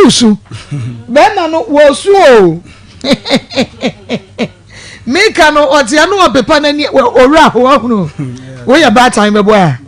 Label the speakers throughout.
Speaker 1: Wosu. Bɛrima no wɔsu o. Mika no ɔte ano ɔpepa n'ani owura ho ɔhunu. Woyɛ baatan bɛbɔ a?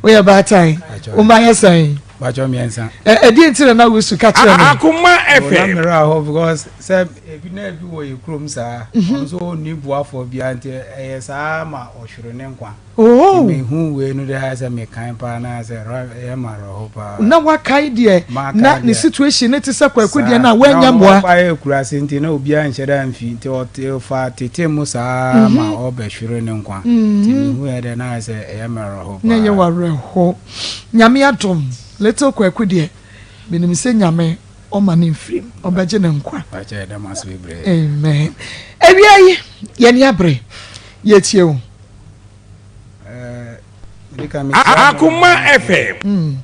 Speaker 1: Woyɛ baatan. Wo mma yɛ sɛn?
Speaker 2: Bàtchɔ 3.
Speaker 1: Ɛ ɛdeɛ nti na na wosu ka kyerɛ me?
Speaker 3: Akoma
Speaker 2: FM. Na
Speaker 3: FM.
Speaker 2: mmerɛ ahɔ because sɛ ebi na ebi wɔ yɛ kurom saa. Ɔno nso ɔnni boafoɔ biara, nti ɛyɛ saa ma ɔhwere ne nkwa.
Speaker 1: Oh.
Speaker 2: Nti mehu wei no de ayɛ sɛ mekan paa na ayɛ sɛ ɛyɛ ma awerɛho paa.
Speaker 1: Na wakae deɛ
Speaker 2: Makae
Speaker 1: na ne
Speaker 2: deɛ.
Speaker 1: situation ne te sɛ Kwaku deɛ
Speaker 2: Saa.
Speaker 1: na woanya
Speaker 2: Na ɔno
Speaker 1: mmoa.
Speaker 2: ɔba yɛ kurase nti na obiara nhyɛ da mfi, nti ɔte fa tete mu saa ma ɔbɛhwere ne nkwa. Nti mehu yɛ dɛ na ayɛ sɛ ɛyɛ ma awerɛho
Speaker 1: Na ɛyɛ
Speaker 2: paa.
Speaker 1: wawerɛho. Nyame adom, little Kwaku deɛ, menim sɛ Nyame ɔma ne mfirim, ɔbɛgye ne nkwa.
Speaker 2: Bàtchɔ, yɛda mo ase bebree.
Speaker 1: Amen. Awia yi, yɛne abere, yɛtie wo.
Speaker 2: Mede ka mekyia mo.
Speaker 3: Akoma FM.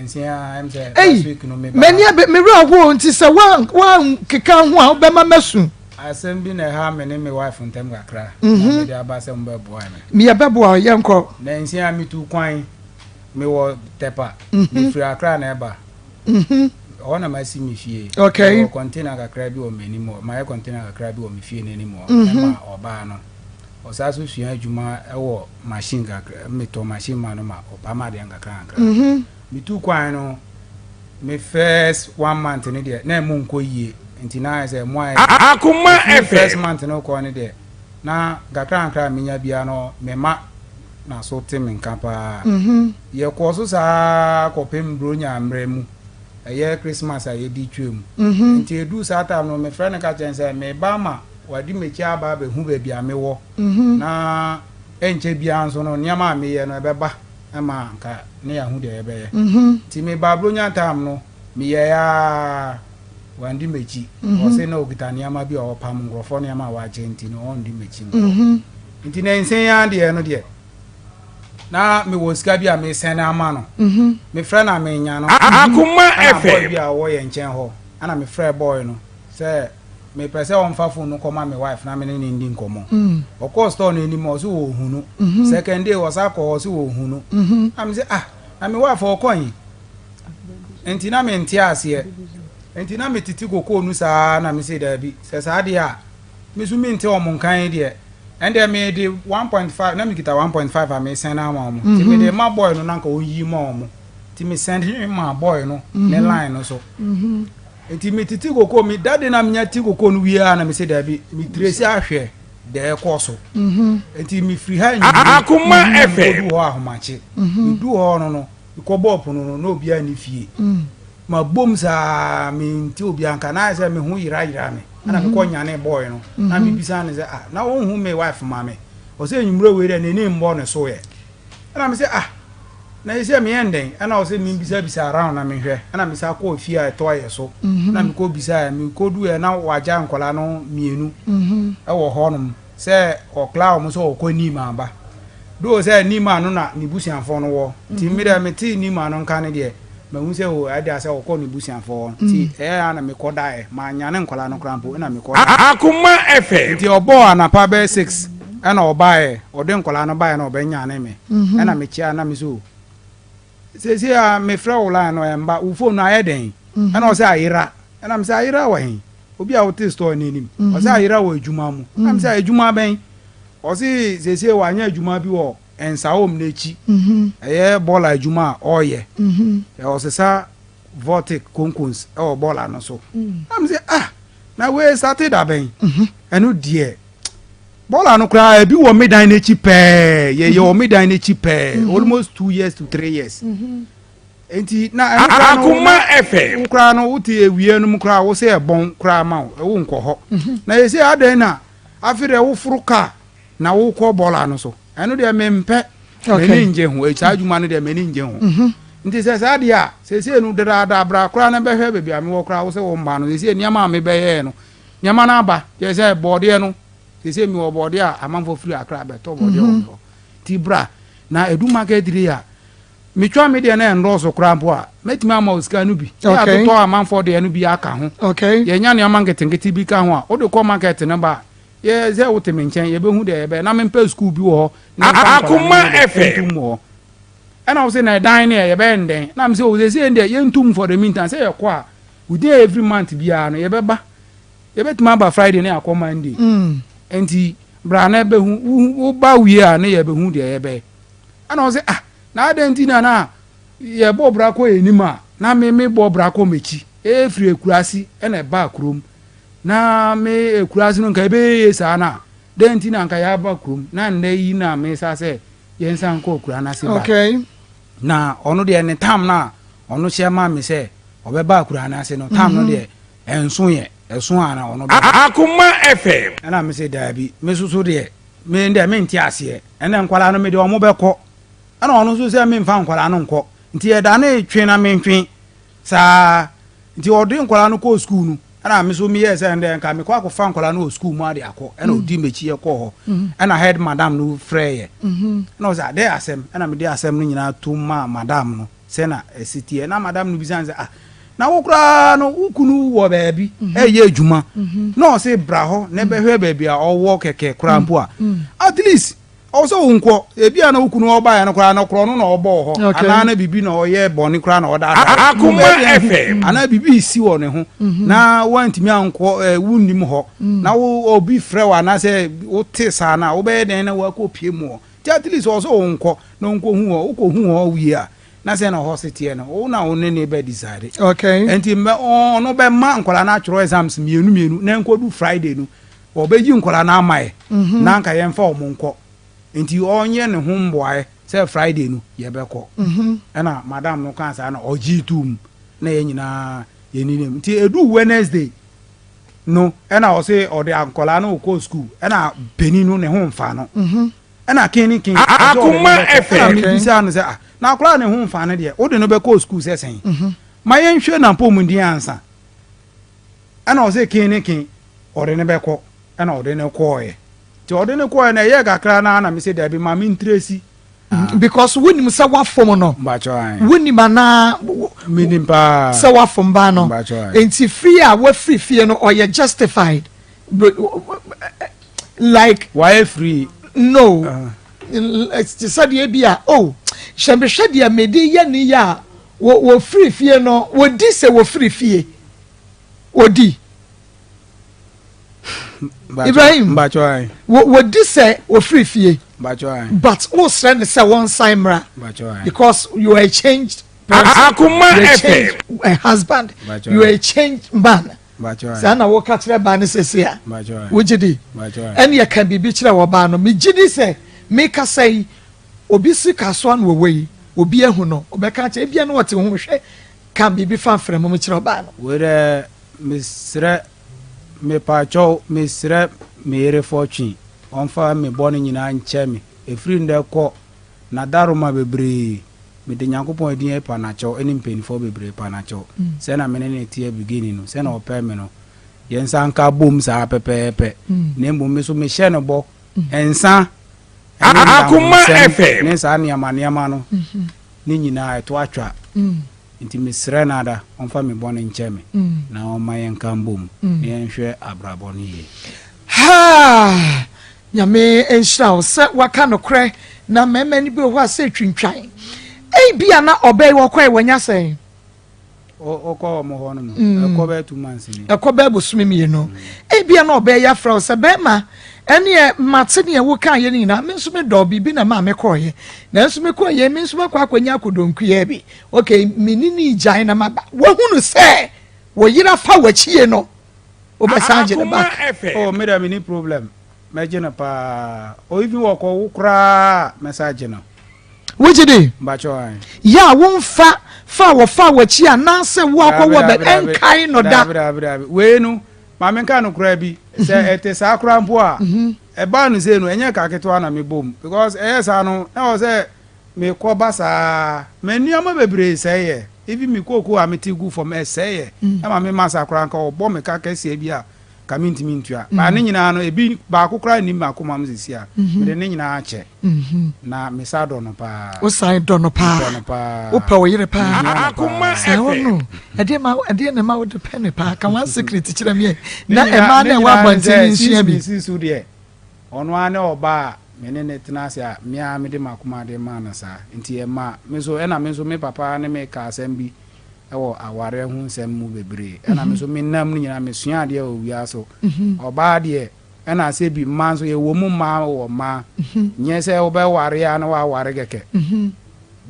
Speaker 2: Nsia sɛ
Speaker 1: Ei,
Speaker 2: last week no meba.
Speaker 1: M'ani abe, me werɛ ho nti sɛ woankeka ho a wobɛma masu.
Speaker 2: Asɛm bi na ɛha me ne me wife ntam kakra na mede aba sɛ mobɛboa me.
Speaker 1: Meyɛbɛboa wo, yɛnkɔ.
Speaker 2: Na nsia metu kwan, mewɔ Tɛpa, mefiri Akra na ɛba hɔ na masi me fie. Mewɔ container kakra bi wɔ m'anim hɔ, mayɛ container kakra bi wɔ me fie n'anim hɔ ɛma ɔbaa no ɔsaa so sua adwuma ɛwɔ machine kakra, metɔ machine ma no ma ɔpam adeɛ nkakra nkakra. Metu kwan no, me first one month no deɛ na ɛmu nkɔ yie, nti na ayɛ sɛ mo ayɛ
Speaker 3: Akoma
Speaker 2: me first
Speaker 3: FM.
Speaker 2: month no kɔ no deɛ na nkakra nkakra a menya biara no mema na so te me nka paa. Yɛkɔɔ so saa kɔpem Buronya mmerɛ mu, ɛyɛ Christmas a yɛdi twa mu. Nti ɛduu saa time no, mefrɛ no ka kyerɛ no sɛ meba ma wade m'akyi aba abɛhu baabi a mewɔ na ɛnkyɛ biara nso no nneɛma a meyɛ no ɛbɛba ma nka ne yɛahu deɛ yɛbɛyɛ. Nti meba Buronya time no, meyɛɛ a wandi m'akyi. Ɔse na ɔkita nneɛma bi a ɔpam nkurɔfoɔ nneɛma a wakyɛ, nti no ɔndi m'akyi nkɔ. Nti na nsɛn yi adeɛ no deɛ na mewɔ sika bi a mesɛn ama no, mefrɛ na menya no.
Speaker 3: Akoma
Speaker 2: Ɛna boy
Speaker 3: FM.
Speaker 2: bi a ɔwɔ yɛn nkyɛn hɔ, ɛna mefrɛ boy no sɛ mepɛ sɛ ɔmfa phone no kɔma me wife na me ne ne ndi nkɔmmɔ. Ɔkɔɔ store no anim, ɔso wɔ hu no. Second day ɔsa kɔ hɔ, ɔso wɔ hu no. Na me sɛ, ah, na me wife ɔkɔ yi? Nti na mente aseɛ, nti na metete kokoo no saa na me sɛ daabi, sɛ saa deɛ a me so mente ɔmo nkan yi deɛ, ɛndeɛ mede 1.5 na mekita 1.5 a mesɛn ama ɔmo, nti mede ma boy no na nka ɔyi ma ɔmo. Nti mesɛn ma boy no ne line no so. Nti metete kokoo mi dade na menya ti kokoo no wie a na mesɛ daabi, metiresi ahwɛ deɛ ɛkɔ so. Nti mefiri ha anwummere
Speaker 3: Akoma
Speaker 2: na
Speaker 3: FM.
Speaker 2: mekɔdu hɔ ahomakye. Medu hɔ no, mekɔbɔɔ pono no na obiara ne fie ma bom saa, mente obiara nka na ayɛ sɛ me ho yerayera me. Ɛna mekɔ nyane boy no na mebisa ne sɛ, ah, na wonhu me wife ma me? Ɔsɛ anwummerɛ wei dɛ n'ani mbɔ ne so yɛ. Ɛna me sɛ, ah, na yɛ sɛ meyɛ ndɛn? Ɛna ɔsɛ membisabisa around na mehwɛ. Ɛna mesa kɔɔ fie a ɛtɔ yɛ so na mekɔ bisaeɛ, mekɔdu ɛ na wagya nkɔla no mmienu ɛwɔ hɔnom sɛ ɔkla wɔn sɛ ɔkɔ Nima aba do sɛ Nima no na ne busuafoɔ no wɔ. Nti mi dɛ mete Nima no nka ne deɛ mahu sɛ o ɛde asɛ ɔkɔ ne busuafoɔ hɔ, nti ɛyɛ a na mekɔ daeɛ manyane nkɔla no koraa mpo ɛna mekɔ daeɛ.
Speaker 3: Akoma FM.
Speaker 2: Nti ɔbɔɔ anapa bɛyɛ 6 ɛna ɔbaeɛ, ɔde nkɔla no baeɛ na ɔbɛnyane me. Ɛna mekyia na me so seesei a mefrɛ wo line no ɛmba, wo phone no ayɛ dɛn? Ɛna ɔsɛ ayera. Ɛna mesɛ ayera wɔ he? Obi a wote store no anim. Ɔsɛ ayera wɔ adwuma mu. Ɛna mesɛ adwuma bɛn? Ɔse seesei wanyɛ adwuma bi wɔ Nsawam n'akyi, ɛyɛ bɔɔla adwuma a ɔreyɛ, ɔsesa vortic konkons ɛwɔ bɔɔla no so. Na mesɛ, ah, na wei sate da bɛn? Ɛno deɛ bɔɔla no koraa ebi wɔ me dan n'akyi pɛɛ, yɛyɛ wɔ me dan n'akyi pɛɛ almost 2 years to 3 years. Nti na ɛno koraa no
Speaker 3: Akoma
Speaker 2: na
Speaker 3: FM.
Speaker 2: wo koraa no wote ewie no mu koraa wo sɛ ɛbɔn koraa ma wo ɛwo nkɔ hɔ. Na yɛsɛ adɛn na afei deɛ woforo kaa na wokɔ bɔɔla no so? Ɛno deɛ mempɛ, m'ani ngye ho. Saa adwuma no deɛ m'ani ngye ho. Nti sɛ saa deɛ a seesei no dadaada bra koraa na bɛhwɛ baabi a mewɔ koraa wo sɛ wo mma no. Seesei nneɛma a mebɛyɛɛ no, nneɛma no aba kyerɛ sɛ bɔɔdeɛ no, seesei mewɔ bɔɔdeɛ a amanfoɔ firi Akra bɛtɔ bɔɔdeɛ wɔ me hɔ. Nti bra na ɛdu market day a metwa me deɛ no ɛndɔɔso koraa mpo a, mɛtumi ama wo sika no bi ne atotɔ amanfoɔ deɛ no bi aka ho. Yɛnya nneɛma nketenkete bi ka ho a wode kɔ market no ba a, yɛ sɛ wote me nkyɛn, yɛbɛhu deɛ yɛbɛyɛ na mempɛ school bi wɔ hɔ na yɛmfa nkwadaa no
Speaker 3: Akoma
Speaker 2: nyɛ dɛ,
Speaker 3: FM.
Speaker 2: ɛntom wɔ hɔ. Ɛna ɔse na ɛdan no ɛ, yɛbɛyɛ no dɛn? Na mese oh seesei deɛ yɛntum for the meantime, sɛ yɛkɔ a within every month biara no yɛbɛba, yɛbɛtumi aba Friday na yɛakɔ Monday. Nti bra na bɛhu, woba wie a na yɛbɛhu deɛ yɛbɛyɛ. Ɛna ɔse ah na adɛn nti na na yɛbɔ bra kɔ yɛn anim a na me mebɔ bra kɔ m'akyi, ɛfiri akuraase ɛna ɛbaa kurom, na me akuraase no nka ɛbɛyɛ yie saa no a, dɛn nti na nka yɛaba kurom na nnɛ yi na mesa sɛ yɛnsan nkɔ akuraa no ase back.
Speaker 1: Okay.
Speaker 2: Na ɔno deɛ ne tam no a ɔno hyɛ ma me sɛ ɔbɛba akuraa no ase no, tam no deɛ ɛnso yɛ, ɛso a na ɔno bɛba.
Speaker 3: Akoma FM.
Speaker 2: Ɛna me se daabi, me soso deɛ, me deɛ mente aseɛ, ɛnɛ nkwadaa no me deɛ ɔmo bɛkɔ. Ɛna ɔno nso sɛ memfa nkwadaa no nkɔ, nti yɛdanee twe na mentwe saa. Nti ɔde nkwadaa no kɔɔ sukuu no, ɛna me nso meyɛɛ sɛ ɛndɛ nka mekɔ akɔfa nkwadaa no wɔ sukuu mu ade akɔ, ɛna ɔdi m'akyi yɛkɔɔ hɔ, ɛna head madam no frɛɛ yɛ, ɛna ɔsɛ adɛ asɛm, ɛna mede asɛm no nyinaa to maa madam no sɛ na ɛsi teɛ, na madam no bisa no sɛ ah, na wo koraa no wo kunu wɔ baabi ɛyɛ adwuma, na ɔse bra hɔ na ɛbɛhwɛ baabi a ɔwɔ kɛkɛ koraa mpo a, at least Ɔwɔ sɛ wonkɔ. Ebia na wo kunu ɔbaeɛ no koraa no, korɔno na ɔbɔɔ hɔ, anaa na biribi na ɔyɛ bɔne koraa na ɔdaadaa wo.
Speaker 3: Akoma
Speaker 2: Wobɛyɛ dɛn ahu?
Speaker 3: FM.
Speaker 2: Anaa biribi resi wɔ ne ho na woantumi ankɔ, ɛ, wonnim hɔ, na wo, obi frɛ wo anaasɛ wote saa no a, wobɛyɛ dɛn na woakɔpue mu hɔ? Nti at least ɔwɔ sɛ wonkɔ na wonkɔhu hɔ. Wokɔhu hɔ wie a, na sɛn na hɔ se teɛ no, wo na wo ne no bɛ decide.
Speaker 1: Okay.
Speaker 2: Nti mɛ, ɔno bɛma nkwadaa no atwerɛ exams mmienu mmienu na ɛnkɔdu Friday no, Ɔbɛyi nkwadaa no ama yɛ na anka yɛmfa wɔn nkɔ. Nti ɔnyɛ ne ho mboaeɛ sɛ Friday no yɛbɛkɔ. Ɛna madam no kaa saa na ɔgyee too mu na yɛn nyinaa yɛninam. Nti ɛduu Wednesday no ɛna ɔse ɔde nkwadaa no rekɔ school ɛna panin no ne ho mfa no. Ɛna ken ne ken ɔse ɔde no
Speaker 3: Akoma
Speaker 2: bɛkɔ. Ɛna
Speaker 3: FM.
Speaker 2: mebisaa no sɛ ah na akwadaa a ne ho mfa no deɛ wode no bɛkɔ school sɛ sɛn? Ma yɛnhwɛ n'apɔmuden ansa. Ɛna ɔse ken ne ken ɔde no bɛkɔ ɛna ɔde no kɔɔɛ nti ɔde no kɔɔɛ no ɛyɛɛ kakra no ara na mese dabi ma me ntresi.
Speaker 1: Because wonim sɛ woafom no.
Speaker 2: Mpakyɛw ae.
Speaker 1: Wonim anaa?
Speaker 2: Menim paa.
Speaker 1: Sɛ woafom baa no.
Speaker 2: Mpakyɛw ae.
Speaker 1: Nti firi a wafiri fie no ɔyɛ justified like.
Speaker 2: Wayɛ free.
Speaker 1: No. Te sɛ deɛ bi a oh hyɛ mehwɛ deɛ mede yɛ ne yɛ a wɔfiri fie no wɔdi sɛ wɔfiri fie. Wɔdi. Ibrahim, wɔdi sɛ wɔfiri fie. But wosrɛ no sɛ wɔnsan mmra. Because you are a changed person.
Speaker 3: Akoma
Speaker 1: You are a
Speaker 3: FM.
Speaker 1: changed a husband. You are a changed man. Saa na woka kyerɛ baa no sese a. Wogye di? Ɛne ɛka biribi kyerɛ wɔ baa no. Megye di sɛ mekasa yi, obi si kasoa no wɔ wei, obi ahu no, ɔbɛka akyerɛ, ebia na ɔte ho hwɛ Ka biribi fa mframa mu kyerɛ ɔbaa no.
Speaker 2: Wei dɛ mesrɛ mepaakyɛw mesrɛ me yere Fortune ɔmfa me bɔne nyinaa nkyɛ me ɛfiri ndɛ kɔ nadaroma bebree mede Nyankopɔn din epa nakyɛw ɛne mpaninfoɔ bebree pa nakyɛw sɛ na mene no teɛ beginning no sɛ na ɔpɛ me no yɛn nsa nka bom saa pɛpɛɛpɛ na mmom me so mehyɛ no bɔ nsa ɛne
Speaker 3: Akoma
Speaker 2: ndamfosɛm
Speaker 3: FM.
Speaker 2: ne saa nneɛma nneɛma no ne nyinaa ɛto atwa nti mesrɛ no ada ɔmfa me bɔne nkyɛ me na ɔmma yɛnka mbom na yɛnhwɛ abrabɔ no yie.
Speaker 1: Haa! Nyame nhyira wo sɛ waka nokorɛ na mmarima no bi wɔ hɔ a sɛ twintwan. Ebia na ɔbaa yi wɔkɔe wanya sɛn?
Speaker 2: Wokɔ wɔn hɔ no mu. Ɛkɔ bɛyɛ 2 months ni.
Speaker 1: Ɛkɔ bɛyɛ bosome mmienu. Ebia na ɔbaa yi afrɛ wo sɛ bɛrima ɛneɛ mate neɛ wokaeɛ no nyinaa me nso medɔɔ biribi na ɛmaa mekɔeɛ. Nanso mekɔeɛ me nso makɔ akɔnya akodonkuyaa bi. Okay, me ne ne gyae na maba. Wahunu sɛ wo yere afa w'akyie no, wobɛsan agye no
Speaker 3: Akoma
Speaker 1: back.
Speaker 3: FM.
Speaker 2: Oh, me deɛ menni problem. Mɛgye no paa. Oh, even wɔkɔ wo koraa a, mɛsan agye no.
Speaker 1: Wogye di?
Speaker 2: Mpakyɛw ae.
Speaker 1: Yɛ a womfa fa a wɔfaa w'akyi anaasɛ wo akɔ
Speaker 2: Daabi,
Speaker 1: wɔ bɛ
Speaker 2: daabi, daabi.
Speaker 1: ɛnkae no da.
Speaker 2: Daabi, daabi, daabi. Wei no, ma menka no koraa bi. Sɛ ɛte saa koraa mpo a, ɛbaa no sei no, ɛnyɛ ka ketewa na mebɔ mu. Because ɛyɛ saa no, na ɛwɔ sɛ mekɔ ba saa. Me nneɛma bebree sɛeɛ. Even me kookoo a mete gu fam, ɛsɛeɛ. Ɛma me masa koraa, nka ɔbɔ me ka kɛseɛ bi a, nka mentumi ntua. But ne nyinaa no, ebi baako koraa nni m'akoma mu seesei a, mede ne nyinaa akyɛ. Na me sa dɔ no paa.
Speaker 1: Wo san dɔ no paa.
Speaker 2: Medɔ no paa.
Speaker 1: Wopɛ wo yere paa.
Speaker 2: Mehia no paa.
Speaker 3: Akoma
Speaker 1: Saa wɔ
Speaker 3: FM.
Speaker 1: no. Ɛdeɛ ma ɛdeɛ na ɛma wode pɛ ne paa. Ka one secret kyerɛ me ɛ.
Speaker 2: Ne
Speaker 1: Na
Speaker 2: nyinaa
Speaker 1: ɛmaa
Speaker 2: ne
Speaker 1: na ɛwɔ
Speaker 2: nyinaa ne
Speaker 1: abɔnten
Speaker 2: sɛ
Speaker 1: no
Speaker 2: since
Speaker 1: nsua bi.
Speaker 2: mesi so deɛ, ɔno ara ne ɔbaa a. me ne no tena ase a, me ara mede m'akoma de maa no saa. Nti ɛma me nso, ɛna me nso me papa ne me kaa asɛm bi wɔ awareɛ ho nsɛm mu bebree. Ɛna me nso me nam no nyinaa mesua adeɛ wɔ wiase. Ɔbaa deɛ, ɛna sɛ bi mmaa nso yɛwɔ mu mmaa wɔ mmaa. Nyɛ sɛ wobɛware a na woaware kɛkɛ.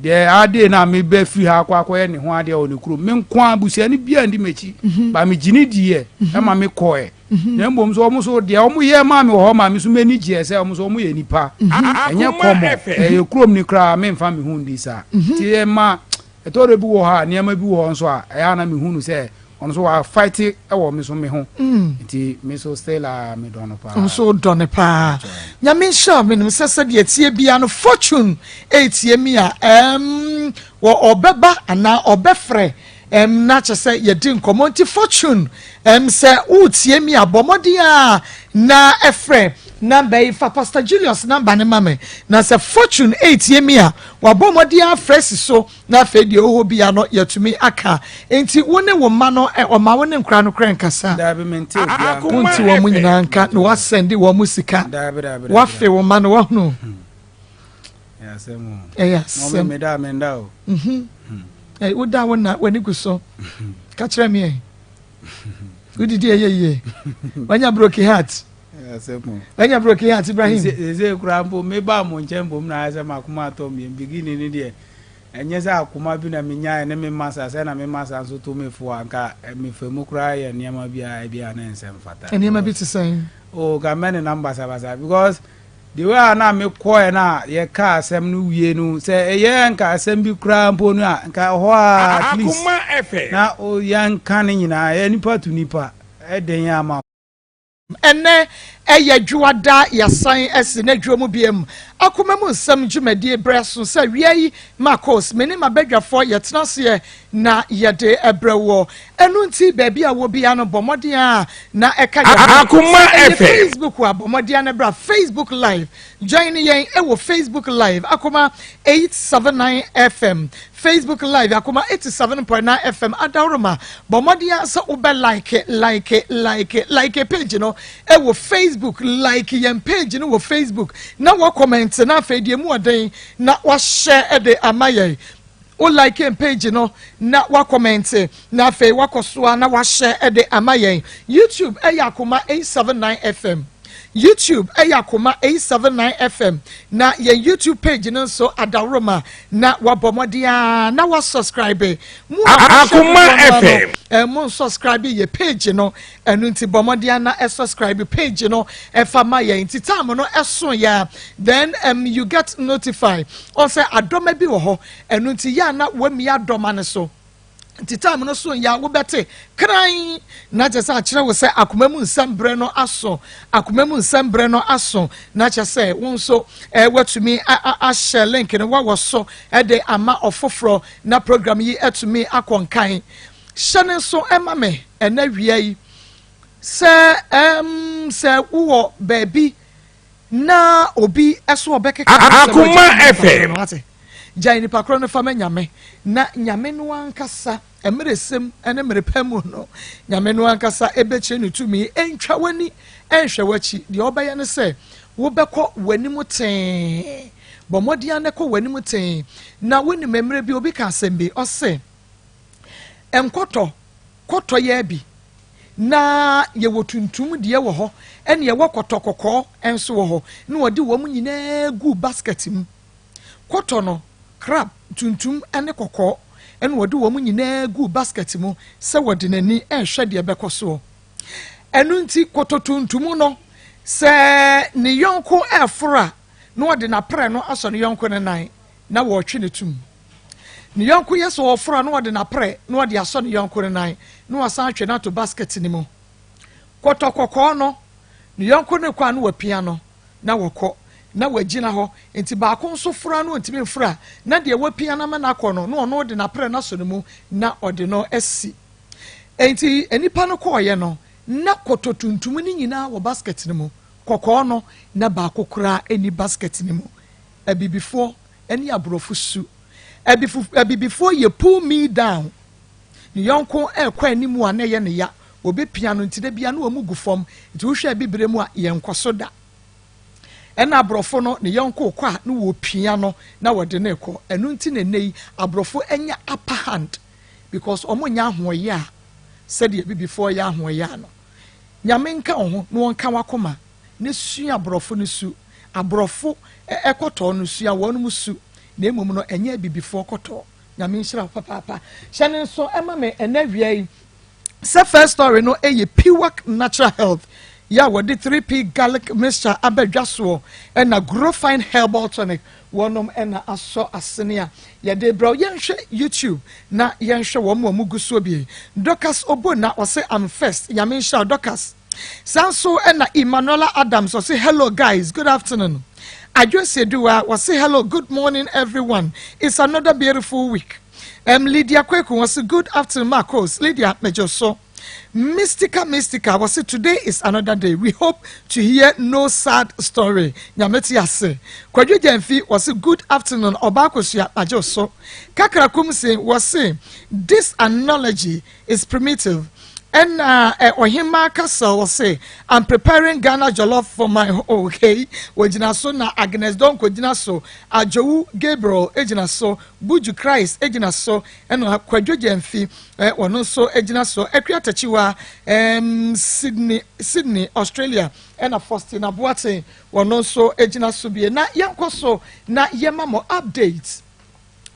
Speaker 2: Deɛ adee no a mebɛ firi ha akɔ akɔyɛ ne ho adeɛ wɔ ne kurom, me nko ara busuani biara ndi m'akyi. Ba megye ne diiɛ ɛma me kɔɛ. Na mmom nso wɔn nso deɛ wɔn yɛ maa me wɔ hɔ maa me nso m'ani gyeɛ sɛ wɔn nso wɔn yɛ nipa. Ɛnyɛ kɔmɔ, ɛyɛ kurom ni koraa memfa me ho ndi saa. Nti ɛma ɛtɔ da bi wɔ hɔ a nneɛma bi wɔ hɔ nso a ɛyɛ a na mehu no sɛ ɔno nso wa fight wɔ me so me ho. Nti me nso still a me dɔ no paa.
Speaker 1: Nso dɔ no paa. Nyame nhyira wo, menim sɛ sɛdeɛ ɛteɛ biara no Fortune ɛretie me a ɛɛm wɔ ɔbɛba anaa ɔbɛfrɛ ɛm na kyɛ sɛ yɛdi nkɔmmɔ nti Fortune ɛm sɛ woretie me a bɔ mmɔden a na ɛfrɛ namba yi fa Pastor Julius namba no ma me na sɛ Fortune ɛretie me a wabɔ mmɔden afrɛ si so na afei deɛ ɔwɔ bia no yɛatumi aka. Enti wo ne wo mma no ɛ, ɔma wo ne nkora no koraa nkasa?
Speaker 2: Daabi, mente obiara nka.
Speaker 1: Wonte wɔn nyinaa nka na woasɛnde wɔn sika.
Speaker 2: Daabi, daabi, daabi.
Speaker 1: Woafe wo mma no, woahunu?
Speaker 2: Ɛyɛ asɛm o.
Speaker 1: Ɛyɛ asɛm.
Speaker 2: Mɔmi, meda a menda o.
Speaker 1: Mhm. Ɛ, woda wo na w'ani gu so. Ka kyerɛ me ɛ. Wodidi ɛyɛ yie. Wanya broken heart. Wanya broken heart, Ibrahim.
Speaker 2: Sese koraa mpo mebaa mo nkyɛn mbom na ayɛ sɛ m'akoma atɔ me yam. Beginning no deɛ, ɛnyɛ sɛ akoma bi na menyaeɛ ne me masa sɛ na me masa nso to me fo a nka mefa mu koraa yɛ nneɛma bi a ebi a na ɛnsɛ mfata.
Speaker 1: Nneɛma bi te sɛn?
Speaker 2: Oh, nka mɛnenam basabasa because The way a na mekɔɛ na yɛkaa asɛm no wie no, sɛ ɛyɛ nka asɛm bi koraa mpo no a, nka ɛhɔ a at least na yɛnka ne nyinaa, ɛyɛ nipa to nipa, ɛden ama.
Speaker 1: Ɛnnɛ ɛyɛ Dwoada yɛasan asi n'adwuo mu biam Akoma mu nsɛm dwumadie berɛ so sɛ wia yi Marcos me ne m'abadwafoɔ yɛtena aseɛ na yɛde brɛ woɔ. Ɛno nti baabi a wɔ biara no bɔ mmɔden ara na ɛka yɛn ho.
Speaker 3: Akoma
Speaker 1: Sɛ ɛyɛ
Speaker 3: FM.
Speaker 1: Facebook a, bɔ mmɔden ara na bra Facebook Live. Join yɛn wɔ Facebook Live, Akoma 879 FM. Facebook Live, Akoma 87.9 FM, Adaworoma. Bɔ mmɔden ara sɛ wobɛ like, like, like, like page no wɔ Facebook. Like yɛn page no wɔ Facebook na wɔ comment na afei deɛ emu ɔden na wahyɛ de ama yɛn. Wo like yɛn page no na wa comment na afei wakɔ so a na wahyɛ de ama yɛn. YouTube ɛyɛ Akoma 879 FM. YouTube ɛyɛ Akoma 879 FM na yɛn YouTube page no nso adaworoma na wabɔ mmɔden a na wa subscribe. Mo a mohwɛ
Speaker 3: Akoma
Speaker 1: dodoɔ no ara no,
Speaker 3: FM.
Speaker 1: mo nsubscribe yɛ page no. Ɛno nti bɔ mmɔden a na subscribe page no ɛfa ma yɛn. Nti time no ɛso yɛ a then you get notified. Ɔn sɛ adɔma bi wɔ hɔ, ɛno nti yɛ a na wamia adɔma no so. Nti time no so yɛ a wobɛte kran na kyerɛ sɛ akyerɛ wo sɛ akoma mu nsɛm berɛ no aso, akoma mu nsɛm berɛ no aso, na kyerɛ sɛ wo nso woatumi ahyɛ link no wawɔ so de ama ɔfoforɔ na program yi atumi akɔ nkan. Hyɛ no nso ma me ɛnɛ wia yi sɛ sɛ wowɔ baabi na obi so ɔbɛkeka asɛm
Speaker 3: Akoma
Speaker 1: agya nipa korɔ
Speaker 3: FM.
Speaker 1: no ate. Gyae nipa korɔ no fa ma Nyame na Nyame no ankasa mmeresɛm ne mmerepɛ mu no Nyame no ankasa ɛbɛkyerɛ ne tumi. Ɛntwa w'ani ɛnhwɛ w'akyi. Deɛ ɔbɛyɛ ne sɛ wobɛkɔ w'anim tee. Bɔ mmɔden ara na kɔ w'anim tee. Na wonim mmerɛ bi obi ka asɛm bi ɔse nkɔtɔ kɔtɔ yɛ bi Na yɛwɔ tuntum deɛ wɔ hɔ, ɛna yɛwɔ kɔtɔ kɔkɔɔ nso wɔ hɔ. Na wɔde wɔn nyinaa guu basket mu. Kɔtɔ no, crab, tuntum ne kɔkɔɔ, ɛna wɔde wɔn nyinaa guu basket mu sɛ wɔde n'ani rehwɛ deɛ ɛbɛkɔ soɔ. Ɛno nti kɔtɔ tuntum no, sɛ ne yɔnko reforo a, na ɔde n'aprɛ no asɔ ne yɔnko no nan na wɔretwe no tum. Ne yɔnko yɛ sɛ ɔreforo a, na ɔde n'aprɛ na ɔde asɔ ne yɔnko no nan na wasan atwe no ato basket no mu. Kɔtɔ kɔkɔɔ no, ne yɔnko no rekɔ a na wapia no na wɔkɔ na wagyina hɔ. Nti baako nso foro a na ɔntumi mforo a, na deɛ wapia no ama no akɔ no, na ɔno de n'aprɛ no asɔ ne mu na ɔde no asi. Enti nnipa no kɔeɛ no, na kɔtɔ tuntum no nyinaa wɔ basket no mu. Kɔkɔɔ no, na baako koraa nni basket no mu. Abibifoɔ ne aborɔfo su. Abifo, abibifoɔ yɛ pull me down. Ne yɔnko rekɔ anim a na ɛyɛ ne ya. Wɔbɛpia no nti da biara na wɔn gu fam. Nti wohwɛ abibire mu a, yɛnkɔ so da. Ɛna aborɔfo no ne yɔnko kɔ a, ne wɔpia no na wɔde ne kɔ. Ɛno nti na ɛnɛ yi aborɔfo anya upper hand, because ɔmo nya ahoɔyɛ a sɛdeɛ bibifoɔ yɛ ahoɔyɛ ano. Nyame nka wo ho na wɔnka wakoma ne sua aborɔfo no su. Aborɔfo ɛkɔtɔɔ no sua wɔn mu su, na emom no ɛnyɛ bibifoɔ kɔtɔɔ. Nyame nhyira wo papaapa. Hyɛ ne nso ɛma me ɛnɛ wia yi sɛ first story no ɛyɛ Piwak Natural Health yɛ a wɔde 3P garlic mixture abɛdwa soɔ, ɛna Growfine herbal tonic wɔnom ɛna asɔ asene a yɛde brɛ. Yɛnhwɛ YouTube na yɛnhwɛ wɔn mu a wɔn gu soɔ bie. Dorcas Obona ɔsɛ, "I'm first." Nyame nhyira Dorcas. Saa nso ɛna Emmanuela Adams ɔsɛ, "Hello guys, good afternoon." Adwo Seduwa wɔsɛ, "Hello, good morning everyone, it's another beautiful week." Lydia Kweku wɔsɛ, "Good afternoon, Marcos." Lydia Mejoso. Mystica Mystica wɔsɛ, "Today is another day, we hope to hear no sad story." Nyame te ase. Kwadwo Gyamfi wɔsɛ, "Good afternoon." Ɔbaakosua agye so. Kakra Kumse wɔsɛ, "This analogy is primitive." Ɛna ɔhema kasa wɔsɛ, "I'm preparing Ghana jollof for my." Okay, wɔgyina so na Agnes Donko gyina so, Adwowu Gabriel gyina so, Buju Christ gyina so, ɛna Kwadwo Gyamfi ɔno nso gyina so, Akua Takyiwa, Sydney, Australia, ɛna Faustina Boateng wɔno nso gyina so bie. Na yɛnkɔ so na yɛma mo update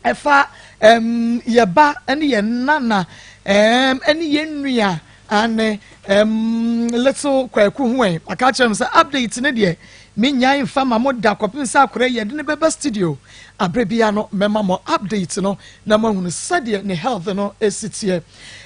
Speaker 1: ɛfa yɛba ɛne yɛn nana ɛne yɛn nua ane little Kwaku ho. Ɛ aka kyerɛ m sɛ update ne deɛ menya mfa ma mo da kɔpem sɛ akora yɛde ne bɛba studio. Aberɛ bia no mɛma mo update no na moahunu sɛdeɛ ne health no ɛsi teɛ.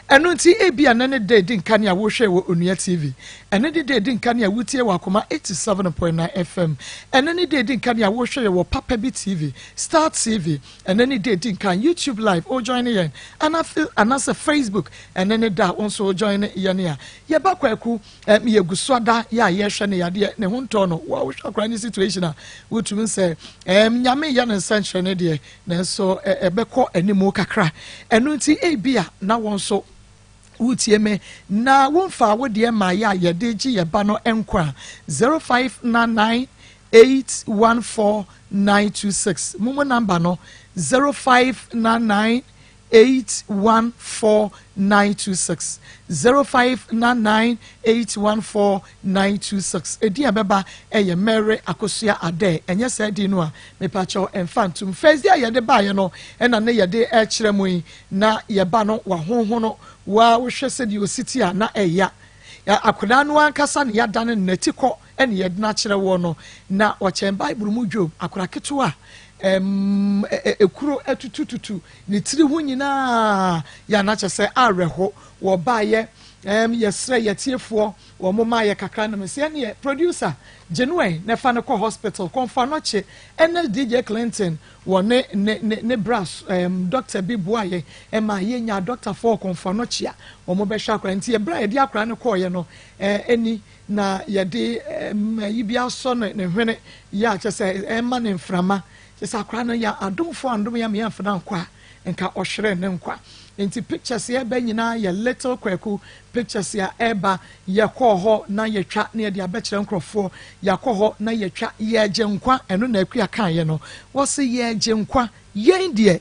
Speaker 1: Ɛno nti ebi a ne da edi nka ne a wohwɛ wɔ Onua TV, ɛne de da edi nka ne a wotie wɔ Akoma 87.9 FM, ɛne ne da edi nka ne a wohwɛ yɛ wɔ Papa Bi TV, Star TV, ɛne ne da edi nka YouTube live o join yɛn anaasɛ Facebook, ɛne ne da wo nso join yɛn a yɛba Kwaku yɛgu so ada yɛ a yɛhwɛ ne yadeɛ ne ho ntɔ no. Wa wohwɛ akora ne situation a, wotumi sɛ Nyame yɛ ne nsɛnkyerɛ deɛ, nanso ɛbɛkɔ anim kakra. Ɛno nti ebi a na wɔn nso wotie me na womfa wo deɛ ma yɛ a yɛde gye yɛ ba no nkwa, 0599 814 926. Momo number no 0599 814 926, 0599 814 926. Edi a bɛba ɛyɛ Mary Akosua Adɛ. Ɛnyɛ sɛ ɛdi no a mepakyɛw ɛmfa ntum. First day a yɛde baayɛ no ɛna ne yɛde ɛkyerɛ mu yi na yɛba no wahoho no wa wohwɛ sɛdeɛ osi ti a na ɛya akwadaa no ankasa ne yɛadane no n'ati kɔ ɛne yɛde no akyerɛ wɔ no na ɔkyɛn Bible mu Job akwadaa ketewa ekuro atutututu ne tiri ho nyinaa yɛ anakyɛ sɛ awerɛho. Wɔbaayɛ yɛsrɛ yɛtiefoɔ wɔn mo maa yɛ kakra nom sɛ ɛneɛ producer gye no na ɛfa no kɔ hospital kɔnfa no kye. Ɛnɛ DJ Clinton wɔ ne bras doctor bi boa yɛ ɛma yɛnya doctor fɔ kɔnfa no kye a wɔn bɛhwɛ akora. Nti ɛbrɛ a yɛde akora no kɔɔyɛ no ɛni na yɛde ayi bi asɔ ne hwene yɛ a kyɛ sɛ ɛma ne mframa kyɛ sɛ akora no yɛ adomfo andom yɛ ama yɛmfa nkɔ a nka ɔhwerɛ ne nkwa. Nti pictures yɛbɛ nyinaa yɛ little Kwaku pictures a ɛba. Yɛkɔɔ hɔ na yɛtwa na yɛde abɛkyerɛ nkurɔfoɔ. Yɛakɔ hɔ na yɛtwa yɛgye nkwa. Ɛno na akua kaeɛ no, wɔsi yɛgye nkwa. Yɛn deɛ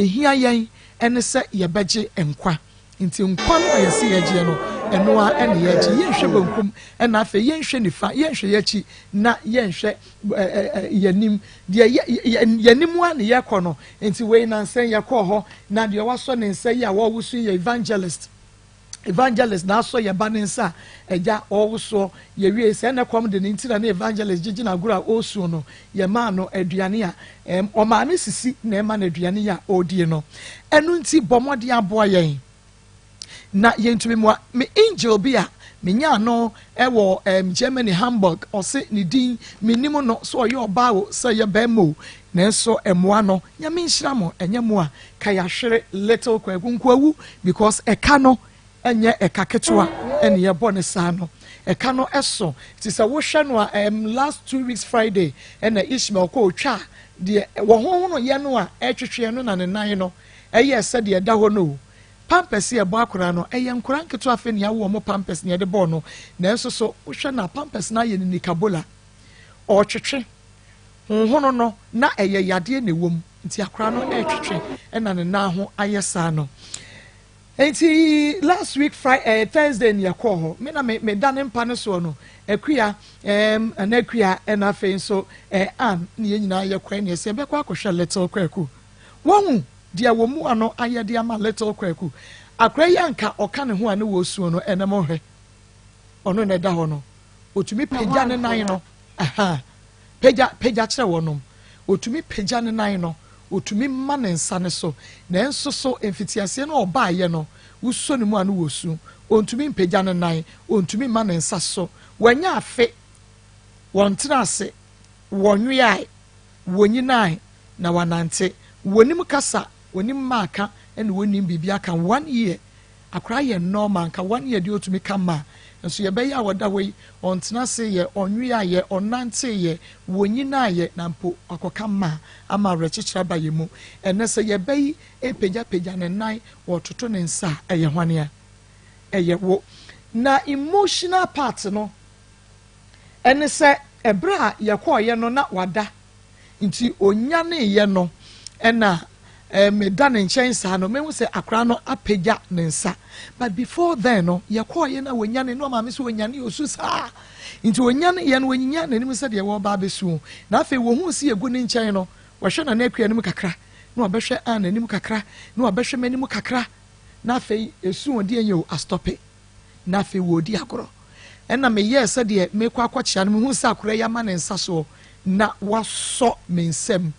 Speaker 1: hia yɛn ɛne sɛ yɛbɛgye nkwa. Nti nkwa no a yɛsi yɛgyeɛ no, ɛno a ɛne yɛgye. Yɛnhwɛ benkum ɛna afei yɛnhwɛ nifa, yɛnhwɛ yɛkyi na yɛnhwɛ ɛɛ yɛnim deɛ yɛ yɛnim a ne yɛkɔ no. Nti wei nansɛn yɛkɔɔ hɔ na deɛ wasɔ ne nsa yi a wɔwoso yɛ evangelist na asɔ yɛ ba ne nsa a ɛgya ɔwosoɔ. Yɛwie sɛ ɛnɛ kɔm de ne nti na ne evangelist gyegye n'agorɔ a ɔresuo no, yɛmaa no aduane a ɔmaa ne sisi na ɛma no aduane yi a ɔredie no. Ɛno nti bɔ mmɔden aboa yɛn na yɛntumi mmoa me. Angel bi a menya no ɛwɔ Germany, Hamburg, ɔse ne din menim no sɛ ɔyɛ ɔbaa o sɛ ɔyɛ bɛrima o, nanso ɛmoa no. Nyame nhyira mo. Ɛnyɛ mo a ka yɛahwere little Kwaku Nkoawu, because ɛka no ɛnyɛ ɛka ketewa ɛne yɛbɔ ne saa no, ɛka no ɛso. Ti sɛ wohwɛ no a last 2 weeks Friday ɛna Ishmael kɔ otwa deɛ wɔn ho no yɛ no a ɛtwitwe no na ne nan no ɛyɛ sɛ deɛ ɛda hɔ no o. Pampers yɛ bɔ akwaraa no, ɛyɛ nkwaraa nketewa afei ne awo wɔn pampers ne yɛde bɔɔ no, nanso so wohwɛ na pampers no ayɛ ne nikabola. Ɔretwetwe. Honhono no, na ɛyɛ yadeɛ na ɛwɔ mu, nti akwadaa no retwetwe ɛna ne nan ho ayɛ saa no. Nti last week Friday, eh, Thursday ne yɛkɔɔ hɔ. Me na me meda ne mpa no soɔ no, Akua, ɛɛm, Nana Akua ɛna afei nso eh, Ann ne yɛn nyinaa yɛkɔɛ ne yɛsɛ yɛbɛkɔ akɔhwɛ Little Kwaku. Wahu deɛ wɔn mu ano ayɛ de ama Little Kwaku. Akwadaa yi anka ɔka ne ho a ne wɔresuo no, ɛnɛ monhwɛ. Ɔno na ɛda hɔ no. Ɔtumi pagya ne nan no. Aha. Pagya, pagya kyerɛ wɔnom. Ɔtumi pagya ne nan no, ɔtumi ma ne nsa no so. Nanso so mfitiaseɛ no a ɔbaeɛ no, wosɔ ne mu a ne wɔsu. Ɔntumi mpagya ne nan, ɔntumi mma ne nsa so. Wanya afe, wɔntena ase, wɔnweae, wɔnyinae, na wɔanante. Wɔnim kasa, wɔnim mmaaka, ɛna wɔnnim biribi aka. One year. Akora yɛ normal nka one year deɛ ɔtumi ka ma nso yɛbɛyɛ a ɔda hɔ yi ɔntena ase yɛ ɔnwea yɛ ɔnante yɛ wɔnyinaa yɛ na mpo wakɔka ma ama awerɛkyekyerɛ aba yɛ mu ɛnɛ sɛ yɛbɛ yi ɛpagya pagya ne nan wɔtoto ne nsa a ɛyɛ hwane a ɛyɛ wo na emotional part no ɛne sɛ ɛberɛ a yɛkɔɔyɛ no na wada Nti ɔnyaneeɛ no ɛna eh, meda ne nkyɛn saa no mehu sɛ akwadaa no apagya ne nsa but before then no yɛkɔɔyɛ no a wɔnyane no ɔmaame sɛ ɔnyane ɔsu saa nti ɔnyaneeɛ no wɔnyinya n'anim sɛ deɛ wɔreba abɛsu na afei wɔhuu sɛ yɛgu ne nkyɛn no wɔhwɛ Nana Akua anim kakra na wɔbɛhwɛ Ann anim kakra na wɔbɛhwɛ m'anim kakra na afei ɛsu ɔdeɛ nyɛ o astɔpe na afei wɔredi agorɔ. Ɛnna meyɛɛ sɛdeɛ merekɔ akɔkyea no, mehuu sɛ akwadaa yi ama ne nsa soɔ na wasɔ me nsam.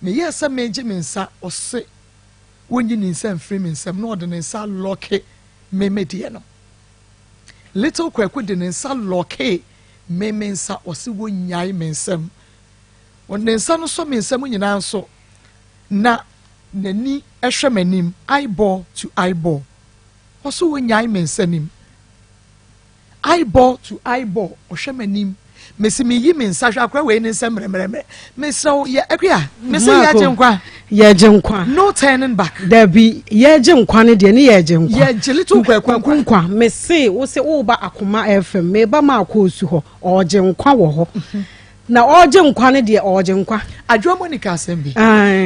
Speaker 1: Meyɛɛ sɛ meregye me nsa, ɔse wɔnyi ne nsa mfiri me nsam na ɔde ne nsa alɔke me me deɛ no. Little Kwaku de ne nsa lɔkee me me nsa, ɔse wɔnnyae me nsam. Ne nsa no sɔ me nsam nyinaa nso na n'ani hwɛ m'anim, eyeball to eyeball. Ɔse ɔnyae me nsa nim. Eyeball to eyeball ɔhwɛ m'anim. Mese meyi me nsa hwɛ akora wei ne nsa mmerɛmmerɛmmerɛ. Mesrɛ wo yɛ akua. Mese yɛgye nkwa.
Speaker 4: Yɛgye nkwa.
Speaker 1: No turning back.
Speaker 4: Dabi yɛgye nkwa no deɛ ne yɛgye nkwa.
Speaker 1: Yɛgye little kwaku
Speaker 4: nkwa. Mese wo se woba akoma FM meba ma akɔ osu hɔ ɔgye nkwa wɔ hɔ. Na ɔregye nkwa no deɛ ɔregye nkwa.
Speaker 1: Adwoa Monica asɛm bi.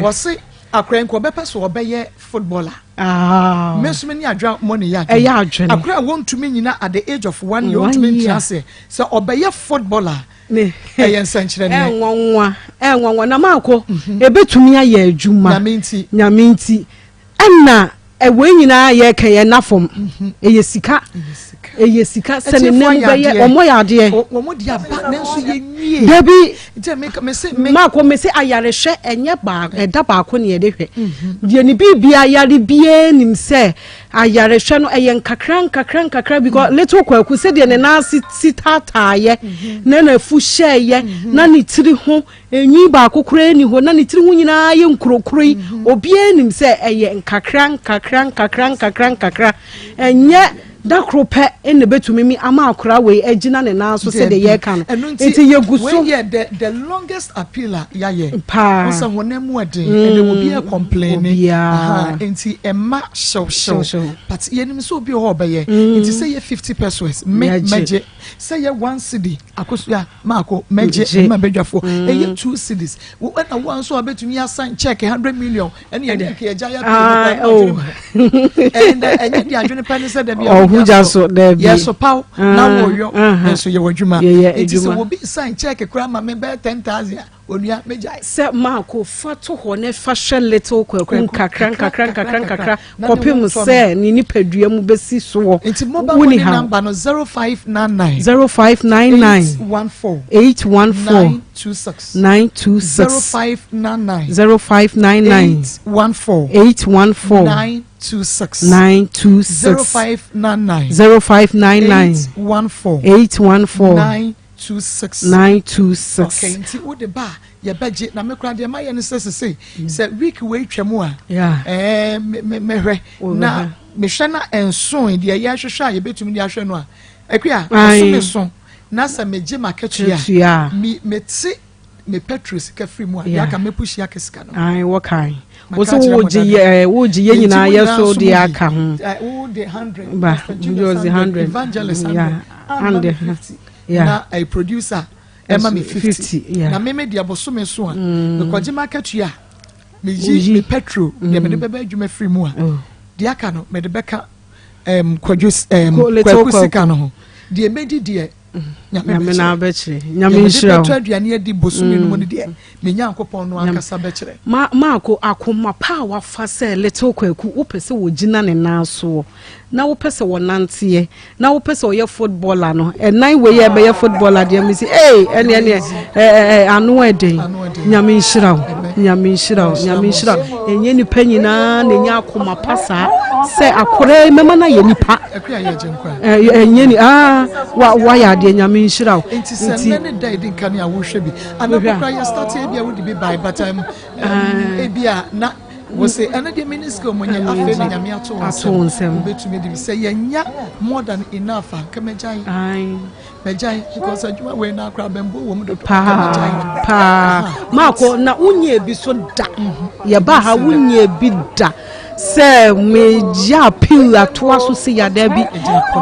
Speaker 1: Wɔse akora nka ɔbɛpɛ so ɔbɛyɛ footballer. Ah. Me nso me ne Adwoa Moni yɛ adwene.
Speaker 4: Ɛyɛ adwene.
Speaker 1: Akora a wɔntumi nyina at the age of one year ɔntumi ntra ase sɛ ɔbɛyɛ footballer.
Speaker 4: Ne.
Speaker 1: Ɛyɛ nsɛnkyerɛnneɛ.
Speaker 4: Ɛnwanwa ɛnwanwa na maakɔ mhm. ebetumi ayɛ adwuma.
Speaker 1: Nyame nti.
Speaker 4: Nyame nti. Ɛna wei nyinaa yɛka yɛ nna fam ɛyɛ sika ɛyɛ sika sɛ ne nan bɛyɛ wɔn yɛ adeɛ
Speaker 1: wɔn de aba nanso yɛ nwie
Speaker 4: dabi maako mese ayarehwɛ ɛnyɛ baako ɛda baako ne yɛde hwɛ deɛ ne biribi ayare biara nim sɛ ayarehwɛ no ɛyɛ nkakra nkakra nkakra because little kwaku sɛdeɛ ne nan ase si taataayɛ na n'afu hyɛɛyɛ na ne tiri ho Enwi baako koraa nni hɔ na ne tiri ho nyinaa yɛ nkurokuro yi. Mhm. Obiara nim sɛ ɛyɛ nkakra nkakra nkakra nkakra nkakra. Ɛnyɛ da koro pɛ na ebetumi mi ama akora wei agyina ne nan so sɛdeɛ yɛreka no. Nti yɛgu so.
Speaker 1: Wei yɛ the the longest appeal a yɛayɛ.
Speaker 4: Paa.
Speaker 1: Ɔsɛ honam mu ɛden. Ɛnna mm. obiara complain.
Speaker 4: Obiara.
Speaker 1: Nti ɛma hyew hyew. But yɛnim sɛ obi wɔ hɔ ɔbɛyɛ. Mm. Nti sɛ yɛ 50 pesewas me mɛgye. Sɛ yɛ 1 cedi akosua maako mɛgye mma badwafoɔ mm. ɛyɛ 2 cedis ɛna wo nso a bɛtumi asan check 100 million ɛne yɛde nka yɛgya yɛ
Speaker 4: oh.
Speaker 1: ɛnɛ ɛnyɛ de adwene pɛ ne sɛ dabi
Speaker 4: ɔhugya so dabi
Speaker 1: yɛso paw na ah, wɔyɔ nso yɛwɔ adwuma nti sɛ obi sign check koraa ma me bɛyɛ 10,000 a onua megyae.
Speaker 4: Sɛ maako fa to hɔ na fa hwɛ little kwaku nkakra nkakra nkakra nkakra kɔpem sɛ ne nipadua mu bɛsi soɔ.
Speaker 1: Nti mobile money number no 0599.
Speaker 4: 0599.
Speaker 1: 814.
Speaker 4: 814.
Speaker 1: 926.
Speaker 4: 926.
Speaker 1: 0599.
Speaker 4: 0599.
Speaker 1: 814.
Speaker 4: 814.
Speaker 1: 926.
Speaker 4: 926.
Speaker 1: 0599.
Speaker 4: 0599.
Speaker 1: 814.
Speaker 4: 814.
Speaker 1: 926.
Speaker 4: 926.
Speaker 1: Okay, nti wo de ba yɛbɛgye na me kora deɛ mayɛ no sɛ sesei sɛ week wei twa mu a ɛɛ mehwɛ na mehwɛ na ɛnso deɛ yɛhwehwɛ a yɛbɛtumi de ahwɛ no a akua ɛso me so na sɛ megye m'akatua me mete me petrol sika firi mu a deɛ aka mɛpushi aka sika no.
Speaker 4: Ayi wɔ kan wosi wogye yɛ wogye yɛ nyinaa yɛ so deɛ aka ho.
Speaker 1: Wo de 100
Speaker 4: ba Julius 100
Speaker 1: evangelist 100 50 na a producer. Ɛma me 50 na me me deɛ bosome so a mm. mekɔgye m'akatua a meyi me petrol deɛ mede mm. bɛbɛ adwuma firi mu a oh. deɛ aka no mede bɛka kwadwo kwaku sika no ho deɛ mɛdi deɛ mm. nyame
Speaker 4: na bɛkyerɛ nyame nhyira wo
Speaker 1: bɛtɔ aduane adi bosome no mu no deɛ me nyankopɔn no ankasa bɛkyerɛ
Speaker 4: ma maako akoma pa a wafa sɛ little kwaku wopɛ sɛ wɔgyina ne nan soɔ na wopɛ sɛ wɔnanteɛ na wopɛ sɛ ɔyɛ footballer no ɛnan wei yɛ ɛbɛyɛ footballer deɛ mesi ee ɛne ɛne ɛɛ ano ɛden nyame nhyira wo nyame nhyira wo nyame nhyira wo ɛnyɛ nipa nyinaa na ɛnya akoma pa saa sɛ akora yi mɛma no ayɛ nipa ɛnyɛ ni aa wa wayɛ adeɛ nyame nhyira wo
Speaker 1: nti sɛ nnɛ ne da edi nka ne a wohwɛ bi anakokora yɛ start ebi a wodi bi by but um, ebi a na Wose ɛno deɛ mini skill mo nyɛ afei na nyame ato wo nsɛm wobɛtumi de bi sɛ yɛnya more than enough a nka mɛgyae mɛgyae because adwuma wei na akora bɛmbo wɔ mu dodo nka mɛgyae
Speaker 4: paa maako na wonyɛ bi so da mhm. yɛba ha wonyɛ bi da sɛ megye appeal atoa so sɛ yɛada bi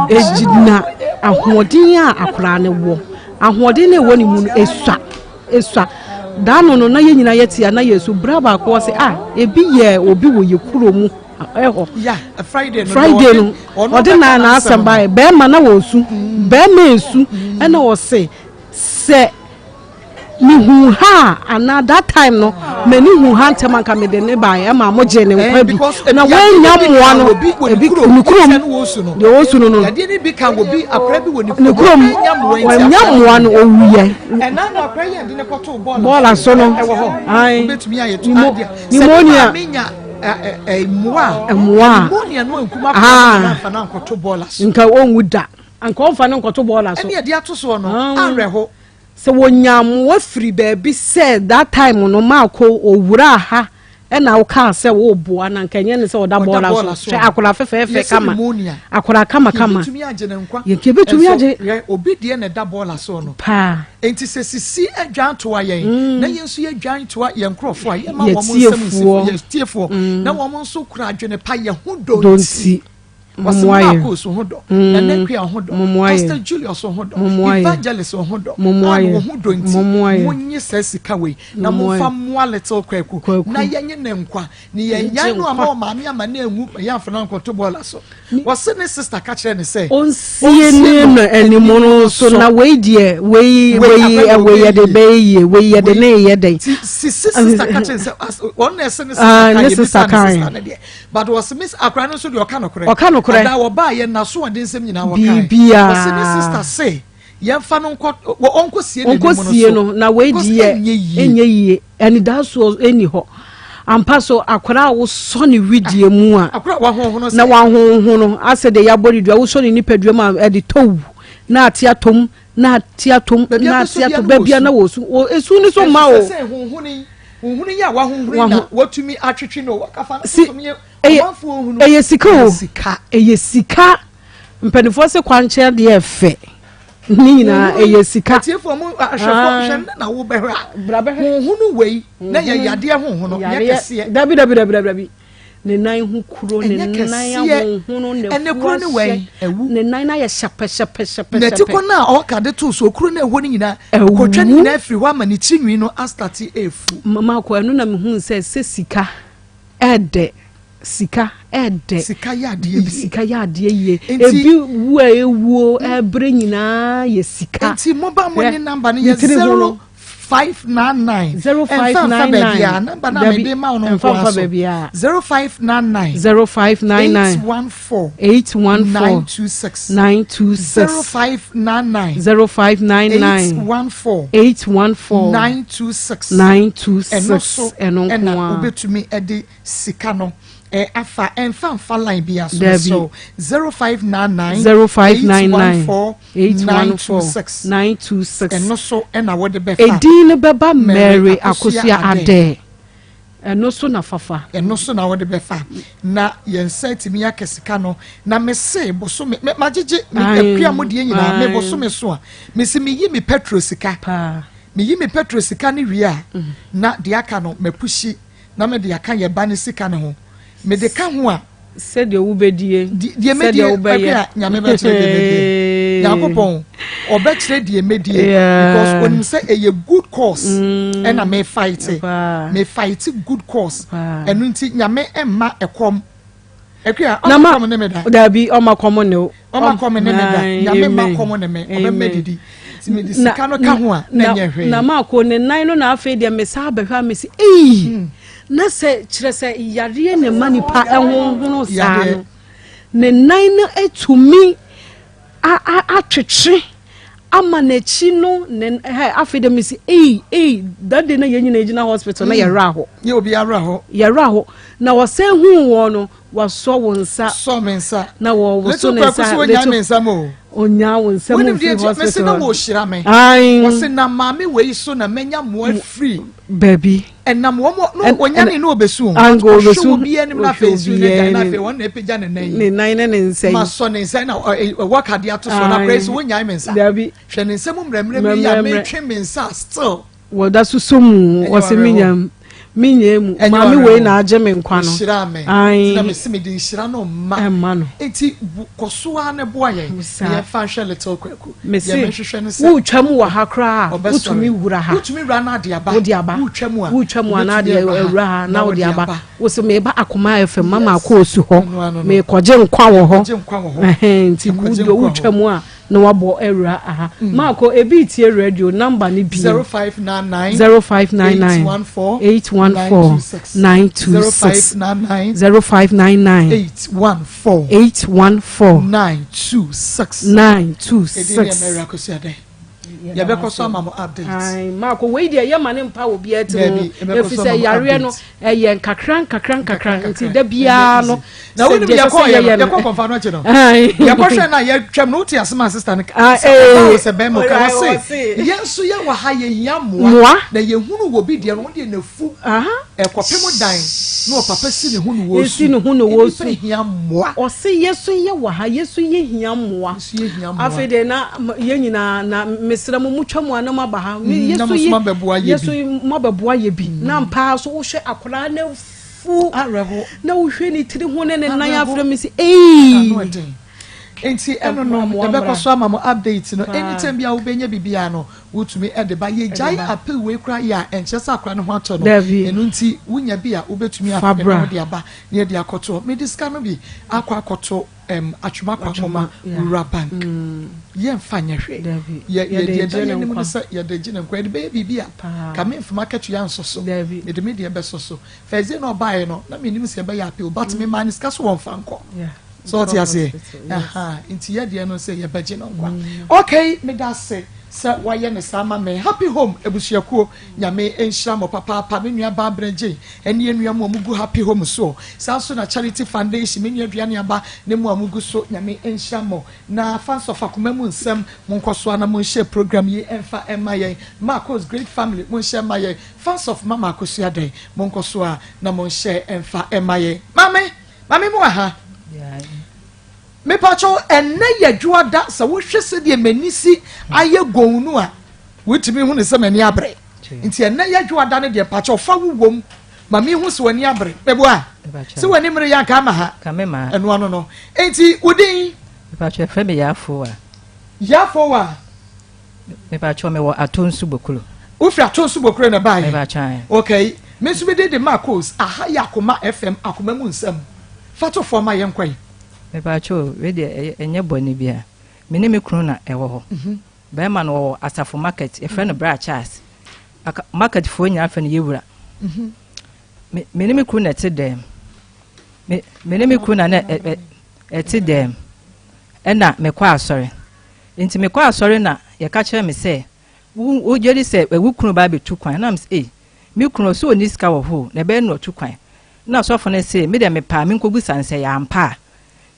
Speaker 4: ɛgyina ahoɔden a akoraa no wɔ ahoɔden no ɛwɔ ne mu no ɛsua Esua. Da ano no, na yɛn nyinaa yɛte a na yɛresu. Bra baako ɔse, ah, ebi yɛ obi wɔ yɛ kuro mu ɛhɔ.
Speaker 1: Yeah, Friday no.
Speaker 4: Friday no, ɔde na n'asɛm baeɛ. Bɛrima na wɔresu. Mm. Bɛrima esu. Mm. Ɛna ɔse, sɛ mehu ha a anaa that time no m'ani hu ha ntɛm anka mede ne baeɛ ɛma mo gye ne nkwa eh, bi na wɔanya mmoa no ebi ne kurom deɛ ɔsu no no ne kurom wɔanya mmoa no ɔwuyɛ
Speaker 1: Ɛna no akora yɛ de ne kɔtoo
Speaker 4: bɔɔla bɔɔla so no
Speaker 1: ɛwɔ hɔ wobɛtumi ayɛ to adeɛ sɛ ne maame nya mmoa
Speaker 4: mmoa
Speaker 1: pneumonia no ankum akora no amfa no ankɔto bɔɔla so
Speaker 4: nka ɔnwu da anka ɔmfa no nkɔto bɔɔla so
Speaker 1: ɛne ɛde ato soɔ no awerɛho
Speaker 4: sɛ wɔnya mmoa firi baabi sɛ that time no maako owura ha Ɛna wo kaa sɛ wo boa na nka ɛnyɛ ne sɛ ɔda bɔɔla so hwɛ akwadaa fɛfɛɛfɛ kama akwadaa kama kama
Speaker 1: yɛbɛtumi agye ne nkwa
Speaker 4: yɛn yɛbɛtumi agye
Speaker 1: hwɛ obi deɛ na ɛda bɔɔla so no
Speaker 4: paa
Speaker 1: nti sɛ sisi adwan toa yɛn mm. na yɛn nso yɛdwan toa yɛn nkurɔfoɔ a yɛma wɔn nsɛm nsi yɛ tiefoɔ mm. na wɔn nso kura adwene pa yɛ ho dɔ nti. Wɔsi Marcos ho dɔ, Nana Akua ho dɔ, Pastor Julius ho dɔ, Evangelist ho dɔ, Ann wo ho dɔ nti, monye saa sika wei na momfa mmoa little Kwaku na yɛnye ne nkwa ne yɛnyan no ama ɔmaame ama no anwu ma yɛamfa no ankɔto bɔɔla so. Wɔse ne sister ka kyerɛ ne sɛ
Speaker 4: ɔnsie ne no animono so na wei deɛ wei wei wei yɛde bɛyɛ yie wei yɛde ne yɛ dɛn.
Speaker 1: Ti sisi sister ka kyerɛ ne sɛ ɔno na ɛsɛ ne sister ka yɛ bisa ne sister ne deɛ. But wɔsi miss akora no nso deɛ ɔka nokorɛ.
Speaker 4: Ɔka nokorɛ.
Speaker 1: Ɔda wɔbaa yɛ n'asoɔden nsɛm nyinaa wɔkae.
Speaker 4: Biribiara.
Speaker 1: Wɔsi ne sister se yɛnfa no nkɔ wɔ ɔnkɔ sie n'anim no so.
Speaker 4: Ɔnkɔ sie no na wei deɛ ɛnyɛ yie anidasoɔ ɛni hɔ. Ampa so akora a wosɔ ne widie mu a.
Speaker 1: Akora a wahonhono sɛ.
Speaker 4: Na wahonhono asɛ deɛ yɛabɔ ne dua wosɔ ne nipadua mu a ɛde tɔw na ate atom na ate atom na ate atom baabi a na wɔ su wɔ esu ne so mma o.
Speaker 1: Sɛ honhoni honhoni yi a wahonhoni na watumi atwetwe no wakafa no
Speaker 4: si ɛyɛ ɛyɛ sika o ɛyɛ sika mpanimfoɔ sɛ kwankyɛn deɛ ɛfɛ ne nyinaa ɛyɛ sika.
Speaker 1: Atiefoɔ mu ahwɛfoɔ hwɛ ne na wobɛhwɛ a honhono wei na yɛ yadeɛ honhono nyɛ kɛseɛ.
Speaker 4: Dabi dabi dabi dabi. Ne nan ho kuro, ne nan ahonhono, n'afu ahyɛ, ne nan ayɛ hyɛpɛhyɛpɛhyɛpɛ.
Speaker 1: N'ati kɔ no a ɔka de too so, okuro no a ɛwɔ no nyinaa, kotwa no nyinaa firi hɔ ama ne tiri nwi no astate efu.
Speaker 4: Mama akɔ ɛno na mehu sɛ sɛ sika ɛdɛ sika ɛdɛ.
Speaker 1: Sika yɛ adeɛ yie.
Speaker 4: Sika yɛ adeɛ yie. Ebi wu a ewuo ɛbrɛ nyinaa yɛ sika.
Speaker 1: Nti mo ba mo ne namba no yɛ 0599.
Speaker 4: 0599.
Speaker 1: Ɛnfa nfa baabi a namba na mede ma wo no nko aso. 0599.
Speaker 4: 0599.
Speaker 1: 814.
Speaker 4: 814.
Speaker 1: 926.
Speaker 4: 926.
Speaker 1: 0599.
Speaker 4: 0599.
Speaker 1: 814.
Speaker 4: 814.
Speaker 1: 926.
Speaker 4: 926.
Speaker 1: Ɛno so
Speaker 4: ɛno nko
Speaker 1: ɛna wobɛtumi ɛde sika no eh, afa ɛnfa nfa line bi aso so 0599.
Speaker 4: 0599.
Speaker 1: 814.
Speaker 4: 814 926.
Speaker 1: Ɛno so na wode bɛfa.
Speaker 4: Edin no bɛba Mary Akosua Adeh. Ɛno so na fafa.
Speaker 1: Ɛno so na wode bɛfa. Na yɛn nsa atumi aka sika no. Na mese bosome, me magyegye me akua mo deɛ nyinaa, me bosome so a, mese meyi me petrol sika. Meyi me petrol sika no wie a, na deɛ aka no mapushi na mede aka yɛn ba no sika no ho. Mede ka ho a.
Speaker 4: Sɛdeɛ wobɛdie,
Speaker 1: sɛdeɛ wobɛyɛ. Nyame bɛkyerɛ deɛ mɛdie. Nyankopɔn. Ɔbɛkyerɛ deɛ mɛdie because onim sɛ ɛyɛ good cause ɛna me fight. Me fight good cause. Ɛno nti Nyame mma ɛkɔm. Akua, ɔma kɔm ne me da.
Speaker 4: Dabi, ɔma kɔm ne wo.
Speaker 1: Ɔma kɔm ne me da. Nyame mma kɔm ne me. Ɔbɛma didi. Nti mede sika no ka ho a, na ɛnyɛ hwee.
Speaker 4: Na maako ne nan no na afei deɛ mesa abɛhwɛ a mesi ei hmm. Na sɛ kyerɛ sɛ yareɛ na ɛma nipa ɛhonhono saa no ne nan no atumi atwetwe ama n'akyi no ne hɛ afei deɛ mesi ei ei that day na yɛn nyinaa gyina hospital na hmm. yɛwerɛ ahɔ
Speaker 1: yɛ obi awerɛ hɔ
Speaker 4: yɛwerɛ ahɔ na wɔsɛn hu wɔn no Wasɔ wo nsa.
Speaker 1: Sɔ me nsa.
Speaker 4: Na wɔwoso ne nsa.
Speaker 1: Little Kwaku so onyaa me nsa mu o.
Speaker 4: Onyaa wo nsa mu firi hospital.
Speaker 1: Mese na wɔhyira me. Ayi. Wɔse na maame wei so na manya mmoa firi.
Speaker 4: Baabi.
Speaker 1: Ɛnam wɔn no wɔnya ne na obesu.
Speaker 4: Ango obesu.
Speaker 1: Ɔhwɛ obi anim na afei nsu ne gya na afei wɔn na epagya ne nan yi.
Speaker 4: Ne nan ne ne nsa yi.
Speaker 1: Ma sɔ ne nsa na ɛwɔ kadeɛ ato so na akora yi so wɔnyaa me nsa.
Speaker 4: Dabi.
Speaker 1: Hwɛ ne nsa mu mmerɛmmerɛ mi yi a metwe me nsa still.
Speaker 4: Wɔda so sɔ mu, wɔse menya menyɛ mu. Maame wei na agye me nkwa no.
Speaker 1: Ɔhyiraa me. Nti na mese mede nhyira no mma.
Speaker 4: Ɛmma no.
Speaker 1: Nti kɔ so ara na boa yɛn. Na yɛmfa nhwɛ Little Kwaku.
Speaker 4: Mese
Speaker 1: Deɛ mehwehwɛ ne sɛ.
Speaker 4: Wotwa mu wɔ ha koraa a, wotumi wura ha.
Speaker 1: Wotumi wura na ade aba.
Speaker 4: Wode aba.
Speaker 1: Wotwa mu a.
Speaker 4: Wotwa mu a na ade awura ha na wode aba. Wose meba Akoma FM mama akɔ osu hɔ. Mekɔgye nkwa wɔ hɔ.
Speaker 1: Mekɔgye nkwa wɔ hɔ.
Speaker 4: Nti wotwa mu a. Na wabɔ awura aha. Maako ebi tie radio number no bio.
Speaker 1: 0599
Speaker 4: 0599
Speaker 1: 814
Speaker 4: 814 926
Speaker 1: 0599
Speaker 4: 0599
Speaker 1: 814
Speaker 4: 814
Speaker 1: 926
Speaker 4: 926.
Speaker 1: Edin yɛ Mary Akosua dɛn? Yɛbɛkɔ so ama mo update.
Speaker 4: Ae, Maako wei deɛ yɛ ma ne mpa wɔ biara ti
Speaker 1: Dabi,
Speaker 4: ho
Speaker 1: yɛbɛkɔ
Speaker 4: ɛfiri
Speaker 1: so
Speaker 4: sɛ
Speaker 1: ama mo
Speaker 4: yareɛ no
Speaker 1: update.
Speaker 4: ɛyɛ nkakra nkakra nkakra
Speaker 1: Nkakra
Speaker 4: nti
Speaker 1: nkakra.
Speaker 4: da biara no
Speaker 1: Na
Speaker 4: sɛ
Speaker 1: wonim
Speaker 4: deɛ ɛsɛ
Speaker 1: yɛkɔɔ
Speaker 4: sɛ
Speaker 1: yɛ
Speaker 4: yɛyɛ
Speaker 1: no
Speaker 4: no
Speaker 1: yɛkɔ kɔmfa no akyi no
Speaker 4: Ae.
Speaker 1: yɛkɔhwɛ no a yɛtwam no wote asɛm a sister no ka
Speaker 4: Ah,
Speaker 1: sɛ ɔbaa
Speaker 4: eh.
Speaker 1: wɔ sɛ bɛrima ɔka
Speaker 4: Ɔra,
Speaker 1: wɔse
Speaker 4: wɔse.
Speaker 1: yɛn nso yɛwɔ ha yɛhia mmoa
Speaker 4: Mmoa.
Speaker 1: na yɛhunu wɔ bi deɛ no wɔn deɛ n'afu
Speaker 4: Aha.
Speaker 1: ɛkɔpem dan na ɔpapa si ne ho na wɔsu
Speaker 4: Esi ne ho na wɔsu.
Speaker 1: nnipa hia mmoa
Speaker 4: Ɔse yɛso yɛ wɔ ha yɛso yɛhia mmoa.
Speaker 1: Yɛso yɛhia mmoa.
Speaker 4: Afei deɛ na yɛn nyinaa na mesrɛ mo motwa mu a na moaba ha.
Speaker 1: Mm, na mo nso moabɛboa yɛ bi.
Speaker 4: Yɛso moabɛboa yɛ bi. Na ampa ara so wohwɛ akwadaa no afu.
Speaker 1: Awerɛho.
Speaker 4: Na wohwɛ ne tiri ho ne ne nan
Speaker 1: Awerɛho.
Speaker 4: afrɛ me sɛ eii.
Speaker 1: Ano ɛden. Nti ɛno no yɛbɛkɔ so ama mo update no anytime bi a wobɛnya biribiara no wotumi de ba. Yɛgyae appeal wei koraa yɛ a ɛnkyerɛ sɛ akwadaa no ho atɔ no.
Speaker 4: Dabi.
Speaker 1: Ɛno nti wonya bi a wobɛtumi
Speaker 4: Fa
Speaker 1: apɛ na
Speaker 4: bra.
Speaker 1: wode aba na yɛde akɔto. Mede sika no bi akɔ akɔto um, Atwoma Kwamoma Rural Bank. Yɛmfa nyɛ hwee. Yɛ yɛ deɛ ɛda yɛn anim ne sɛ yɛde gye ne nkwa. Yɛde bɛyɛ biribi a ka memfa m'akatua nsɔ so. Mede me deɛ bɛsɔ so. First day na ɔbaeɛ no, na mennim sɛ yɛbɛyɛ appeal but memaa no sika so wɔmfa nkɔ. So ɔte aseɛ? Aha, nti yɛ deɛ no sɛ yɛbɛgye no nkwa. Okay, meda ase sɛ wayɛ ne saa ma me. Happy Home abusuakuo, Nyame nhyira mo papaapa. Me nua baa Brɛ Jane ɛne yɛn nua mu a wɔgu Happy Home soɔ. Saa nso na Charity Foundation, me nua Aduane Aba ne mo a mogu so, Nyame nhyira mo. Na fa nsɔ fa koma mu nsɛm, monkɔ so ara na monhyɛ program yi mfa mma yɛn. Marcos Great Family, monhyɛ mma yɛn. Fans of Mama Akosua Dɛn, monkɔ so ara na monhyɛ mfa mma yɛn. Maame, maame mo wɔ ha? Mepakyɛw, ɛnnɛ yɛ Dwoada, sɛ wohwɛ sɛdeɛ m'ani si ayɛ gɔn no a, wotumi hu no sɛ m'ani abere. Nti ɛnnɛ yɛ Dwoada no deɛ, mpakyɛw fa wo wom ma mehu sɛ w'ani abere. Meboa? Sɛ w'ani mmere yɛ anka ama ha. Ɛno ano no. Nti wo din?
Speaker 5: Mepakyɛw, yɛfrɛ me Yaafowa.
Speaker 1: Yaafowa?
Speaker 5: Mepakyɛw, mewɔ Atonsu Bokuro.
Speaker 1: Wofiri Atonsu Bokuro na ɛbaeɛ?
Speaker 5: Mepakyɛw.
Speaker 1: Okay. Me nso me din de Marcos. Aha yɛ Akoma FM, Akoma mu nsɛm. Fa to fam ma yɛnkɔ yi.
Speaker 5: Mepakyɛw, wei deɛ ɛnyɛ bɔne biara. Me ne me kunu na ɛwɔ hɔ. Bɛrima no ɔwɔ Asafo market, yɛfrɛ no Bra Charles. Aka market foɔ nyinaa frɛ no Yewura. Me me ne me kunu na ɛte dɛm. Me me ne me kunu na na ɛte dɛm. Ɛna mekɔ asɔre. Nti mekɔ asɔre na yɛka kyerɛ me sɛ wo wogye di sɛ wo kunu ba abɛtu kwan. Na mesɛ ei me kunu ɔsɛ ɔnni sika wɔ hɔ o, na ɛbɛyɛ na ɔtu kwan. Na ɔsɔfo no se me deɛ mepɛ a menkɔbusa no sɛ ɛyɛ ampa a.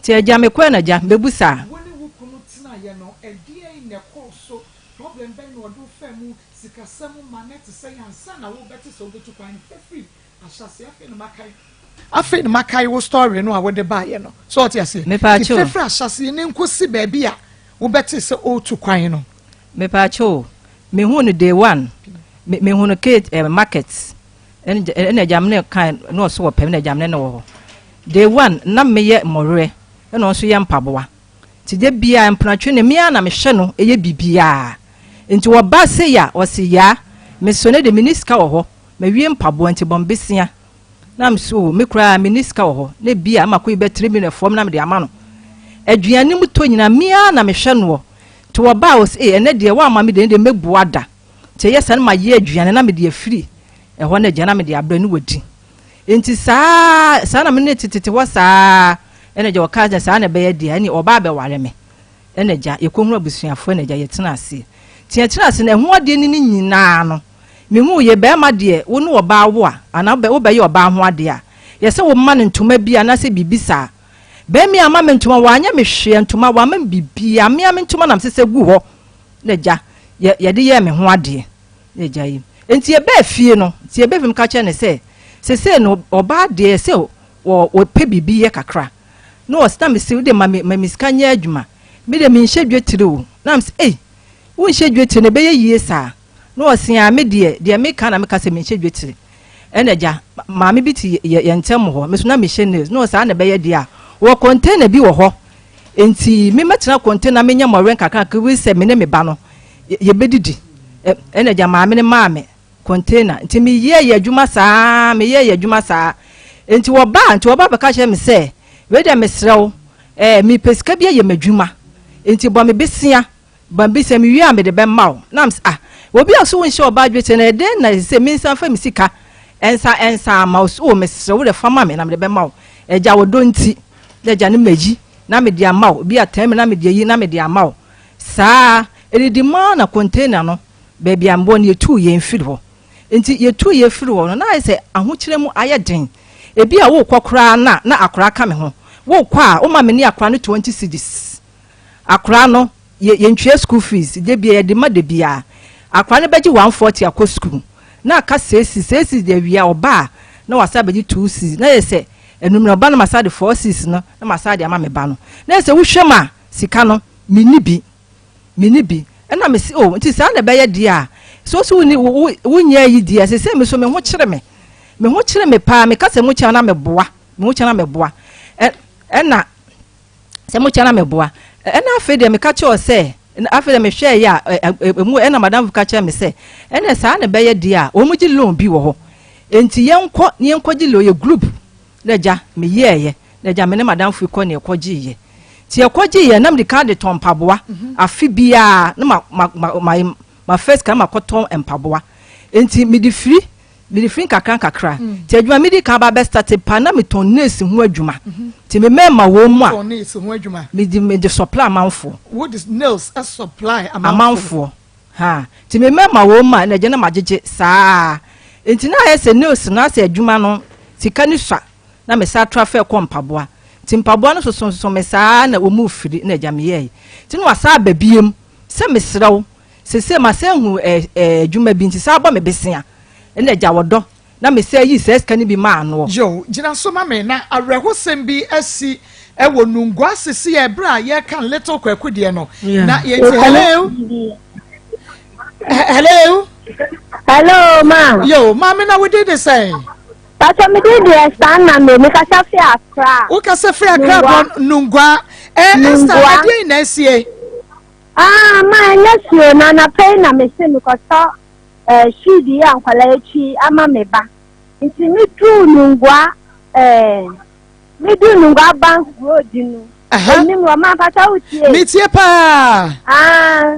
Speaker 5: Nti agya mekɔɛ na agya mɛbusa a.
Speaker 1: Wo ne wo kunu tenaeɛ no, ɛdeɛn na ɛkɔɔ so? Problem bɛn na ɔde wo faa mu? Sikasɛm ma na ɛte sɛn ansa na wobɛte sɛ wobɛtu kwan no? Fa firi ahyɛaseɛ. Afei na makae. Afei na makae wo story no a wode baeɛ no. So ɔte aseɛ?
Speaker 5: Mepaakyɛw.
Speaker 1: Nti fa firi ahyɛaseɛ na ɛnkɔsi baabi a wobɛte sɛ ɔretu kwan no.
Speaker 5: Mepaakyɛw, mehuu no day one, me mehuu no Kate eh, market. Ɛna agya me ne kan na ɔso wɔ pɛm na agya me ne no wɔ hɔ. Day one na meyɛ mmɔwerɛ ɛna ɔnso yɛ mpaboa. Nti da biara mpenatwe no, me ara na mehwɛ no yɛ biribiara. Nti wɔba sei a, ɔse yaa, mesɔ no de menni sika wɔ hɔ, mawie mpaboa nti bɔ me besia. Na mese oo, me koraa menni sika wɔ hɔ, na ebia makɔyi bɛ 3 million fam na mede ama no. Aduane mu tɔ nyinaa, me ara na mehwɛ noɔ. Nti wɔba a, ɔse ee, ɛnnɛ deɛ woamma me deɛ, ɛnnɛ deɛ mɛbua da. Nti ɛyɛ saa na mayɛ aduane na mede afiri ɛhɔ no agya na mede abrɛ no wadi. Nti saa saa na me ne tetete hɔ saa ɛna agya ɔka sɛ saa na ɛbɛyɛ deɛ ɛne ɔba abɛware me ɛna agya yɛkɔhunu abusuafoɔ ɛna agya yɛtena aseɛ. Nti yɛtena ase no ɛho adeɛ no ne nyinaa no mehu yɛ bɛrima deɛ wo ne ɔbaa wo a anaa wobɛyɛ ɔbaa ho adeɛ a yɛsɛ wo ma no ntoma bi anaasɛ biribi saa. Bɛrima yi amma me ntoma wanyɛ me hwee ntoma wamma me biribiara mea me ntoma na mesesa gu hɔ na agya yɛ yɛde yɛɛ me ho adeɛ na agya yi nti yɛbɛɛ fie no nti yɛbɛɛ fie meka kyerɛ no sɛ sesei no ɔbaa deɛ sɛ wɔ wɔpɛ biribi yɛ kakra na ɔsɛ na mese wode ma me ma me sika nyɛ adwuma me deɛ menhyɛ dwetire o na mese ei wonhyɛ dwetire na ɛbɛyɛ yie saa na ɔse a me deɛ deɛ meka na meka sɛ menhyɛ dwetire ɛna agya maame bi te yɛ yɛn ntam hɔ me so na mehyɛ nails na ɔsaa na ɛbɛyɛ deɛ a wɔ container bi wɔ hɔ Enti me mɛtena kɔnte na menyɛ mmɔwerɛ nkakrankakra bi sɛ me ne me ba no yɛbɛdidi. Ɛna agya maame no maa me kɔntena. Nti meyɛɛ yɛ adwuma saa, meyɛɛ yɛ adwuma saa. Enti wɔbaa, nti wɔba bɛka kyerɛ me sɛ, wei deɛ mesrɛ wo, ɛɛ mepɛ sika bi ayɛ m'adwuma. Enti bɔ me besia. Ba bi sɛ mewie a mede bɛma wo. Na mese ah obi a so wonhyɛ ɔbaa dwetire no ɛdɛn na ɛsɛ sɛ mensan fa me sika nsa nsa ama wo so o mesrɛ wo dɛ fa ma me na mede bɛma wo agya wo dɔ nti na agya no mayi na mede ama wo bi atɛn me na mede ayi na mede ama wo saa ɛdidi maa na container no baabi a mebɔ no yɛtuu yɛn firi hɔ nti yɛtuu yɛn firi hɔ no na ayɛ sɛ ahokyerɛ mu ayɛ den ebi a wokɔ koraa na na akora ka me ho wokɔ a woma me ne akora no 20 cedis Akwadaa no, yɛ yɛntua school fees, da biara yɛde ma da biara. Akwadaa no bɛgye 140 akɔ school, na aka six cedis, six cedis deɛ awia ɔba a, na wasan abɛgye two cedis, na yɛ sɛ anummerɛ ɔba no masan de four cedis no na masan de ama me ba no. Na yɛ sɛ wohwɛ mu a, sika no, menni bi, menni bi. Ɛna mese oh, nti saa na ɛbɛyɛ deɛ a, sɛ wo so wonni, wo, wo, wonyɛ ayi deɛ, seesei me so me ho kyere me, me ho kyere me paa, meka sɛ mokyɛ a na meboa, me ho kyɛ na meboa. Ɛ, ɛna. Sɛ mokyɛ na meboa. Ɛna afei deɛ meka kyerɛ sɛ, afei deɛ mehwɛɛ yɛ a, ɛmu ɛna madamfo ka kyerɛ me sɛ, ɛna saa na ɛbɛyɛ deɛ a, wɔn gye loan bi wɔ hɔ. Enti yɛnkɔ na yɛnkɔ gye loan, yɛ group. Na agya, meyɛɛyɛ. Na agya, me ne madamfo yi kɔ na yɛkɔ gyeeɛ. Nti yɛkɔ gyeeɛ, na mede kan de tɔn mpaboa. Afe biara, na ma, ma, ma, ma, ma first kan makɔtɔn mpaboa. Enti mede firi Mede firi nkakrankakra. Nti adwuma medi kan ba bɛ starte pa na metɔn nails ho adwuma. Nti me mɛma wɔn mu a.
Speaker 1: Wotɔn nails ho adwuma?
Speaker 5: Mede mede supply amanfoɔ.
Speaker 1: Wode nails supply amanfoɔ?
Speaker 5: Amanfoɔ. Ha. Nti me mɛma wɔn mu a na agya na magyegye saa. Nti na ayɛ sɛ nails no asɛ adwuma no sika no sua na me san tra fɛ kɔ mpaboa. Nti mpaboa no soso me saa na wɔn mu firi na agya meyɛɛ. Nti na wasan aba biem sɛ mesrɛ wo Sesei masan ahu adwuma bi nti san bɔ me besea na agya ɔdɔ na mesan yii saa sika no bi maa noɔ.
Speaker 1: Yow, gyina so ma me na awerɛhosɛm bi asi wɔ Nungua sesei ɛberɛ a yɛreka Little Kwaku deɛ no na yɛnti hello hello.
Speaker 6: Hello ma.
Speaker 1: Yo, maame na wo din de sɛn?
Speaker 6: Pastor me din de Esther Name, me kasa fi Accra.
Speaker 1: Wo kasa fi Accra bɔ Nungua. Eh, Esther, ɛdeɛn na asie?
Speaker 6: Ah ma ɛnyɛ hwee o, na anapa yi na mese mekɔtɔ eh, shoe yi a nkwadaa atwi ama me ba. Nti meduu Nungua eh, meduu Nungua Bank Road no. Anim hɔ, ma mpata wotie?
Speaker 1: Metie paa.
Speaker 6: Ah,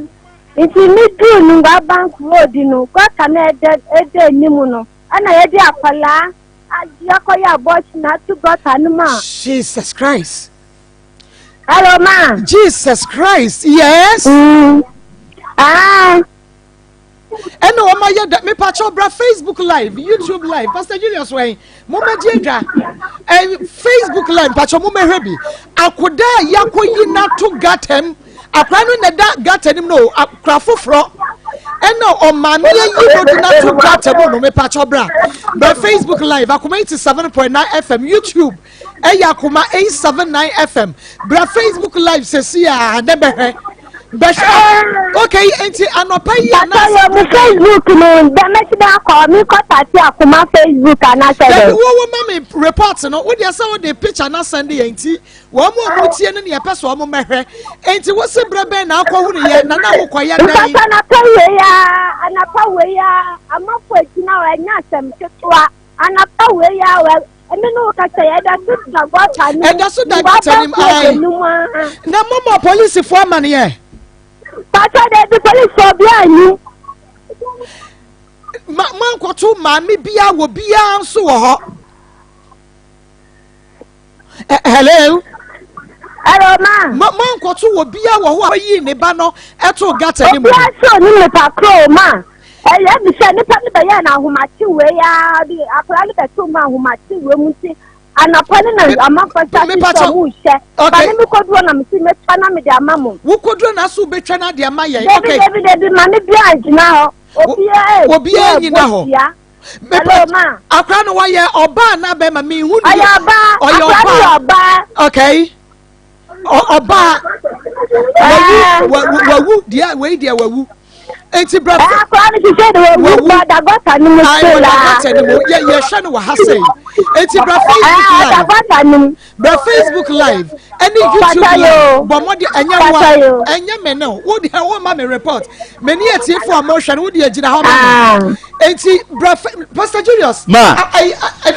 Speaker 6: nti meduu Nungua Bank Road no, gɔta no ɛda ɛda anim no, ɛna yɛde akwadaa agye akɔyɛ abɔkye na ato gɔta no mu a.
Speaker 1: Jesus Christ.
Speaker 6: Hello, ma.
Speaker 1: Jesus Christ, yes.
Speaker 6: Ah.
Speaker 1: ɛna wɔn ayɛ da mipakyɛw bra Facebook live YouTube live Pastor Julius wɛn mo mɛ gye dwa ɛ Facebook live mipakyɛw mo mɛhwɛ bi akoda a yakɔ yi n'ato gatam akora no na ɛda gata nim no akora foforɔ ɛna ɔmaame ayi no de n'ato gata mu no mipakyɛw bra bra Facebook live akoma 87.9 FM YouTube. Ɛyɛ Akoma 879 FM. Bra Facebook live sɛsi a na bɛhwɛ. Bɛhwɛ okay nti anɔpa yi
Speaker 6: Papa
Speaker 1: anaasɛ
Speaker 6: yɛ mu Facebook no dɛ mɛsi dɛ akɔ mi kɔ tati akoma Facebook anaasɛ
Speaker 1: Dabi
Speaker 6: dɛ.
Speaker 1: wo wo ma me report no wo deɛ sɛ wo de picture na send yɛn nti wɔn mu a wɔn tie no ne yɛpɛ sɛ wɔn mɛhwɛ nti wo se brɛ bɛn na akɔ hunu yɛ na na wokɔ yɛ dɛn.
Speaker 6: Mpata anapa wei a anapa wei a amafo agyina hɔ ɛnyɛ asɛm ketewa anapa wei a wɛ ɛmi ne wo kasa yɛ ɛda so da gɔta no
Speaker 1: Ɛda so da gɔta no mu, ae. Na mɔmɔ polisifoɔ amaneɛ.
Speaker 6: Pata dɛ bi polisifoɔ bi anyi.
Speaker 1: Ma mankɔto maame biara wɔ biara nso wɔ hɔ. Hello.
Speaker 6: Hello ma.
Speaker 1: Ma mankɔto wɔ biara wɔ hɔ a ɔyii ne ba no ɛto gata ne mu.
Speaker 6: Obiara nso onim nipa koro ma. Ɛyɛ bi sɛ nipa no bɛyɛ no ahomakye wei aa de akwadaa no bɛto mu ahomakye wei mu nti anɔpa no na amanfoɔ hyɛ ase sɛ ɔmo rehyɛ. Ba ne mekɔduro na mesi mɛtwa na mede ama mo.
Speaker 1: Wokɔduro na so wobɛtwa no ade ama yɛn.
Speaker 6: Dabi dabi dabi maame biara ngyina hɔ. Obiara
Speaker 1: obiara nyina hɔ.
Speaker 6: Hello ma.
Speaker 1: Akwadaa no wɔyɛ ɔbaa anaa bɛrima mehu no.
Speaker 6: Ɔyɛ ɔbaa.
Speaker 1: Ɔyɛ
Speaker 6: ɔbaa. Akwadaa no yɛ ɔbaa.
Speaker 1: Okay. Ɔbaa. Wawu wawu deɛ wei deɛ wawu. Eti bra.
Speaker 6: Akwadaa no sise de wawu ba da gɔta no mu
Speaker 1: so la. Ayi gɔta no mu yɛ yɛhwɛ no wɔ ha sɛ. Eti bra Facebook live.
Speaker 6: Da gɔta no mu.
Speaker 1: Bra Facebook live ɛne YouTube live bɔ mmɔde ɛnyɛ wa ɛnyɛ me no wo deɛ wo ma me report me ne atiefo a mohwɛ no wo deɛ gyina hɔ ma me eti bra Pastor Julius.
Speaker 7: Ma it's a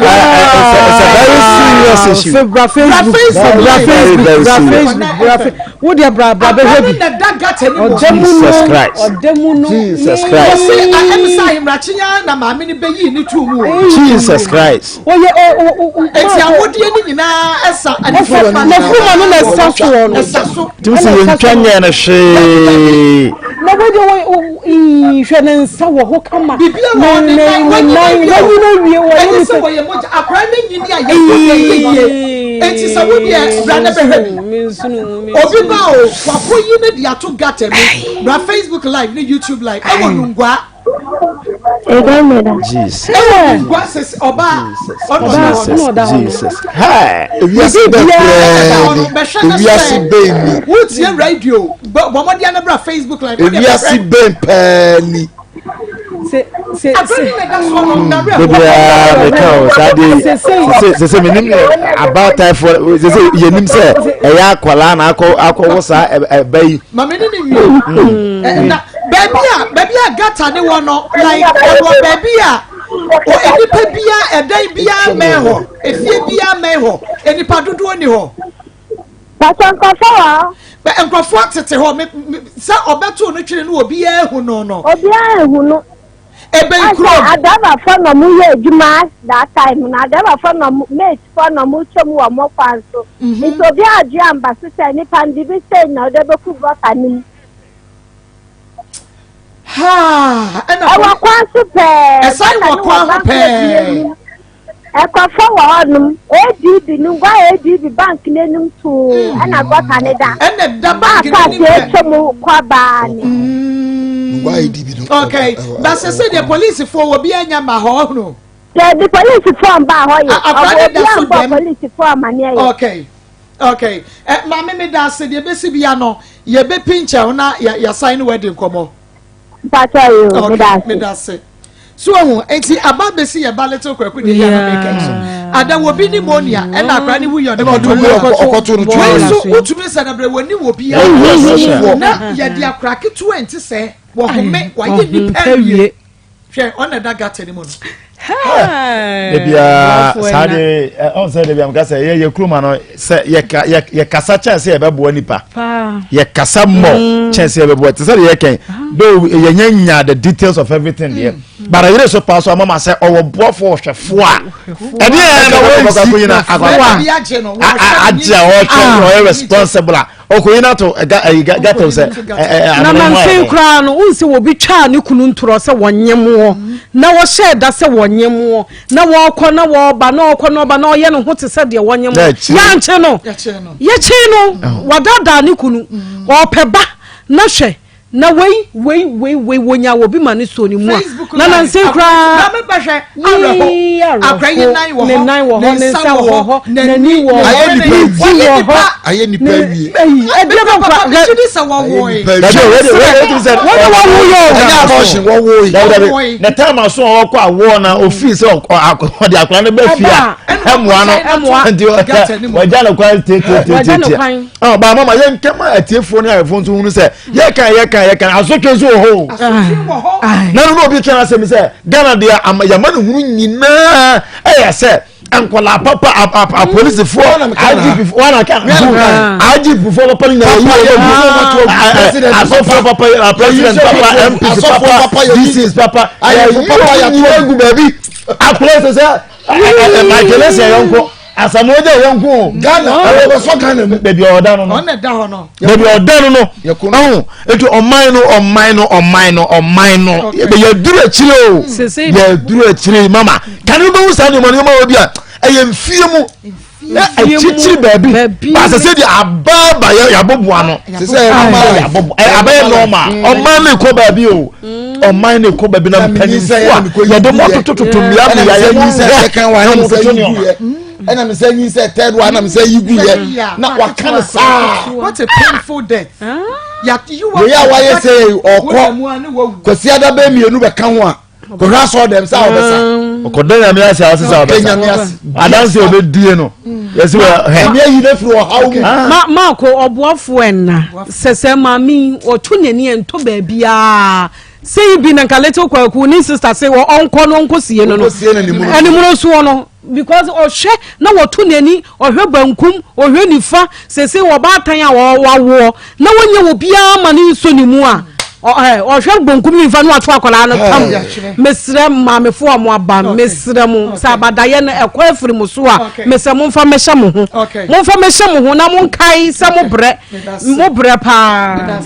Speaker 7: very serious issue.
Speaker 4: Bra Facebook bra Facebook bra Facebook bra Facebook wo deɛ bra bra bɛhwɛ bi.
Speaker 1: Ɔdɛ
Speaker 4: mu no
Speaker 7: Jesus Christ.
Speaker 4: ɔdɛ mu no.
Speaker 7: Jesus Christ.
Speaker 1: Wɔsi ɛmisa ahemrakye ya na maame no bɛyi ne tu mu o.
Speaker 7: Jesus Christ.
Speaker 4: Oyɛ o o o.
Speaker 1: Eti awodeɛ no nyinaa ɛsa
Speaker 4: ɛnifuma no na ɛsa soɔ no.
Speaker 1: Ɛsa so.
Speaker 7: Tí sɛ yɛn ntwa nyɛ no hwee.
Speaker 4: Na wo de wo ii hwɛ ne nsa wɔ hɔ kama.
Speaker 1: Bibi a wɔ ne nan
Speaker 4: wɔnyina wɔnyina wie wɔ
Speaker 1: yɛ ne sɛ wɔyɛ mogya akora ne nyini a yɛ kɔ yɛ yie. Eti sɛ wo deɛ bra ne bɛhwɛ bi. Obi ba o wakɔ yi ne de ato gata mu bra Facebook live ne YouTube live ɛwɔ Nungua.
Speaker 7: Jesus.
Speaker 4: Jesus.
Speaker 8: Ewiase bɛ pɛɛ ni. Ewiase bɛ ni.
Speaker 1: Wotie radio bɔmɔden anabra Facebook live.
Speaker 8: Ewiase bɛ pɛɛ ni.
Speaker 7: Bebia meka o saa de sese sese menim abaataefoɔ sese yɛnim sɛ ɛyɛ akwadaa na akɔ akɔwo saa ɛba yi.
Speaker 1: Maame ne ne wie. Na baabi a baabi a gata ne wɔ no like ɛwɔ baabi a nipa bia ɛdan bia mɛn hɔ efie bia mɛn hɔ nipa dodoɔ ni hɔ.
Speaker 6: Pàtó nkurɔfoɔ wɔ hɔ.
Speaker 1: Bɛ nkurɔfoɔ tete hɔ me me sɛ ɔbɛto no twene no obiara ehu no no.
Speaker 6: Obiara ehu no.
Speaker 1: Ebɛn kurom.
Speaker 6: Ɔsɛ adrabafoɔ na ɔmo yɛ adwuma that time no adrabafoɔ na ɔmo mate foɔ na ɔmo twam wɔ ɔmo kwan so. Nti obiara adwe amba so sɛ nipa no biribi sei na ɔde bɛku gɔta no mu. Ɛwɔ kwan so pɛɛ.
Speaker 1: Ɛsan wɔ kwan ho pɛɛ.
Speaker 6: Ɛkɔfɔ wɔ hɔnom. ADB no ngua ADB bank n'anim too mm. ɛna gɔta ne da.
Speaker 1: Ɛna da bank n'anim
Speaker 6: pɛ. A kaase atwa mu kɔ baa ne.
Speaker 1: Mm.
Speaker 8: Ngua ADB no.
Speaker 1: Okay, na sese deɛ polisifoɔ wɔ bi anya ma hɔ ɔhunu.
Speaker 6: Dɛbi polisifoɔ mba hɔ yɛ. Ɔbɔ obi ambɔ polisifoɔ amaneɛ yɛ.
Speaker 1: Okay. Okay. Eh, maame mi da ase deɛ besi bia no yɛbɛ pinkyɛw na yɛsan ne wadi nkɔmɔ.
Speaker 6: Mpatsɔ yi o, meda ase.
Speaker 1: Meda ase. So ohun eti aba besi yɛ ba little kwaku de yɛ anam eka so. Ada wɔ bi pneumonia ɛna akora ne wuyɔ ne
Speaker 8: ɔkɔto no
Speaker 1: Wei nso wotumi sɛ na brɛ wɔ ni wɔ bi a na yɛde akora ketewa nti sɛ wɔhome wɔayɛ nipa awie. Hwɛ ɔna da gata ne mu no.
Speaker 7: Ebia saa de ɔn sɛ debi amka sɛ yɛ yɛ kuroma no sɛ yɛ kasa kyɛn sɛ yɛbɛboa nipa yɛ kasa mmɔ mm. kyɛn sɛ yɛbɛboa te sɛ de yɛ kɛn though yɛnyɛ nya the details of everything deɛ mm. but ayere so paa so ama ma sɛ ɔwɔ boafo ɔhwɛfo a ɛdeɛ yɛn na wɔnsi akɔnyina akɔ agye a ɔhwɛ ɔyɛ responsible a ɔkɔyi no ato gata sɛ
Speaker 4: na nansen koraa no wohu sɛ wɔbi twaa ne kunu ntorɔ sɛ wɔnyem woɔ na wɔhyɛɛ da sɛ wɔnyem woɔ na wɔkɔ na wɔba na ɔkɔ na ɔba na ɔyɛ ne ho te sɛ deɛ wɔnyem yɛankye no yɛkye no wadaadaa ne kunu ɔpɛ ba na hwɛ. Na wei wei wei wei wonya wɔ bi ma ne so ne mu a na nanse koraa yii awerɛho ne nan wɔ hɔ ne nsa wɔ hɔ n'ani wɔ hɔ ne ti wɔ hɔ
Speaker 8: ayɛ nipa awie
Speaker 4: eyi ɛdeɛ bɛ nkwa
Speaker 7: dabi o wei de wei de wei sɛ
Speaker 4: wɔn na wɔn wo yɛ o
Speaker 8: ɛnyɛ abɔɔhye wɔn wo yi
Speaker 7: dabi dabi na time aso a ɔkɔ awoɔ na ofii sɛ ɔde akwadaa no bɛ fie a ɛmoa no nti wɔgya no kwan tietietie ɔ ba mama yɛn kɛma atiefoɔ ne ayɛfoɔ nso hunu sɛ yɛka yɛka yɛka asotwe nso wɔ hɔ o na no na obi twɛn asɛm sɛ Ghana deɛ ama yɛma no hunu nyinaa ɛyɛ sɛ nkɔla papa apolisifoɔ IGP foɔ wana ka IGP foɔ papa nyinaa yɛ yi asɔfoɔ papa president papa MPs papa DCs papa yɛ yi wɔn nyinaa gu baabi akɔla sɛ sɛ Michael Essien yɔnko Asamoah Gyan yɔnko o.
Speaker 8: Ghana ɛwɔ bɛ sɔ Ghana mu.
Speaker 7: Baabi a ɔda no no.
Speaker 1: Ɔna ɛda hɔ no.
Speaker 7: Baabi a ɔda no no. Ɔho etu ɔman no ɔman no ɔman no ɔman no yɛ yɛ duru akyire o. Yɛ duru akyire mama. Kane bɛ hu saa nneɛma nneɛma wɔ bi a ɛyɛ nfie mu. Akyirikyiri baabi. Baasa sɛ de abaaba yɛ yaboboa no.
Speaker 8: Sisɛ yɛ normal life.
Speaker 7: Abɛyɛ normal. Ɔman no kɔ baabi o. Ɔman no kɔ baabi na mpanyinfoɔ a yɛde mo atotototo mmea mmea yɛ
Speaker 8: nyinsɛ second one ɛna mesɛ yi gu yɛ ɛna mesɛ nyinsɛ third one ɛna mesɛ yi gu yɛ na waka no saa.
Speaker 1: What a painful death.
Speaker 8: Wei a wayɛ sɛ ɔkɔ kwasi adabɛ mmienu bɛka ho a kɔhwɛ asɔ dɛm sɛ ɔbɛsa.
Speaker 7: Ɔkɔdɔ nyame ase a ɔsesa ɔbɛsa. Adanse a ɔbɛdie no yɛsi wɔ hɛ.
Speaker 8: Nyame ayi no afiri ɔhaw mu.
Speaker 4: Ma maako ɔboafoɔ ɛna sɛ sɛ maame yi ɔto n'ani ɛntɔ baabiara sɛ yi bi na nka little kwaku ne sister se wɔ ɔnkɔ no ɔnkɔ sie no no ɛnimono soɔ no because ɔhwɛ na wɔto n'ani ɔhwɛ bankum ɔhwɛ nifa sese ɔbaatan a wawoɔ na wɔnyɛ wɔ biara ma ne nsɔ ne mu a ɔhwɛ bonkum ne nifa no ato akwadaa no tam mesrɛ maamefoɔ a mo aba mesrɛ mo sɛ abadayɛ no ɛkɔ afiri mo so a mesrɛ mo mfa mɛhyɛ mo ho momfa mɛhyɛ mo ho na monkae sɛ mo brɛ mo brɛ paa.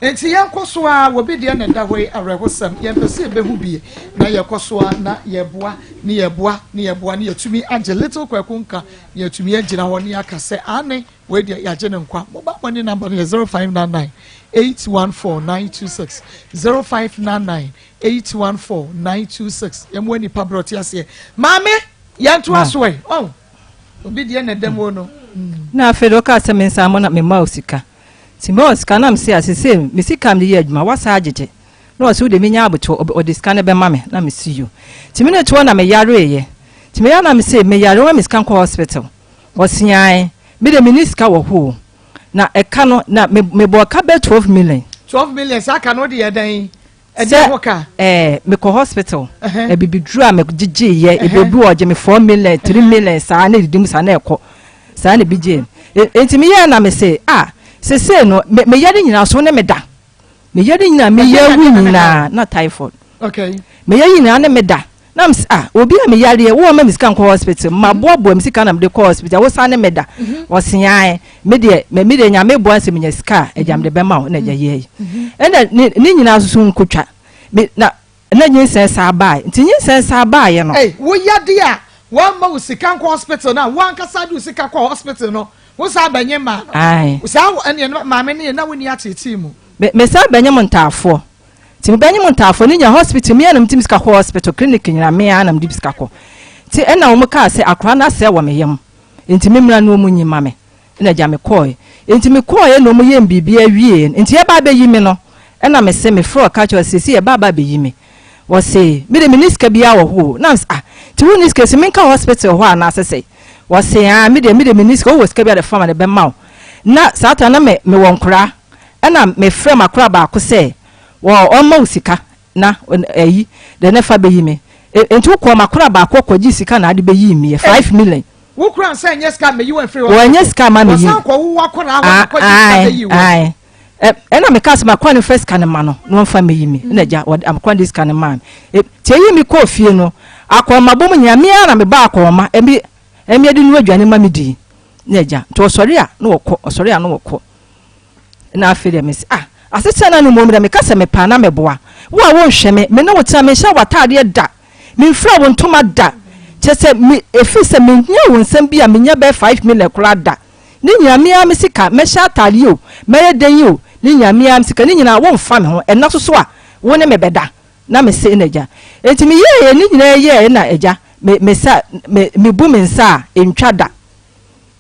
Speaker 1: Enti yɛnkɔ so ara, wɔ bi deɛ na ɛda hɔ yi, awerɛhosɛm, yɛmpɛ sɛ yɛbɛhu bi, na yɛkɔ so ara na yɛboa, ne yɛboa, ne yɛboa, ne yɛatumi agye Little Kwaku nka, na yɛatumi agyina hɔ ne yɛaka sɛ, aane, wei deɛ yɛagye no nkwa. Mobile money number no yɛ 0599 814 926, 0599 814 926. Yɛmmoa nnipa berɛ ɔte aseɛ. Maame, yɛntoa so ɛ, ɔn, obi deɛ na ɛda mu no.
Speaker 5: Na afei de ɔkaa sɛ mensan mo na mema wo sika. Nti mewɔ sika na mese a sesei me sika a mede yɛ adwuma wasa agyegye na ɔse wode menya abotoɔ ɔde sika no bɛma me na mese yo nti me ne toɔ na meyareeɛ nti meyare na mese meyare wɔma me sika nkɔ hospital ɔse ae me de menni sika wɔ hɔ o na ɛka no na mebɔɔ ka bɛyɛ 12 million.
Speaker 1: 12 million saa ka no wode yɛ dɛn? Ɛdeɛ ho ka?
Speaker 5: Ɛɛ mekɔ hospital. Abibiduro a megyegyeeɛ ebi wɔ ɔgye me 4 million 3 million saa na ɛdidi mu saa na ɛkɔ. Saa na ebi gyee me. Enti meyɛɛ na mese, Ah, seesei no, me, me yare nyinaa so ne me da. Me yare nyinaa, me yɛ awu nyinaa, na typhoid.
Speaker 1: Okay.
Speaker 5: Me yɛ nyinaa ne me da. Na mese, ah, obi a me yareɛ, wo ɔma me sika nkɔ hospital, maboaboa me sika na mede kɔ hospital, wo san ne me da. Ɔse, ae, me deɛ, me, me deɛ Nyame boa sɛ menya sika a, agya mede bɛma wo, na agya yɛɛyi. Ɛna ne, ne nyinaa nso so nkotwa. Me, na Na nyinsɛn saa baae. Nti nyinsɛn saa baaeɛ no.
Speaker 1: Ei, wo yadeɛ a wamma wo sika nkɔ hospital no a wo ankasa de wo sika kɔɔ hospital no, wo san bɛnye maa no.
Speaker 5: Ae.
Speaker 1: Saa wo ɛneɛ no maame no yɛ na wonni ateetee mu.
Speaker 5: Me, me san bɛnye mo ntaafoɔ. Nti me bɛnye mo ntaafoɔ no nyinaa hospital, me ara na mede me sika kɔ hospital, clinic nyinaa me ara na mede me sika kɔ. Nti ɛna wɔn kaa sɛ akwadaa no asɛe wɔ me yam, nti me mmra na wɔn nyi ma me. Ɛna agya me kɔɔe. Enti me kɔɔeɛ na wɔn yɛɛ me biribiara wieeɛ no, nti yɛba abɛyi me no, ɛna me se, me frɛ ɔka kyerɛ ɔse seesei yɛba aba abɛyi me. Ɔse, me deɛ menni sika biara wɔ hɔ o. Na me se, ah, nti wonni sika, se menka hospital hɔ anaasɛ sɛn? Ɔse, ah, me deɛ, me deɛ menni sika, wowɔ sika bi a de fa ma de bɛma wo. Na saa time no na me, mewɔ nkoraa, ɛna me frɛ m'akoraa baako sɛ, wɔ, ɔmma wo sika na, ayi, deɛ na fa bɛyi me. Enti wokɔɔ m'akoraa baako hɔ kɔgyee sika na ade bɛyii meɛ, 5 million.
Speaker 1: Wo kura nsa nyɛ sika mmeyi wɔn mfiri hɔ.
Speaker 5: Wɔnyɛ sika ma meyi.
Speaker 1: Wɔsan kɔ wo akɔraa hɔ na kɔgye sika bɛyi wɔn.
Speaker 5: Ae, ae. Ɛna meka sɛ makora no mfa sika no ma no na ɔmfa mmeyi me. Ɛna agya wɔde akora no de sika no maa me. Nti eyi me kɔɔ fie no, akɔnma bɔ mu nyinaa me ara na mebɔɔ akɔnma ɛmi ɛmi ɛde noa aduane ma me dii. Na agya nti ɔsɔre a na wɔkɔ, ɔsɔre a na wɔkɔ. Na afei deɛ mese ah asetena no mmom deɛ meka sɛ mepɛ a na meboa. Wo a wonhwɛ me, me ne wo tena menhyɛ w'ataadeɛ da. Memfiraa wo ntoma da. Kyerɛ sɛ, me, ɛfiri sɛ menyaa wo nsam bi a menya bɛyɛ 5 million koraa da. Ne nyinaa me ara me sika, mɛhyɛ ataadeɛ o, mɛyɛ dɛn o, ne nyinaa me ara me sika, ne nyinaa womfa me ho, ɛnna so so a, wo ne me bɛda. Na me se, Ɛna agya. Enti meyɛeɛ, ne nyinaa yɛeɛ, ɛna agya, me, me sa, me, mebu me nsa a, ɛntwa da.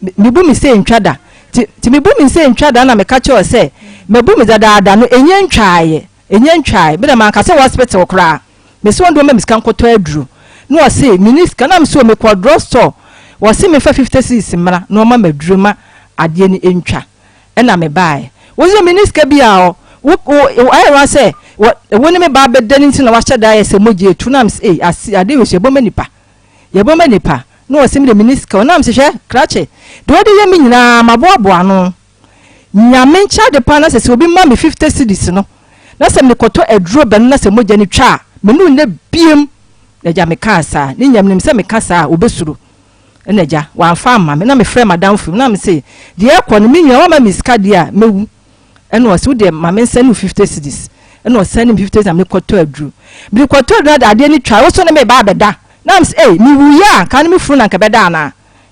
Speaker 5: Me, mebu me sɛ ɛntwa da. Nti, nti mebu me nsa ɛntwa da na meka kyerɛɛ wo sɛ, mabu me dadaada no, ɛnyɛ ntwaeɛ, ɛnyɛ ntwaeɛ. Me deɛ manka sɛ hospital koraa. Me se wɔn de wɔma me sika nkɔtɔ aduro. Na ɔse, menni sika. Na me se o, mekɔɔ drug store. Wɔse memfa 50 cedis mmra na wɔma me aduro ma adeɛ no ntwa. Ɛna mebaeɛ. Wo se menni sika biaa ɔ. Wo, wo, ayɛ wa sɛ, wɔ, wo ne me ba abɛda no nti na wahyɛ da ayɛ sɛ mogya etu. Na me se, ei, ase, adeɛ wei so yɛbɔ ma nipa. Yɛbɔ ma nipa. Na ɔse me deɛ menni sika o. Na me se, hwɛ, krakye, deɛ wode yɛ me nyinaa maboaboa ano. Nyame nkyɛ ade paa na sɛ sɛ obi ma me 50 cedis no na sɛ mekɔtɔ aduro bɛnom na sɛ mogya no twa a, me ne wo nnɛ biem. Na agya mekaa saa. Ne nyinaa menim sɛ meka saa a, ɔbɛsuro. Ɛna agya, wamfa amma me. Na mefrɛɛ m'adamfo bi na mese, deɛ ɛrekɔ no, me nua woamma me sika deɛ a, mɛwu. Ɛna ɔse, wo deɛ ma mensɛne wo 50 cedis. Ɛna ɔsɛne me 50 cedis na mekɔtɔ aduro. Mede kɔtɔ aduro na adeɛ no twae, wo so ne me reba abɛda. Na mese, ei, mewuiɛ a, nka ne me funu na nka ɛbɛda anaa?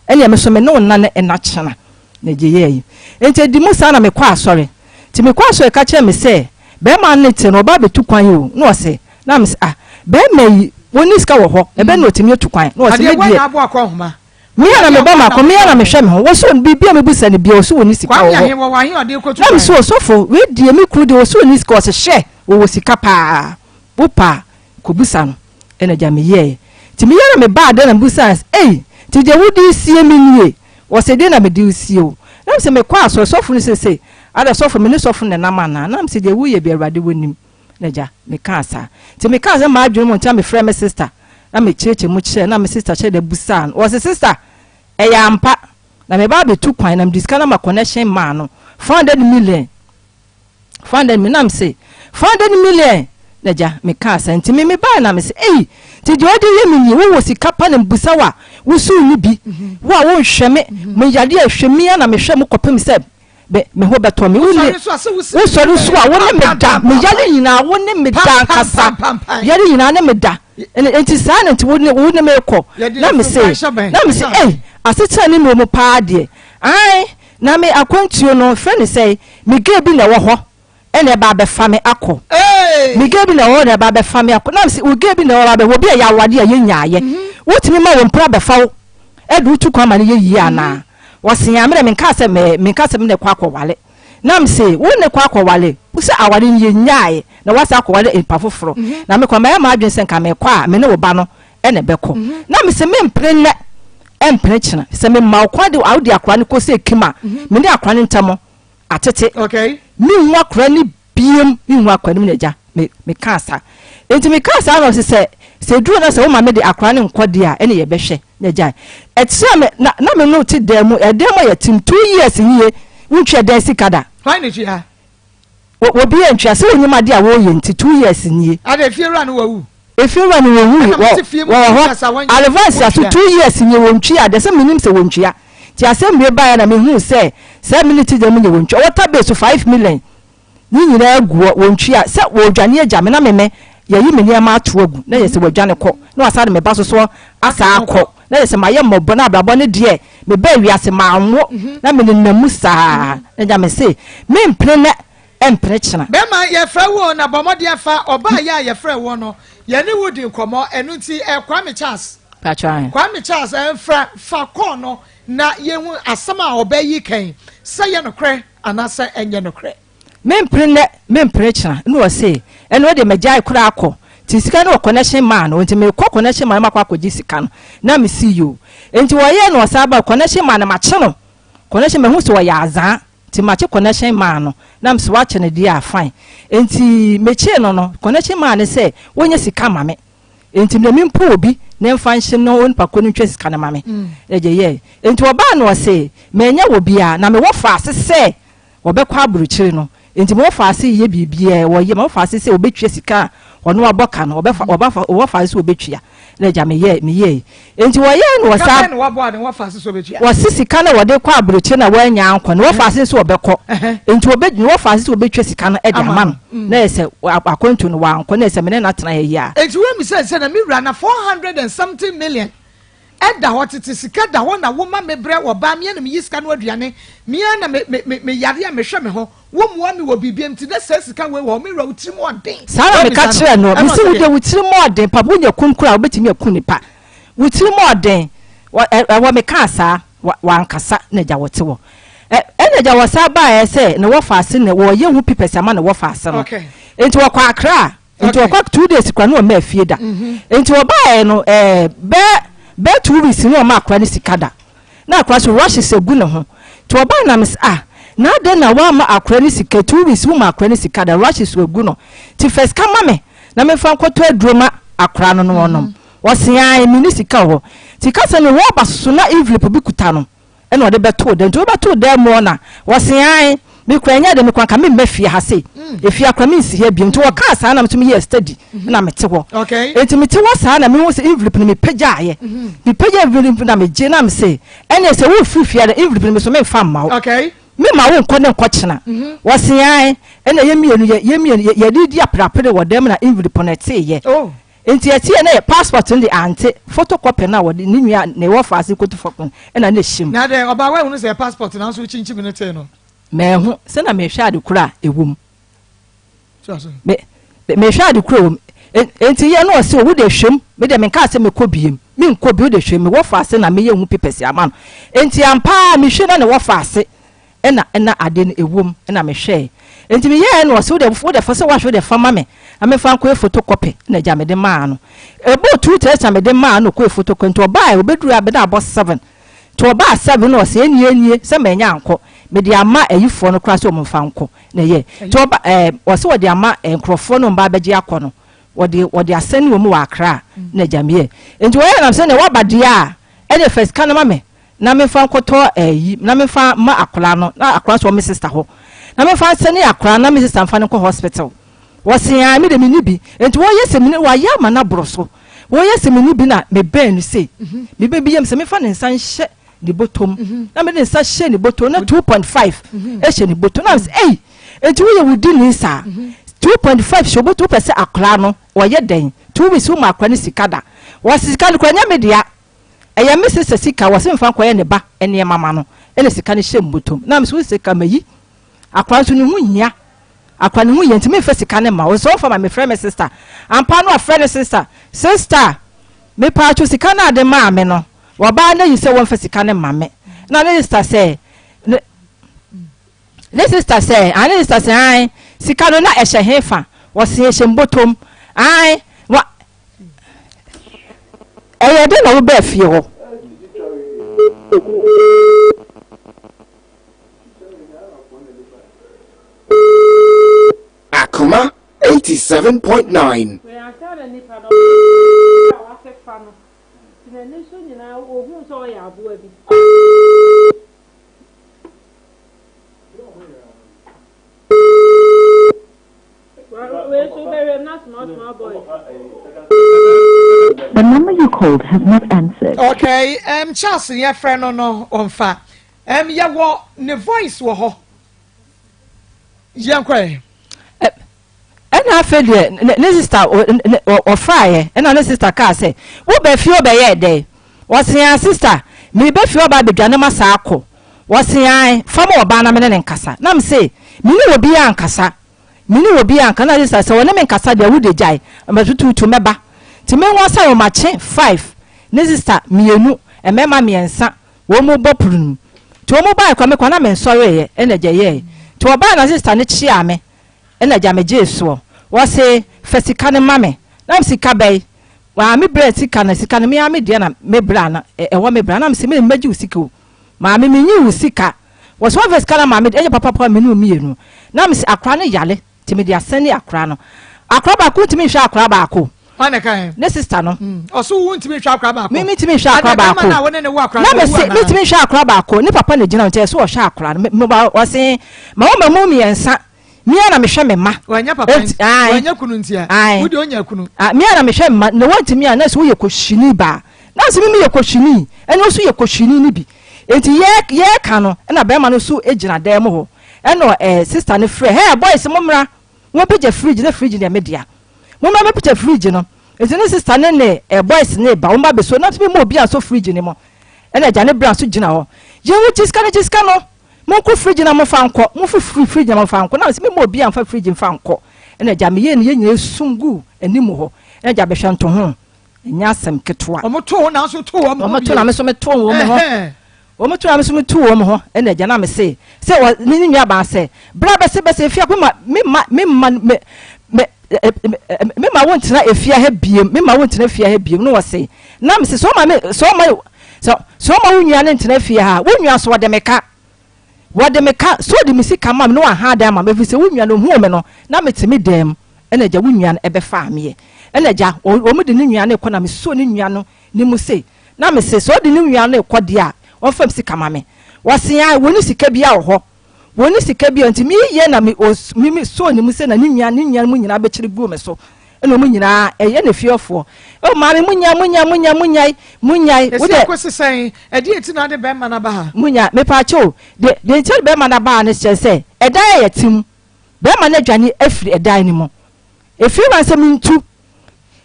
Speaker 5: Ɛneɛ me so me ne wo nna ne nna kyena. Na gye yɛɛ yi. Enti edi mu saa na mekɔ asɔre. Nti mekɔ asɔre ka kyerɛ me sɛ bɛɛma no te no ɔba abɛtu kwan o na ɔse na mese ah bɛɛma yi ɔnni sika wɔ hɔ ɛbɛn na ɔtumi atu kwan na ɔse
Speaker 1: Adeɛ
Speaker 5: me
Speaker 1: wɛn
Speaker 5: deɛ
Speaker 1: na aboa kɔ nhoma.
Speaker 5: me a na meba mako me a na mehwɛ me ho wɔse ɔn biribi a mebusa no biara ɔse ɔnni sika
Speaker 1: Kwame
Speaker 5: wɔ
Speaker 1: ahe
Speaker 5: hɔ
Speaker 1: wɔ wɔ ahe ɔde rekɔtu
Speaker 5: na mese
Speaker 1: kwan.
Speaker 5: ɔsɔfo wei deɛ me kunu deɛ ɔse ɔnni sika ɔse hwɛ ɔwɔ sika paa wopɛ a kɔbisa no ɛna gya meyɛɛ nti meyɛ na mebaa dɛn na mebusaa no sɛ ei nti deɛ wode resie me nie Ɔse deɛ na mede resie wo. Na mese mekɔ asɔre, sɔfo no se se ada sɔfo me ne sɔfo no na ɛnam anaa? Na mese deɛ woyɛ bia Awurade wonim. Na agya mekaa saa. Nti mekaa sɛ m'adwene mu nti na mefrɛ me sister na mekyerɛkyerɛ mu kyerɛ na me sister kyerɛ dɛ busaa no. Ɔse sister ɛyɛ ampa na meba abɛtu kwan na mede sika no ama connection maa no 400 million. 400 million na mese 400 million na gya mekaa saa nti me mebae na mese ei nti deɛ ɔde yɛ me nie wowɔ sika pa na mbusa wo a woso nni bi wo a wonhwɛ me me yadeɛ a ɛhwɛ mi a na mehwɛ mo kɔpem sɛ me me ho bɛtɔ me wonni wosɔre nso a wo ne me da me yare nyinaa wo ne me da ankasa yare nyinaa ne me da nti saa na nti wo ne wo ne me kɔ na mese na mese ei asetena ne mu paa deɛ ae Na me akwantuo no, frɛ no sɛn, me girl bi na ɛwɔ hɔ ɛna ɛba abɛfa me akɔ. Me girl bi na ɛwɔ hɔ na ɛba abɛfa me akɔ. Na mese, wo girl bi na ɛwɔ hɔ abɛfa, obi a yɛaware a yɛnyaayɛ. Wotumi ma wo mpena bɛfa wo ɛde wo tu kwan ma no yɛ yie anaa? Ɔse, aa, me deɛ menkaa sɛ me, menka sɛ me ne kɔ akɔware. Na mese, wo ne kɔ akɔware? Wo sɛ aware no yɛnyaayɛ na woasan akɔware nipa foforɔ. Na mekɔ, mayɛ m'adwene sɛ nka mekɔ a, me ne wo ba no na ɛbɛkɔ. Na mese mempene nnɛ, ɛmpene kyena. Sɛ mema wo kwan de wode akora no kɔ sɛ kim a, me ne akora no ntam atete. Menhu akora no biem, menhu akora no mu na agya, me mekaa saa. Enti mekaa saa na ɔse sɛ sɛ ɛduru na sɛ woma me de akora no nkɔ deɛ a, ɛne yɛbɛhwɛ na agyae. Ɛkyerɛ me, na, na me no te dan mu, ɛdan mu a yɛtem two years nie, wontwa dan sika da.
Speaker 1: Hwan na ɛtua?
Speaker 5: Obi antua, sɛ ɔnim adeɛ a wɔreyɛ nti, 2 years nie.
Speaker 1: Ada efiewura no wawu.
Speaker 5: Efiewura no wɔwui, wɔwɔ hɔ, Alevance aso 2 years nie wɔntwia adeɛ, sɛ menim sɛ wɔntwia. Nti asɛm wei baeɛ na mehuu sɛ saa minute deɛ mu nyɛ wɔntwia, ɔwɔ tabee so 5 million ne nyinaa gu hɔ, wɔntwia, sɛ wɔredwane agya me na me me yɛyi me nneɛma ato agu na yɛ sɛ wɔadwane kɔ na wɔasan de me ba so so asa akɔ na yɛ sɛ mayɛ mmɔbɔ na abrabɔ ne deɛ mebaa wiase manwo na menenam mu saa na gya me se mempene nɛ ɛmpene kyena.
Speaker 1: Bɛma yɛfrɛ wo o na bɔ mmɔden afa ɔbaa yi a yɛfrɛ wo no yɛne wo di nkɔmmɔ ɛno nti eh, Kwame Charles
Speaker 5: Patro ahe.
Speaker 1: Kwame Charles eh, mfra fa call no na yɛhu asɛm a ɔbaa yi kan sɛ yɛ nokorɛ anaasɛ ɛnyɛ nokorɛ.
Speaker 5: Mempene nnɛ, mempene kyena. Ɛna ɔse, ɛno deɛ magyae koraa kɔ. Nti sika no wɔ connection man no, nti mekɔ connection man no makɔ akɔgye sika no. Na mese yoo. Nti wɔyɛɛ no ɔsan ba connection man no makye no. Connection mahu sɛ ɔyɛ azaa, nti makye connection man no. Na mese wakye no deɛ a fine. Nti mekyee no no, connection man no sɛ wɔnyɛ sika ma me. Nti mede mempo obi na mfa nhyem na onipa ko no ntwa sika no ma me. Na gye yɛɛ. Nti ɔbaa no ɔse, manyɛ wɔ biara, na mewɔ faase sɛ wɔbɛkɔ aburokyire no nti ma wɔfa ase yɛ biribiara wɔyɛ ma wɔfa ase sɛ wɔbɛtua sika a ɔno abɔ ka no wɔbɛfa wɔbɛfa wɔfa ase sɛ wɔbɛtua na agya meyɛ meyɛ yi nti wɔyɛ no wɔsa wɔsi sika na wɔde kɔ aburokyire na wɔanya ankɔ no wɔfa ase nso wɔbɛkɔ nti wɔbɛ wɔfa ase sɛ wɔbɛtua sika no de ama no mm. na yɛ sɛ akwantu no wankɔ na yɛ sɛ mene na tena yɛ yie a.
Speaker 1: Nti wɔn mi sɛ sɛ na mi wura na 400 and something million. Ɛda hɔ tete sika da hɔ na woma me brɛ wɔ baa me ara na meyi sika no aduane me ara na me me me me yare a mehwɛ me ho wo mmoa me wɔ biribiara nti na saa sika wei wɔ hɔ me wura wo tirim ɔden.
Speaker 5: Saa na meka
Speaker 1: Woabisa no
Speaker 5: kyerɛɛ no
Speaker 1: ɛna
Speaker 5: mese
Speaker 1: ɔse
Speaker 5: wo
Speaker 1: deɛ.
Speaker 5: deɛ wo tirim ɔden papa wonya kum koraa a wobɛtumi aku nipa wo tirim ɔden wɔ ɛ ɛwɔ mekaa saa wa wankasa na agya wɔte hɔ ɛ ɛna agya wɔsan baeɛ sɛ ne wɔfaase na wɔyɛ ho pipɛs ama ne wɔfaase no
Speaker 1: Okay.
Speaker 5: nti wɔkɔ Accra Nti ɔkɔ 2 days kora ne ɔmaa fie da. Nti ɔbaeɛ no ɛɛ bɛɛ bɛɛ 2 weeks ne ɔma akora no sika da. Na akora so rushes agu ne ho. Nti ɔbaeɛ na mese ah na adɛn na woamma akora no sika 2 weeks woma akora no sika da rushes agu no. Nti fa sika ma me na memfa nkɔtɔ aduro ma akora no na ɔnom. Ɔse ae menni sika wɔ hɔ. Nti kasa no rɔba soso na envelope bi kuta no. Ɛna ɔde bɛtoo dan nti wobɛtoo dan mu hɔ na wɔse ae me kura ɛnyɛ de me kura nka memma fie ha sei mm. efie akora mensi ha bio nti wɔkaa saa na meso meyɛɛ study mm-hmm. na mete hɔ nti mete hɔ saa na mehu sɛ envelope no mepagyaeɛ mm-hmm. mepagya envelope na megye na mese ɛne sɛ wofiri fie no envelope no meso memfa mma wo mema wo nkɔ ne nkɔkyena mm-hmm. wɔse ae ɛna yɛ mmienu yɛ mmienu yɛde di aperapere wɔ dɛm na envelope no ɛteeɛ oh. Enti ɛteɛ na yɛ passport no de ante photo copy no a wɔde ne nua ne wɔfa ase kotu fam no na na ɛhyɛ mu.
Speaker 1: Na dɛn, ɔbaa woanhunu sɛ passport nanso wokyinkyim no tee no?
Speaker 5: Manhu, sɛ na mehwɛ ade koro a ɛwɔ mu. Me, mehwɛ ade koro a ɛwɔ mu. Enti yɛ na ɔse, wo deɛ hwɛ mu, me deɛ menkaa sɛ mekɔ biem, menkɔ bio, wo deɛ hwɛ mu, me wɔfa ase na meyɛ ho papers ama no. Enti ampa ara mehwɛ na ne wɔfa ase Ɛna na ade no ɛwom na me hwɛɛ nti me yɛɛ na ɔse wode wode fa sɛ wahwɛ wode fa ma me na me fa nkɔyɛ photo copy na agya mede maa no ɛbɔɔ 2:30 na mede maa no ɔkɔyɛ photo copy nti ɔbaa ɔbɛduru a bɛda abɔ 7 nti ɔbaa 7 na ɔse ɛnie ɛnie sɛ manya ankɔ mede ama ayifoɔ no koraa sɛ wɔn mfa nkɔ na ɛyɛ nti ɔba ɛɛ ɔse wɔde ama nkorɔfoɔ no mba abɛgye akɔ no wɔde wɔde asɛne wɔn wɔ Accra na agya meyɛ nti wɔyɛ nam sɛ nea waba deɛ a ɛne fa sika no ma me na memfa nkɔtɔ ɛyi na memfa ma akwadaa no na akwadaa nso wɔ me sister hɔ na memfa nsɛne akwadaa na me sister mfa no nkɔ hospital wɔse aa me de menni bi nti wɔyɛ sɛ mene wɔayɛ ama no aboro so wɔyɛ sɛ menni bi na mebɛn no sei mhm. mebɛn bi yam sɛ memfa ne nsa nhyɛ ne bɔtɔm mhm. na mede ne nsa hyɛ ne bɔtɔm na 2.5 mhm. ɛhyɛ ne bɔtɔm na mesɛ ei nti woyɛ wo di ni saa 2.5 hyɛ bɔtɔm wopɛ sɛ akwadaa no wɔyɛ dɛn 2 weeks woma akwadaa no sika da wɔse sika no kora nyɛ me dea Ɛyɛ me sesa sika wɔse mfa nkɔyɛ ne ba nneɛma ma no ɛna sika no hyɛ mbotom na mese wo sika mayi akora nso ne ho hia akora ne ho hia nti memfa sika no ma wo sɛ ɔmfa ma mefrɛ me sister ampa no afrɛ ne sister sister mepaacho sika no ade maa me no wɔbaa no ayi sɛ wɔmfa sika no ma me na ne sister sɛ ne ne sister sɛ ah ne sister sɛ ae sika no na ɛhyɛ hefa wɔse ɛhyɛ mbotom ae wa Ɛyɛɛ dɛn na wobaa fie hɔ?
Speaker 9: Akoma 87.9.
Speaker 4: Wei ansa na nipa no ɔbɛhu a wafefa no nti n'ani so nyinaa ohuu sɛ ɔyɛ aboa bi.
Speaker 10: The number you called has not answered.
Speaker 1: Okay, um, Charles yɛfrɛ no no ɔmfa. Um, yɛwɔ ne voice wɔ hɔ. Yɛnkɔ ɛ.
Speaker 5: Ɛna afei deɛ ne sister ɔfraeɛ ɛna ne sister kaa sɛ wobɛ fie ɔbɛyɛɛ dɛn ɔse sister mebɛ fie ɔba abɛdwane ma saa akɔ Wɔse ae, fa ma ɔbaa na me ne no nkasa. Na mese, Me ne obiara nkasa. Me ne obiara nka. Na Lisa sɛ ɔne me nkasa deɛ, wo deɛ gyae. Matutuutu mɛba. Nti me nwa sɛ wɔmakye five, ne sista mmienu, mmarima mmiɛnsa, wɔn bɔ pono no mu. Nti wɔn baeɛ koraa, me koraa na mensɔreeɛ, ɛna agya yɛɛe. Nti wɔbaeɛ na sista no kyeaa me, ɛna agya megyee soɔ. Wɔse, fa sika no ma me. Na mese, sika bɛn? Waa, me brɛɛ sika no, sika no me ara me deɛ na me brɛ a na ɛwɔ me brɛ. Na mese, me mmɛgye wo sika o. Maame menyi wo sika. Wɔse wɔmfa sika no ma me de ɛnyɛ papapa me ne wo mmienu. Na mese akora no yare nti mede asɛne akora no. Akora baako ntumi nhwɛ akora baako.
Speaker 1: Hwan na ɛka ɛ?
Speaker 5: Ne sister no.
Speaker 1: Ɔso wo ntumi nhwɛ akora baako.
Speaker 5: Me mentumi nhwɛ akora baako.
Speaker 1: Adɛn bɛrima no a wo ne ne wo akora
Speaker 5: Na
Speaker 1: no
Speaker 5: mese
Speaker 1: wawu anaa?
Speaker 5: mentumi nhwɛ akora baako. Ne papa na gyina hɔ nti ɛsɛ ɔhwɛ akora no. Me ɔse ma wo ma mu mmiɛnsa. Me ara na mehwɛ me mma.
Speaker 1: Wanya papa
Speaker 5: Enti,
Speaker 1: nti,
Speaker 5: ae.
Speaker 1: wanya kunu nti a,
Speaker 5: Ae.
Speaker 1: wo deɛ onya kunu.
Speaker 5: Ah, me ara na mehwɛ me mma, na woantumi a, na sɛ woyɛ kɔhwini ba a, na sɛ me meyɛ kɔhwini, ɛne wo nso yɛ kɔhwini no bi. Enti yɛ, yɛreka no, ɛna barima no nso gyina dan mu hɔ, ɛna eh, sister no frɛ, hey, boys, mommra, mommɛpagya fridge, na fridge no yɛ me dea. Mommra mmɛpagya fridge no. Nti ne sister ne ne eh, boys ne ba, wɔn ba bɛsuo, na me ma obi ansɔ fridge ne mu. Ɛna agya ne bra nso gyina hɔ. Yɛn wo gye sika no, gye sika no. Monkɔ fridge na momfa nkɔ. Momfa firi fridge na momfa nkɔ. Na mese mema obi amfa fridge mfa nkɔ. Ɛna agya meyɛɛ no yɛn nyinaa esum guu anim hɔ. Ɛna agya bɛhwɛ nto ho. Ɛnyɛ asɛm ketewa.
Speaker 1: Wɔn to ho na nso to wɔn ho
Speaker 5: Wɔn to na me nso me to wɔn ho. Wɔn to na me nso me to wɔn ho. Ɛna agya na me se sɛ wɔ ne ne nua baa sɛ bra bɛse bɛse efia me ma me ma me ma me me me ma wo ntena efia ha biem me ma wo ntena efia ha biem no wɔ se na me se sɛ ɔma me sɛ ɔma sɛ sɛ ɔma wo nua no ntena fie ha wo nua so wɔde me ka wɔde me ka sɛ ɔde me sika ma me na waha dan ma me ɛfiri sɛ wo nua no ohuu me no na mete me dan mu ɛna agya wo nua no ɛbɛfaa meɛ ɛna agya wɔn de ne nua no rekɔ na mesuo ne nua no ne mu se na me se sɛ ɔde ne nua no rekɔ deɛ a ɔmfa me sika ma me wɔse a wɔne sika bi a wɔ hɔ Wɔnni sika biara nti meyɛ na me os me me sɔɔ ne mu sɛ na ne nua ne nua mu nyinaa bɛkyere guu me so ɛna wɔn nyinaa ɛyɛ ne fiefoɔ oh maame munyae munyae munyae munyae munyae
Speaker 1: Esi
Speaker 5: wodɛ
Speaker 1: akosi sɛn? Ɛdeɛn nti na wode bɛrima no aba ha?
Speaker 5: Munyae mepaakyɛw o deɛ deɛ nti a wode bɛrima no aba ha no kyerɛ sɛ ɛdan a yɛte mu bɛrima no adwane afiri ɛdan no mu efie wura no sɛ mentu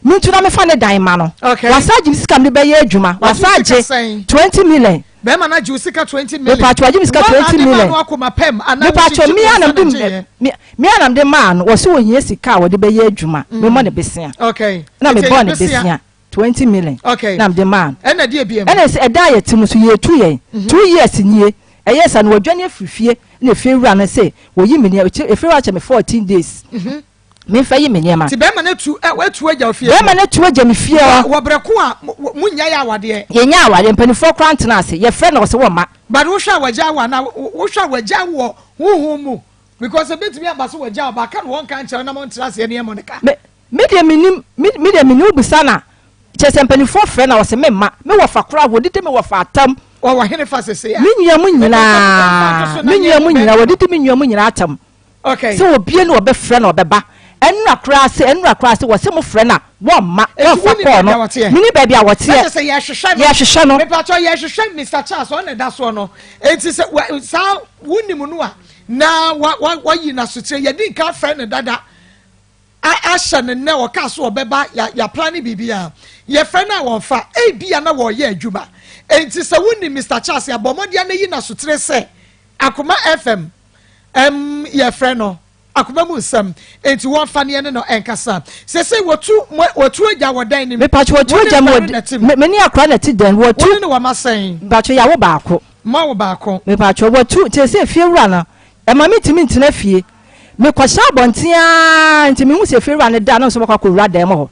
Speaker 5: Mentu na mefa ne dan ma no.
Speaker 1: Okay.
Speaker 5: Wasa agye me sika mede bɛyɛ adwuma.
Speaker 1: Wagye
Speaker 5: Wasa
Speaker 1: wo sika
Speaker 5: agye
Speaker 1: sɛn?
Speaker 5: 20 million.
Speaker 1: Bɛrima no agye wo sika 20 million.
Speaker 5: Mepatwo wagye me sika
Speaker 1: Wo na
Speaker 5: 20
Speaker 1: ade maa
Speaker 5: million.
Speaker 1: no akoma pɛm anaa
Speaker 5: Mepatwo
Speaker 1: wokyinkyim
Speaker 5: me
Speaker 1: wo
Speaker 5: a na
Speaker 1: nsa na
Speaker 5: mede
Speaker 1: gyeeɛ?
Speaker 5: me me a na mede maa no. Wɔse wɔhia sika a wɔde bɛyɛ adwuma. Memmɔ no besea.
Speaker 1: Okay.
Speaker 5: Na
Speaker 1: Nti ɛyɛ
Speaker 5: mebɔɔ no
Speaker 1: besea.
Speaker 5: besea 20 million.
Speaker 1: Okay.
Speaker 5: Na mede maa no.
Speaker 1: Ɛna deɛ biam?
Speaker 5: Ɛna sɛ ɛda a yɛte mu so yɛtu yɛn. 2 years nie. Ɛyɛ sa no wɔdwane afiri fie na efie wura no se wɔyi me nneɛma. Efie wura kyɛ me 14 days. Memfa yi me nneɛma.
Speaker 1: Nti bɛrima no atu ɛ watu agya wo fie hɔ.
Speaker 5: Bɛrima no atu agya me fie hɔ.
Speaker 1: Wɔ berɛ ko a mo mo nnyae awadeɛ.
Speaker 5: Yɛnnya awadeɛ, mpanimfoɔ koraa ntena ase. Yɛfrɛ no ɔse wɔmma.
Speaker 1: But wohwɛ a wagyaa wo anaa wohwɛ a wagyaa wo wɔ honhom mu because ebetumi aba sɛ wagyaa wo but aka no wɔnka nkyerɛ wo na montra aseɛ ne ɛmmɔ no ka.
Speaker 5: Me me deɛ mennim me me deɛ mennim wobisa no a kyerɛ sɛ mpanimfoɔ frɛ no a ɔse memma. Me wɔfa koraa wɔdidi me wɔfa atam.
Speaker 1: Wɔwɔ henefa sesei a?
Speaker 5: Me nua mu
Speaker 1: Mepɛ sɛ momfa nto
Speaker 5: nyinaa
Speaker 1: so na
Speaker 5: me
Speaker 1: nyɛ
Speaker 5: nua mu nyinaa
Speaker 1: bɛrima.
Speaker 5: wɔdidi me nua mu nyinaa atam.
Speaker 1: Okay.
Speaker 5: Sɛ obie na ɔbɛfrɛ na ɔbɛba. Ɛnora koraa se, ɛnora koraa se, wɔse mo frɛ no a, wɔmma,
Speaker 1: Enti
Speaker 5: wɔmfa
Speaker 1: wonim
Speaker 5: kɔɔ
Speaker 1: baabi
Speaker 5: no.
Speaker 1: a wɔteɛ?
Speaker 5: Menim baabi a
Speaker 1: Na
Speaker 5: wɔteɛ.
Speaker 1: kyerɛ sɛ yɛhwehwɛ no.
Speaker 5: Yɛhwehwɛ no.
Speaker 1: Mepakyɛw yɛhwehwɛ Mister Charles, ɔno na ɛda soɔ no. Enti sɛ wa, saa wonim no a, na wa, wa, wayi no asokyerɛ. Yɛdi nka afrɛ no dada, a, ahyɛ no nnɛ, ɔkaa so ɔbɛba, ya, yɛaplane biribiara. Yɛfrɛ no a wɔmfa. Ebia na wɔreyɛ adwuma. Enti sɛ wonim Mister Charles a, bɔ mmɔden na yi no asokyerɛ sɛ Akoma FM ɛm yɛfrɛ no akoma mu nsɛm enti wɔnfa ne yɛne no ɛnkasa sesei wɔtu mo wɔtu agya wɔ dan no mu
Speaker 5: Mepatwo wɔtu
Speaker 1: wo ne
Speaker 5: agya mu
Speaker 1: nkora
Speaker 5: wɔ
Speaker 1: no na ɛte mu
Speaker 5: me me ne akora na ɛte dan wɔtu
Speaker 1: wo ne no wɔ ma sɛn
Speaker 5: mepatwo yɛawo baako
Speaker 1: moawo baako.
Speaker 5: Mepatwo wɔtu nti sɛ fie wura no ɛma me ntumi ntena fie mekɔhyɛ abɔnten aa nti mehu sɛ fie wura no da na nso makɔ akɔwura dan mu hɔ.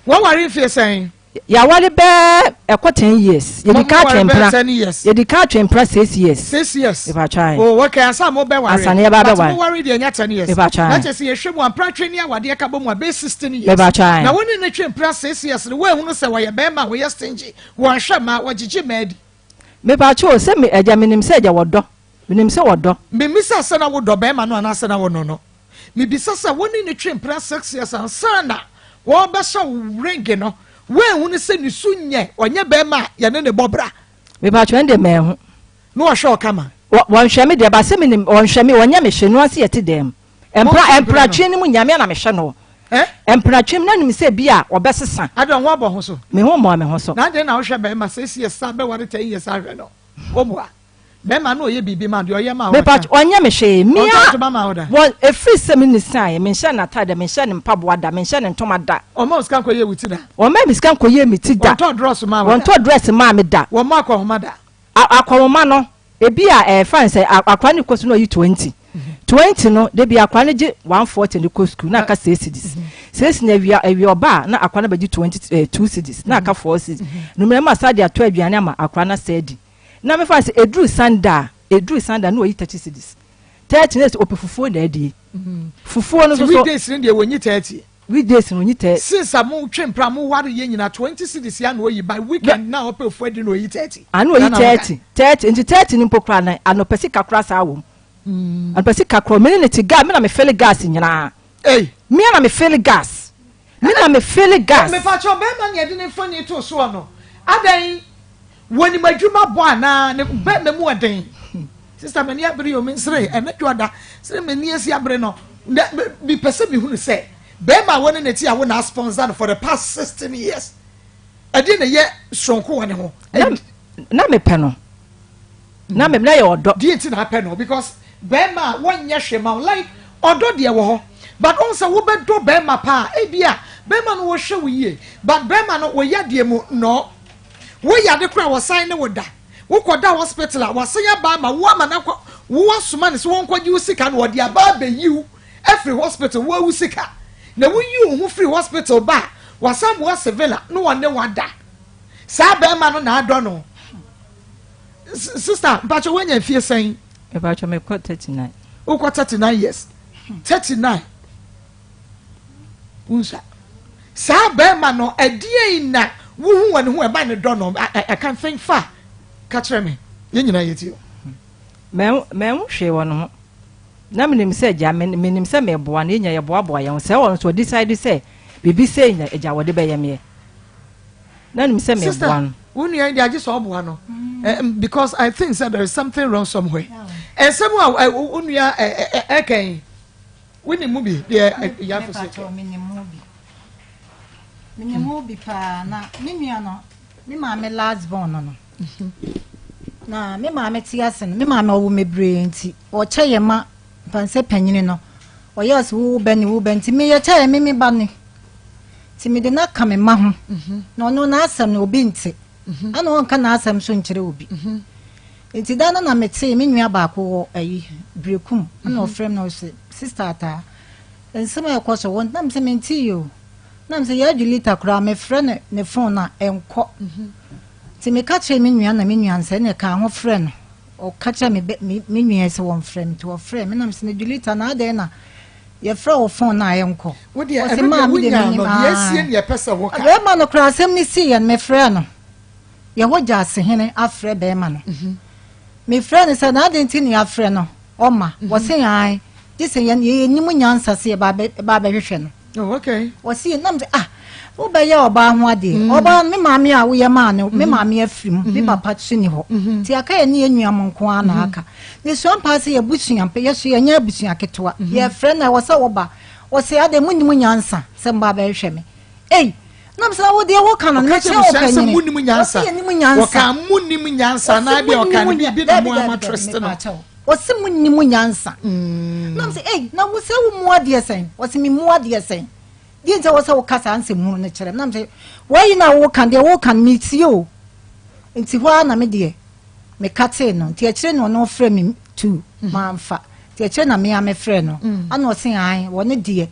Speaker 1: Wɔware mfie sɛn?
Speaker 5: Yɛaware bɛɛ ɛkɔ ten years. Yɛdi kan atwe mpena. Yɛdi kan atwe mpena six years.
Speaker 1: Six years.
Speaker 5: Mepatwa ayi.
Speaker 1: Oh okay ansa mo bɛ ware.
Speaker 5: Ansa na yɛba bɛ ware.
Speaker 1: But mo ware deɛ nya ten years.
Speaker 5: Mepatwa ayi.
Speaker 1: Na kyerɛ sɛ yɛhwɛ mu a mpena twe ne awadeɛ ka bɔ mu a bɛyɛ 16 years.
Speaker 5: Mepatwa ayi.
Speaker 1: Na wo ne no twe mpena six years no woanhunu sɛ wɔyɛ bɛrima a wɔyɛ stingy, wɔnhwɛ mmaa, wɔgyegye mmaa di.
Speaker 5: Mepatwa o sɛ me agya menim sɛ agya wɔdɔ. Menim sɛ wɔdɔ.
Speaker 1: Memmisa sɛ na wodɔ bɛrima no anaasɛ na wonɔ no. Mibisa sɛ, wo ne no twee mpena six years ansa na wɔrebɛhyɛ wo ring no, woanhunu sɛ ne su nyɛ, ɔnyɛ barima a yɛne no bɔ bra?
Speaker 5: Mepakyɛw, ɛnde manhu.
Speaker 1: Na ɔhwɛ wo kama?
Speaker 5: Wɔ, wɔnhwɛ me deɛ, but sɛ menim, ɔnhwɛ me, ɔnyɛ me hwee, noa sɛ yɛte dan mu. Mpena,
Speaker 1: Montwe mpena no.
Speaker 5: mpena twe no mu nyinaa, me ara na mehwɛ no.
Speaker 1: Eh?
Speaker 5: Mpena twe mu, na nim sɛ bi a ɔbɛsesa.
Speaker 1: Adɛn, wo ho abɔ ho so?
Speaker 5: Me ho mmɔɔ me ho so.
Speaker 1: Na adɛn na wohwɛ barima six years san bɛware ten years ahwɛ no? Woboa. Bɛɛma no ɔyɛ biribi ma deɛ ɔyɛ ma wo
Speaker 5: Mepa
Speaker 1: ka.
Speaker 5: ɔnyɛ me hwee. Me
Speaker 1: Ɔntɔ
Speaker 5: a
Speaker 1: ntoma ma wo da.
Speaker 5: wɔ ɛfiri sɛ me ne saeɛ menhyɛ no atade da menhyɛ no mpaboa da menhyɛ no ntoma da.
Speaker 1: Ɔmma wo sika nkɔyɛ wo ti da.
Speaker 5: Ɔmma me sika nkɔyɛ me ti da.
Speaker 1: Ɔntɔ dress mmaa wo da.
Speaker 5: Ɔntɔ dress mmaa me da.
Speaker 1: Wɔmmɔ akɔnhoma da.
Speaker 5: A akɔnhoma no ebi a ɛɛ fine sɛ akwadaa no kɔ so na ɔyi 20 20 no da bi akwadaa no gye 140 de kɔ sukuu na aka 6 cedis 6 na awia awia ɔba a na akwadaa no bɛgye 20 ɛɛ 2 cedis na aka 4 cedis numere ma saa de atɔ aduane ama akwadaa no asɛ adi. Na me fa no sɛ eduru Sunday a, eduru Sunday a na wayi 30 cedis. 30 na sɛ ɔpɛ fufuo na adie. Fufuo no
Speaker 1: Ti
Speaker 5: nso so.
Speaker 1: weekdays no deɛ wɔnyi 30.
Speaker 5: Weekdays no ɔnyi 30.
Speaker 1: Since a mo twe mpena mo ware yɛ nyinaa 20 cedis ya na ɔyi by weekend na ɔpɛ fufuo adi na ɔyi 30.
Speaker 5: Ah na ɔyi 30, 30 nti 30 no mpo koraa no anɔpa sika koraa saa wɔ mu. Anɔpa sika koraa me ne no te gas me na me fill gas nyinaa.
Speaker 1: Ei.
Speaker 5: Me na me fill gas. Me na me fill gas.
Speaker 1: Mepakyɛw bɛɛma nea yɛde ne mfoni too soɔ no adɛn Wɔnim adwuma bɔ anaa? Ne bɛɛma mu ɔden. Sister m'ani abere o, mensere ɛnɛ dwoada sɛ m'ani asi abere no. Mepɛ sɛ mehunu sɛ Bɛrima a wɔne ne te a wo na sponsor no for the past 16 years. Ɛdeɛ na ɛyɛ soronko wɔ ne ho.
Speaker 5: Na mepɛ no. Na me na yɛ ɔdɔ.
Speaker 1: Deɛ nti na apɛ no because bɛrima a wɔnyɛ hwee ma wo like ɔdɔ deɛ wɔ hɔ but ɔn sɛ wobɛdɔ bɛrima paa ebi a bɛrima no wɔhwɛ wo yie but bɛrima no wɔ yadeɛ mu nɔɔ wo yade koraa wɔsan ne wo da wokɔ da hospital a wasan aba ama wo ama no akɔ wo asoma no sɛ wɔnkɔgye wo sika no wɔde aba abɛyi wo afiri hospital wo awu sika na woyi wo ho firi hospital ba a wasan boa sevilla na wɔne wada saa bɛrima no na adɔ no. Sister, mpakyɛ woanya mfie sɛn?
Speaker 5: Mpakyɛ mekɔ 39.
Speaker 1: Wokɔ 39 years. 39. Wonsa. Saa bɛrima no, ɛdeɛn na wohu wɔ ne ho ɛma ne dɔ no? I can think far. Ka kyerɛ me. Yɛn nyinaa yɛtie o.
Speaker 5: Mɛnhu hwee wɔ ne ho. Na menim sɛ agya, menim sɛ meboa no, yɛnya yɛboaboa yɛn ho. Sɛ ɔno nso ɔdecide sɛ biribi sei na agya wɔde bɛyɛ meɛ. Na nim sɛ meboa no.
Speaker 1: Wo nua yi deɛ agye sɛ ɔboa no eh, because I think sɛ there is something wrong somewhere. Nsɛm a eh, wo nua ɛka eh, yi, wonim mu bi deɛ yafo sɛ kɛ.
Speaker 11: Menim mu bi. Menim mu bi paa na me nua no, me maame last born no no. Na me maame te ase no, me maame ɔwo mebree nti, ɔkyɛ yɛ ma mpansɛ panyini no. Ɔyɛ ɔsɛ wo bɛ ne wo bɛ nti meyɛ kyɛ yɛ me me ba ne. Nti mede no aka me mma ho, na ɔno n'asɛm no obi nte, ɛna ɔnka n'asɛm nso nkyerɛ obi. Nti da no na metee me nua baako wɔ ayi Berekum, ɛna ɔfrɛ me na ɔse, Sista Ataa, nsɛm a ɛkɔ so wɔ, na mesɛ mentee o. Na mesɛ yɛ Julita koraa mefrɛ no ne phone no a ɛnkɔ. Nti meka kyerɛɛ me nua na me nua no sɛ ɛne ka ho frɛ no. Ɔka kyerɛɛ me me nua sɛ wɔmfrɛ me, nti ɔfrɛ me na mesɛ na Julita na adɛn na Yɛfrɛ wo phone no a ɛnkɔ.
Speaker 1: Wo deɛ
Speaker 11: Ɔse
Speaker 1: ɛno
Speaker 11: maa
Speaker 1: deɛ
Speaker 11: me deɛ
Speaker 1: wonyaa
Speaker 11: menim
Speaker 1: no deɛ asie
Speaker 11: ae.
Speaker 1: ne ɛpɛ sɛ woka.
Speaker 11: Bɛɛma no koraa asɛm no siiɛ no mefrɛɛ no. Yɛhɔ Gyasehene afrɛ bɛɛma no. Mefrɛɛ no sɛ na adɛn nti na yɛafrɛ no ɔma. Wɔse ae gye sɛ yɛn yɛnim nyansa sɛ yɛba abɛhwehwɛ no.
Speaker 1: Oh, okay.
Speaker 11: Wɔse na mese ah wobɛyɛ ɔbaa ho adeɛ. Mm. Ɔbaa no me maame a woyɛ maa no me mm-hmm. maame afiri mu me mm-hmm. papa so ni hɔ. Mm-hmm. Nti aka yɛ ne yɛ nua mo nko ara na aka. Ne sua mpaa sɛ yɛbusua mpɛ yɛ so yɛnyɛ abusua ketewa. Yɛfrɛ no ɛwɔ sɛ wɔba. Wɔse adɛn mo nim nyansa sɛ mba abɛhwehwɛ me. Ei nam sɛ wo deɛ woka no
Speaker 1: mekyerɛ wo panyini. Wɔse yɛnim nyansa. Wɔka mo nim nyansa na bi ɔka no biribi na mo ama trust no.
Speaker 11: Wɔse mo nni mo nyansa. Nam sɛ, ei, na wo sɛ wo mu adeɛ sɛn? Wɔse me mu adeɛ sɛn? Deɛ nti a wɔsɛ woka saa nsɛm hunu no kyerɛ me. Nam sɛ, wɔyi na woka deɛ woka no metie o. Nti hɔ ara na me deɛ meka tee no. Nti akyire na ɔno ɔfrɛ me tu mamfa. Nti akyire na me a mefrɛ no. Ana ɔse ae, wɔne deɛ.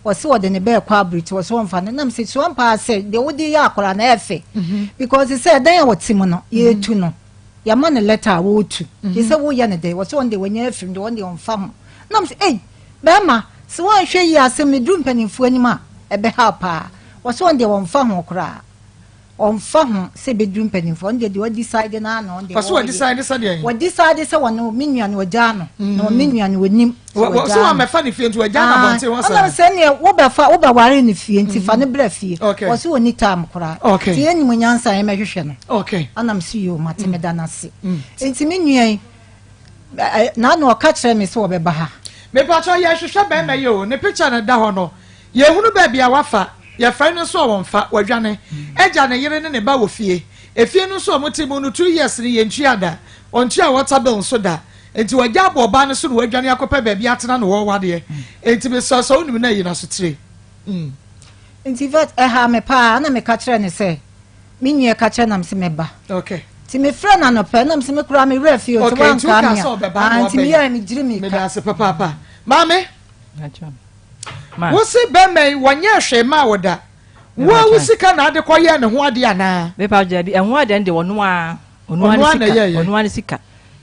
Speaker 11: Wɔse wɔde ne bɛɛkɔ aburukyi, wɔse wɔmfa no. Nam sɛ, sua mpaa sɛ deɛ wode yɛ akwadaa no ɛyɛ fɛ. Because sɛ ɛdan a wɔte mu no, yɛtu no. Yɛama no lɛta a wɔretu. Gye sɛ woyɛ no dɛn? Wɔse ɔno deɛ wanya afiri mu deɛ ɔno deɛ ɔmfa ho. Na mese ei bɛrima sɛ woanhwɛ yie a asɛm no duru mpanimfoɔ anim a ɛbɛhaw paa. Wɔse ɔno deɛ ɔmfa ho koraa. Ɔmfa ho sɛ ɛbɛduru mpanimfoɔ. Ɔno deɛ deɛ wadecide no ara na ɔno deɛ
Speaker 1: Ɔse
Speaker 11: ɔreyɛ.
Speaker 1: wadecide sɛ deɛn?
Speaker 11: Wadecide sɛ ɔno me nua no wagyaa no. Na me nua no ɔnim sɛ
Speaker 1: Wɔ-
Speaker 11: wagyaa
Speaker 1: Sɛ
Speaker 11: no.
Speaker 1: wammɛfa ne fie nti wagyaa no abɔnten hɔ
Speaker 11: Ɔnam
Speaker 1: saa.
Speaker 11: sɛ neɛ wobɛfa wobɛware no fie nti fa no bra fie.
Speaker 1: Okay.
Speaker 11: Ɔse ɔnni time koraa.
Speaker 1: Okay.
Speaker 11: Nti yɛnnim nyansa a yɛmmɛhwehwɛ no.
Speaker 1: Okay.
Speaker 11: Ɛna mese yoo mate meda no ase. Nti me nua yi n'ano ɔka kyerɛ me sɛ ɔbɛba ha.
Speaker 1: Mepakyɛw yɛhwehwɛ bɛrima yi o, ne picture na ɛda hɔ no, yɛhunu baabi a wafa, yɛfrɛ no nso a wɔmfa, wadwane agya ne yere ne ne ba wɔ fie, efie no nso a wɔte mu no two years ni yɛntua da, ɔntua water bill nso da, nti wagya abɔ ɔbaa no so na wadwane akɔpɛ baabi atena na wɔrewadeɛ, nti mesrɛ sɛ wonim no a yi no asotire. Mm.
Speaker 11: Nti infact ɛhaa me paa ɛna meka kyerɛɛ no sɛ me nua ka kyerɛ na mese mɛba.
Speaker 1: Okay.
Speaker 11: Nti mefrɛ no anɔpa na mese me koraa me werɛ fie o nti
Speaker 1: Okay, nti
Speaker 11: wankaa
Speaker 1: wokaa
Speaker 11: me
Speaker 1: sɛ
Speaker 11: a
Speaker 1: ɔbɛba na
Speaker 11: ah nti
Speaker 1: waba yi.
Speaker 11: meyɛɛ megyiri
Speaker 1: Meda
Speaker 11: mirika.
Speaker 1: ase papaapa. Maame,
Speaker 5: Ma.
Speaker 1: wo se bɛrima yi wɔnyɛɛ hwee maa wo da. Wo a wo sika na ade kɔyɛɛ ne ho adeɛ anaa?
Speaker 5: Mepa dabi, ɛho adeɛ no deɛ ɔno ara, ɔno ara
Speaker 1: Ɔno
Speaker 5: ne
Speaker 1: ara na
Speaker 5: sika,
Speaker 1: ɛyɛɛyɛ.
Speaker 5: ɔno ara ne sika.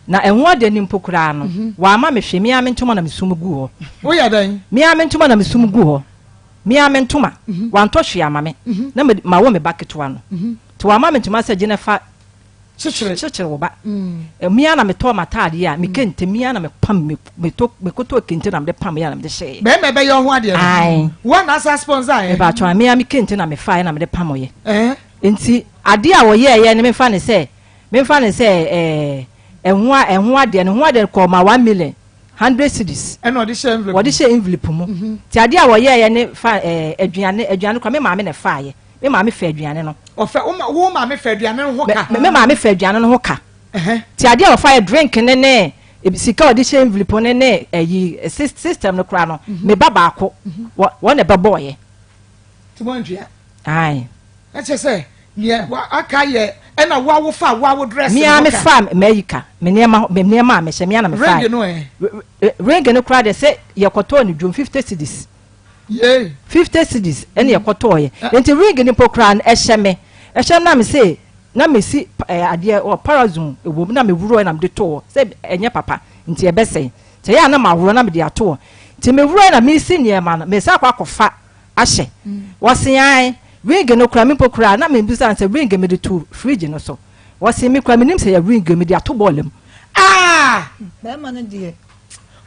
Speaker 5: Na ɛho adeɛ no mpo koraa no, wamma me hwee, me ara me ntoma na mesum guu hɔ.
Speaker 1: Woyɛ dɛn?
Speaker 5: Me ara me ntoma na mesum guu hɔ. Me ara me ntoma, wantɔ hwee amma me, na mede mawo me ba ketewa no. Nti wamma me ntoma sɛ gye na fa
Speaker 1: Kyekyere.
Speaker 5: kyekyere wo ba. Me ara na metɔɔ m'ataadeɛ a, me kente, me ara na mepam, me metɔ mekɔtɔɔ kente na mede pameeɛ na mede hyɛeɛ.
Speaker 1: Bɛrima ɛbɛyɛ wo ho adeɛ no,
Speaker 5: Ae.
Speaker 1: wo a na asa sponsor ɛ?
Speaker 5: Mepaatwɔ ae, me ara me kente na mefaeɛ na mede pamoeɛ.
Speaker 1: Ɛɛ.
Speaker 5: Nti adeɛ a wɔyɛeɛ no memfa no sɛ, memfa no sɛ ɛɛ, ɛho a ɛho adeɛ no, ho adeɛ no kɔɔ ma 1 million. 100 cedis.
Speaker 1: Ɛna ɔde hyɛ envelope.
Speaker 5: Wɔde hyɛ envelope mu. Ti adeɛ a wɔyɛɛyɛ ne fa ɛɛ aduane aduane kora me maame na ɛfaayɛ. Me maame fɛ aduane no.
Speaker 1: Ɔfɛ wo ma wo maame fɛ aduane no ho ka.
Speaker 5: Me me maame fɛ aduane no ho ka. Ti adeɛ a wɔfaayɛ drink ne ne sika a ɔde hyɛ envelope ne ne ɛyi system no kora no me ba baako wɔ wɔn na ɛbɛbɔɔyɛ.
Speaker 1: Ti mo antua.
Speaker 5: Ae.
Speaker 1: Ɛkyɛ sɛ Neɛ aka yɛ ɛna wo a wo fa wo a wo dress
Speaker 5: no ka. Me a me fa m'ayi ka me nneɛma me nneɛma a mehyɛ me a na me fa.
Speaker 1: Ring no ɛ.
Speaker 5: Ring no koraa deɛ sɛ yɛ kɔtɔɔ no dwom 50 cedis.
Speaker 1: Yee.
Speaker 5: 50 cedis ɛna yɛ kɔtɔɔ yɛ nti ring no mpo koraa no ɛhyɛ me ɛhyɛ me na me se na me si adeɛ wɔ parazone ɛwɔ mu na me worɔ na me de to hɔ sɛ ɛnyɛ papa nti ɛbɛsɛe nti ɛyɛ a na ma worɔ na me de ato hɔ nti me worɔ na me si nneɛma no me sa akɔ akɔfa ahyɛ. Wɔse ae, ring no koraa me mpo koraa na mebisa no sɛ ring mede to fridge no so. Wɔse me koraa menim sɛ yɛ ring mede ato bɔɔla mu.
Speaker 1: Ah!
Speaker 11: Bɛrima no deɛ.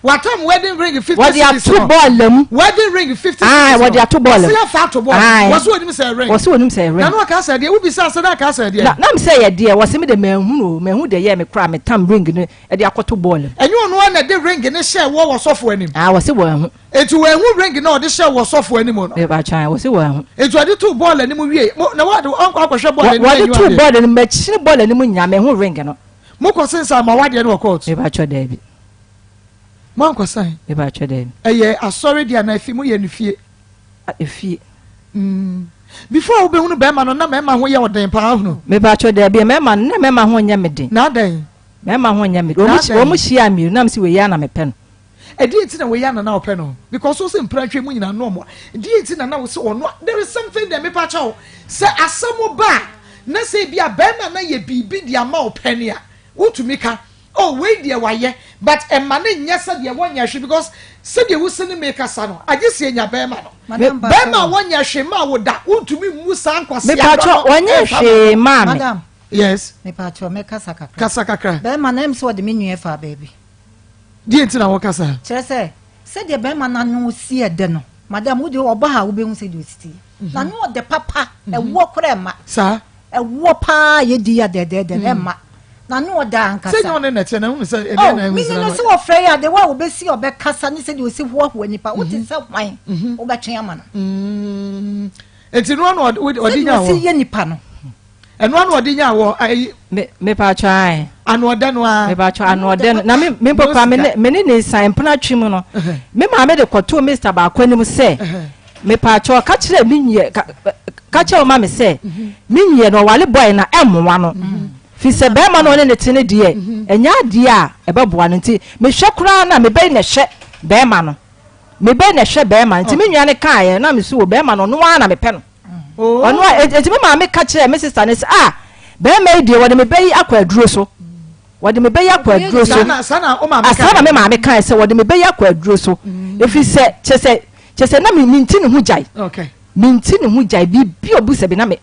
Speaker 1: Watam wedding ring 50
Speaker 5: Wɔde
Speaker 1: cedis
Speaker 5: ato
Speaker 1: no.
Speaker 5: bɔɔla mu.
Speaker 1: Wedding ring 50
Speaker 5: Ae,
Speaker 1: cedis no.
Speaker 5: wɔde ato bɔɔla mu.
Speaker 1: Wɔse afa ato bɔɔla mu.
Speaker 5: Ae.
Speaker 1: Wɔse onim sɛ ɛyɛ ring.
Speaker 5: Wɔse onim sɛ ɛyɛ ring.
Speaker 1: Na na ɔka sɛ deɛ wobisa sɛ na aka sɛ deɛ.
Speaker 5: Na na me sɛ ɛyɛ deɛ wɔse me deɛ manhunu o, manhu deɛ ɛyɛɛ me koraa metam ring no de akɔto bɔɔla mu.
Speaker 1: Ɛnyɛ ɔno ara na ɛde ring no hyɛɛ wɔ ɔsɔfo anim.
Speaker 5: Ae, wɔse wanhu.
Speaker 1: Enti wɔanhu ring no a ɔde hyɛɛ wɔ sɔfo anim no.
Speaker 5: Mepakyɛw, ae, wɔse wɔanhu.
Speaker 1: Enti ɔde too bɔɔl anim wiei. Mo, na wɔde, ɔnkɔ akɔhwɛ bɔɔl anim
Speaker 5: Wɔde
Speaker 1: anyi
Speaker 5: too
Speaker 1: adeɛ.
Speaker 5: bɔɔl anim, makyini bɔɔl anim nyinaa, manhu ring no.
Speaker 1: Mokɔ sensan mo awadeɛ no wɔ court?
Speaker 5: Mepakyɛw, daabi.
Speaker 1: Moankɔ san?
Speaker 5: Mepakyɛw, daabi.
Speaker 1: Ɛyɛ asɔre deɛ anaa efi, moyɛ no fie?
Speaker 5: Efie.
Speaker 1: Mm. Before a wobɛhunu bɛrima no, na mmarima ho yɛ wo den paa, hunu?
Speaker 5: Mepakyɛw, daabi, mmarima no, na mmarima ho nyɛ me den.
Speaker 1: Na adɛn?
Speaker 5: Mmarima ho nyɛ me den.
Speaker 1: Na adɛn?
Speaker 5: Wɔn hyiaa mmienu, na mese wei ara na mepɛ no.
Speaker 1: Ɛdeɛn nti na wei ara na na ɔpɛ no? Because wo se mprantwe mu nyinaa no ɔmo deɛn nti na na wo se ɔno a there is something there mepa kyɛw sɛ asɛm ba a na sɛ ebi a bɛrima na yɛ biribi de ama wo pɛ ne a wotumi ka oh wei deɛ wayɛ but ɛma ne nyɛ sɛ deɛ wɔnyɛ hwee because sɛdeɛ wo se ne me kasa no agye sɛ enya bɛrima no
Speaker 11: Madam
Speaker 1: bɛrima a wɔnyɛ hwee maa wo da wontumi mmu saa nkwasea
Speaker 5: Mepa
Speaker 1: dɔ
Speaker 5: kyɛw
Speaker 1: no
Speaker 5: wɔnyɛ
Speaker 1: ɛmfa ma
Speaker 5: hwee maa me.
Speaker 11: Madam.
Speaker 1: Yes.
Speaker 11: Mepa kyɛw mɛkasa kakra.
Speaker 1: Kasa kakra.
Speaker 11: Bɛrima no ɛm sɛ ɔde me nua faa baabi.
Speaker 1: Deɛ nti na woka saa?
Speaker 11: Kyerɛ sɛ, sɛdeɛ barima no ano si yɛ dɛ no, madam, wo deɛ ɔba ha a wobɛhu sɛdeɛ ɔsi teɛ. Mhm. N'ano ɔdɛ papa, mhm. ɛwoɔ koraa ɛmma.
Speaker 1: Saa.
Speaker 11: Ɛwoɔ paa yɛdi yɛ dɛdɛɛdɛ no ɛmma. N'ano ɔdɛ ankasa.
Speaker 1: Sɛ nyɛ ɔne na ɛteɛ na ɛhunu sɛ ɛdeɛ na ɛhu
Speaker 11: sɛ. Mene no sɛ wɔfrɛ yɛ ade wo a wɔbɛsi ɔbɛkasa ne sɛdeɛ ɔsi hoahoa nipa wote mhm. sɛ hwan wobɛtwe ama no.
Speaker 1: Mm. Enti no ano ɔde nya wɔ.
Speaker 11: Sɛdeɛ ɔsi yɛ nipa no.
Speaker 1: Ɛno ano ɔde nyaa wɔ ayi.
Speaker 5: Me mepatwa ae.
Speaker 1: Ano ɔdɛ no ara.
Speaker 5: Mepatwa ano ɔdɛ no na me me mpo kora me ne me ne ne san mpena twi mu no me maame de kɔtoo Mister baako anim sɛ mepatwa ɔka kyerɛ me nua ka ka kyerɛ ɔma me sɛ me nua no ɔwale bɔe na ɛmmoa no fi sɛ bɛrima no ɔne ne te no deɛ ɛnyɛ adeɛ a ɛbɛboa no nti mehwɛ koraa na mebɛyi na ɛhwɛ bɛrima no mebɛyi na ɛhwɛ bɛrima nti me nua no kaeɛ na me so wɔ bɛrima no ɔno ara na mepɛ no. Ɔno a, enti me maame ka kyerɛɛ me sista no sɛ, Ah, barima yi deɛ, wɔde me bɛ yi akɔ aduro so. Wɔde me bɛ yi akɔ aduro so.
Speaker 1: Saa na wo maame
Speaker 5: Saa na me maame kae sɛ wɔde me bɛ yi akɔ aduro so. Ɛfiri sɛ, kyerɛ sɛ, kyerɛ sɛ na me menti ne ho gyae. Menti ne ho gyae. Biribi a ɔbu sɛ bi na me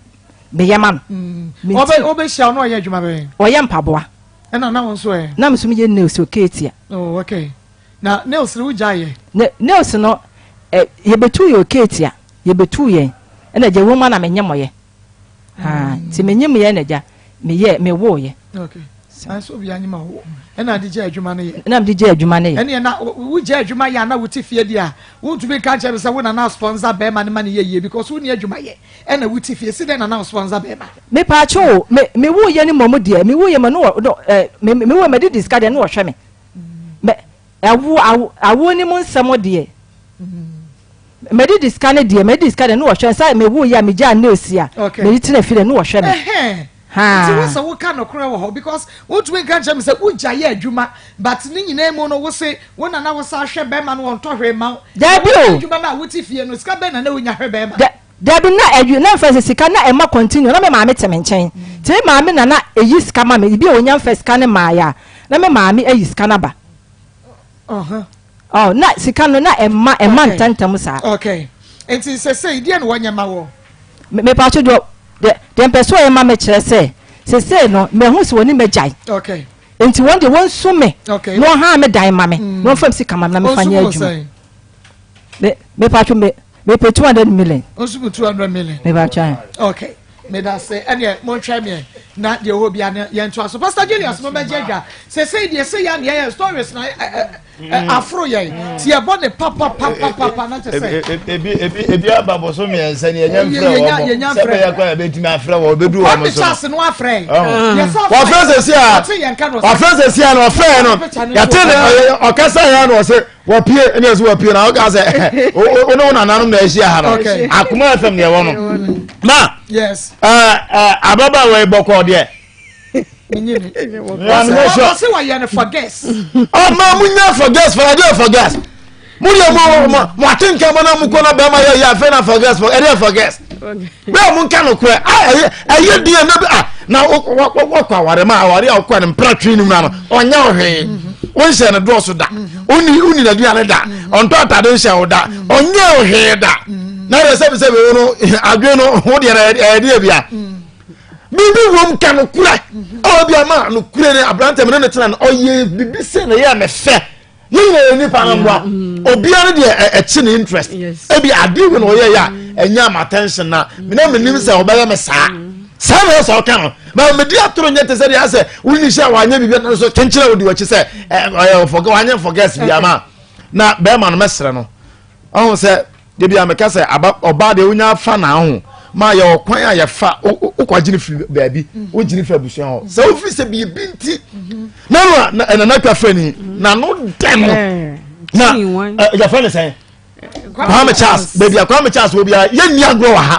Speaker 5: meyɛ ma no.
Speaker 1: Menti. Wobɛhyia wo na ɔyɛ adwuma bɛn?
Speaker 5: Ɔyɛ mpaboa.
Speaker 1: Ɛna na wo nso ɛ?
Speaker 5: Na me nso meyɛ nails wɔ Ketia.
Speaker 1: Oh, okay. Na nails no wogyae yɛ?
Speaker 5: Nails no, ɛ, yɛbɛtu yɛ wɔ Ketia. Yɛbɛtuu yɛn ɛna agya wom ana menyemɔyɛ haa nti menyemyɛ na agya meyɛ mewooyɛ.
Speaker 1: Okay. Nanso obi anyem a wo ɛna ade gya adwuma no yɛ.
Speaker 5: Ɛna mede gya adwuma no yɛ.
Speaker 1: Ɛneɛ na wo gya adwuma yɛ a na wote fie deɛ a wontumi nka nkyerɛ me sɛ wo na na sponsor bɛrima no ma no yɛ yie because wonni adwuma yɛ ɛna wote fie si dɛn na na sponsor bɛrima.
Speaker 5: Mepaakyɛw o me me wooyɛ no mmom deɛ me wooyɛ ma no wɔ no ɛ me me wooyɛ mede di sika deɛ no wɔhwɛ me mɛ ɛwo awo awoɔ no mu nsɛm deɛ. Medidi sika no deɛ, medidi sika deɛ ne wɔhwɛ nsa mewu yɛ a megyaa nails a mede tena fie deɛ ne wɔhwɛ me.
Speaker 1: Nti wo sɛ woka nokorɛ wɔ hɔ because wontumi nka nkyerɛ me sɛ wogya yɛ adwuma but ne nyinaa mu no wo se wo nana wo sa hwɛ bɛrima no wɔntɔ hwee ma wo.
Speaker 5: Dabi o.
Speaker 1: Adwuma no a wote fie no sika bɛn na na wonya hwɛ bɛrima.
Speaker 5: Dabi na ɛdwi na nfa sɛ sika na ɛma continue na me maame te me nkyɛn nti me maame na na eyi sika ma me ebi a onya nfa sika no maa yɛ a na me maame ayi sika no aba. Oh, na sika no na ɛma ɛma ntɛntɛm saa.
Speaker 1: Okay. Nti sesei deɛ na wɔnyɛ ma wɔ?
Speaker 5: Mepatwo deɛ deɛ deɛ mpɛ sɛ ɔyɛ ma me kyerɛ sɛ sesei no mahu sɛ wɔne m'agyae.
Speaker 1: Okay.
Speaker 5: Nti wɔn deɛ wɔnsu me.
Speaker 1: Okay.
Speaker 5: Na wɔhan me dan ma me. Mm. Na wɔnfa me sika ma me na mefa nyɛ adwuma. Me mepatwo me mepɛ 200 million.
Speaker 1: Nsu mu 200 million.
Speaker 5: Mepatwo ayɛ.
Speaker 1: Okay. Medase ɛneɛ montwɛn meɛ na deɛ ɛwɔ bia no yɛntoa so. Pastor Julius mo bɛgye adwa. Sesei deɛ sɛ yɛ a na yɛyɛ stories na. Aforo yɛn ti ɛbɔ ne papapapapa na kyɛ sɛ.
Speaker 7: Ebi ebi ebi aba bɔsɔ mmiɛnsa ni ɛnyɛ nfrɛ wɔn mo sɛ bɛyɛ kɔ ɛbɛtumi afrɛ wɔn ebedu wɔn so.
Speaker 1: Kwame Charles no afrɛ.
Speaker 7: Wafrɛ sɛ si a wafrɛ sɛ si a na ɔfrɛ no yɛte ne ɔkasa yɛn na ɔsɛ wɔpie ɛna ɛsɛ wɔpie na ɔka sɛ wo ne wo nananom na ahyia ha no akoma fm deɛ ɛwɔ no ma ababaawa yi bɔkɔɔ deɛ.
Speaker 1: Ɔsɛ wɔyɛ no for gas.
Speaker 7: Ɔma mo nya for gas for adeɛ for gas. Mo yɛ mo mo mo ate nka mo na mo kɔ na bɛrima yɛ yɛ afei na for gas for ɛdeɛ for gas. Bẹ́ẹ̀ mo nka no korɛ a ɛyɛ ɛyɛ deɛ na bi a na wɔkɔ aware ma aware a wɔkɔ no mpira twi ne mu na no ɔnyɛ ɔhwee. Wonhyɛ no dɔɔso da. Wonni wonni n'aduane da. Ɔntɔ atade nhyɛ wo da. Ɔnyɛ ɔhwee da. Na yɛ sɛbi sɛbi wo no adwene no ho deɛ ɛyɛ deɛ bia. Biribi wom ka nokorɛ. Ɔwɔ bi ama nokorɛ ne aberante me ne ne tena no ɔyɛ biribi sɛ na ɛyɛ me fɛ. Yɛn nyinaa yɛ nipa no mmoa. Obiara ne deɛ ɛkye ne interest. Ebi adeɛ wei na ɔyɛ yɛ a ɛnya ama attention na me na menim sɛ ɔbɛyɛ me saa. Saa na ɛsɛ ɔka no. Ma medi atoro nyɛ te sɛ deɛ asɛ wonni hyɛ a wanyɛ biribi no so kyenkyere a wodi w'akyi sɛ ɔyɛ wanyɛ forget bi ama na bɛrima no mɛsrɛ no. Ɔho sɛ Da bi a meka sɛ aba ɔbaa deɛ wonya afa na ho ma yɛ ɔkwan a yɛfa wokɔgye no firi baabi mhm. wogye no firi abusua hɔ sɛ wofiri sɛ biribi nti mhm. na no a nana twa frɛ ni na no dɛ no eh, na eh, yɛfrɛ ne sɛn Kwame Charles baabi a Kwame Charles wɔ biara yɛnni agorɔ wɔ ha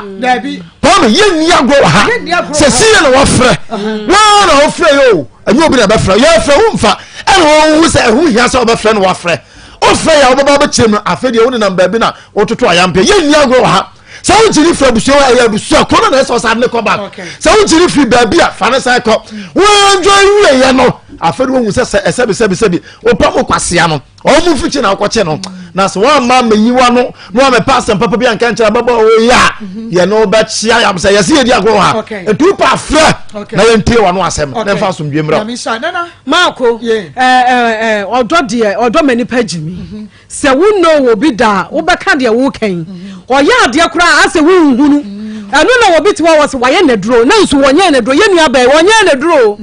Speaker 7: Kwame yɛnni agorɔ wɔ ha sɛ si yɛ na wɔfrɛ uh-huh. wɔn na wɔfrɛ yɛ o ɛnyɛ obi na ɛbɛfrɛ yɛfrɛ wo mfa ɛna wɔn ho sɛ ɛho hia sɛ wɔbɛfrɛ no wɔafrɛ Wofrɛ yɛ a wobɛba wobɛkyerɛ mu afei deɛ wonenam baabi na wototo ayampɛ yɛnni agorɔ wɔ ha sɛ wogye ne firi abusua hɔ ɛyɛ abusua koro no na ɛsɛ ɔsan ne kɔ back sɛ wogye ne firi baabi a fa ne san kɔ woenjoy wieɛ no afei de wohu sɛ sɛ ɛsɛbi sɛbi sɛbi wopɛ mo kwasea no wɔn mu mfikyi na wokɔkye no na sɛ wɔamma mɛyiwa no na wɔamɛpɛ asɛm papa bi anka nkyerɛ ababɔ ɔyɛ a yɛne wobɛkyea yam sɛ yɛsɛ yɛdi agorɔ wɔ ha nti wopɛ afrɛ na yɛntie wano asɛm na ɛmfa asomdwe mmerɛ
Speaker 4: Maako, eh, ɔdɔ deɛ, ɔdɔ ma nipa gyimi. Mhm. Sɛ wo know wɔ bi da a, wobɛka deɛ woka yi. Mhm. Ɔyɛ adeɛ koraa asɛ wonhunu. Mhm. Ɛno na obi te hɔ wɔ sɛ wayɛ n'aduro, na nso wɔnyɛɛ n'aduro. Yɛ nua bɛn, wɔnyɛɛ n'aduro.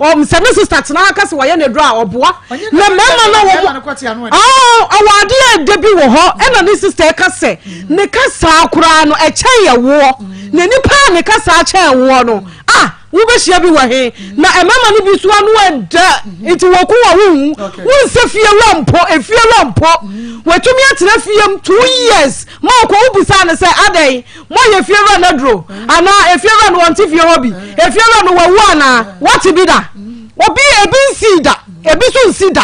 Speaker 4: Ɔm sɛ ne sista tena ha ka sɛ wayɛ n'aduro a ɔboa. Na mmarima na wɔn ɔwɔ adeɛ a ɛda bi wɔ hɔ ɛna ne sista ɛka sɛ ne kasaa koraa no ɛkyɛn ɛwoɔ. Na nipa a ne kasaa kyɛn ɛwoɔ no, ah Wobɛhyia bi wɔ he? Na mmarima no bi so ano ɛdɛ, nti wɔko wɔ wo hu. Wonsɛ fiewura mpo, efiewura mpo. Watumi atena fie mu 2 years ma ɔkɔ wobusaa no sɛ adɛn, moayɛ fiewura no aduro anaa efiewura no ɔnte fie hɔ bi, efiewura no wawu anaa? Wate bi da? Obi ebi nsii da, ebi so nsi da.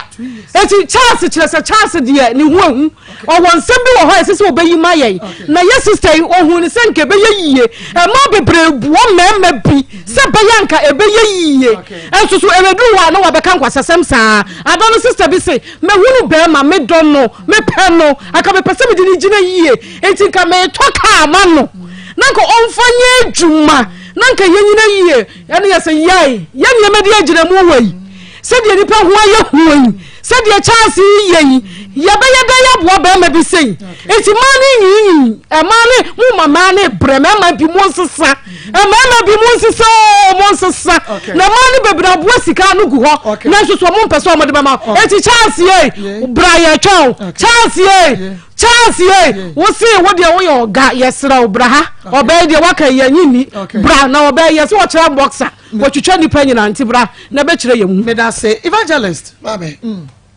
Speaker 4: Eti Charles kyerɛ sɛ Charles deɛ ne ho ahu. Ɔwɔ nsɛm bi wɔ hɔ a ɛsɛ sɛ ɔbɛyi ma yɛn. Na yɛ sista yi, ɔhuu no sɛ nka ɛbɛyɛ yie. Mmaa bebree boa mmarima bi sɛ ɛbɛyɛ a nka ɛbɛyɛ yie. Nso so ɛbɛduru hɔ a na wabɛka nkwasasɛm saa. Ada no sista bi se, Mahunu barima, medɔ no, mepɛ no, anka mepɛ sɛ mede no gyina yie, enti nka meretɔ kaa ma no na nka ɔmfa nyɛ adwuma na nka yɛnyina yie. Ɛne yɛ sɛ, Yɛn, yɛn nneɛma di agyinamu wɔ yi. Sɛdeɛ nnipa ho ayɛ hu yi, sɛdeɛ Charles reyɛ yi, yɛbɛyɛ dɛn aboa barima bi sei? Nti mmaa no nyiinyin, mmaa no, mo ma mmaa no brɛ, mmarima bi mo nsesa, mmarima bi mo nsesa oo, mo nsesa. Na mmaa no bebree aboa sika no gu hɔ, nanso so wɔn mpɛ sɛ wɔn de bɛma. Nti Charles yei, bra yɛtwɛn o, Charles yei, Charles yei, wo se wo deɛ woyɛ ɔga, yɛsrɛ wo bra ha, ɔbaa yi deɛ waka yi yɛnye nni, bra na ɔbaa yi yɛsɛ ɔkyerɛ boxer. Wɔtwitwa nnipa nyinaa nti bra na bɛkyerɛ yɛn mu.
Speaker 1: Medase evangelist.
Speaker 8: Maame,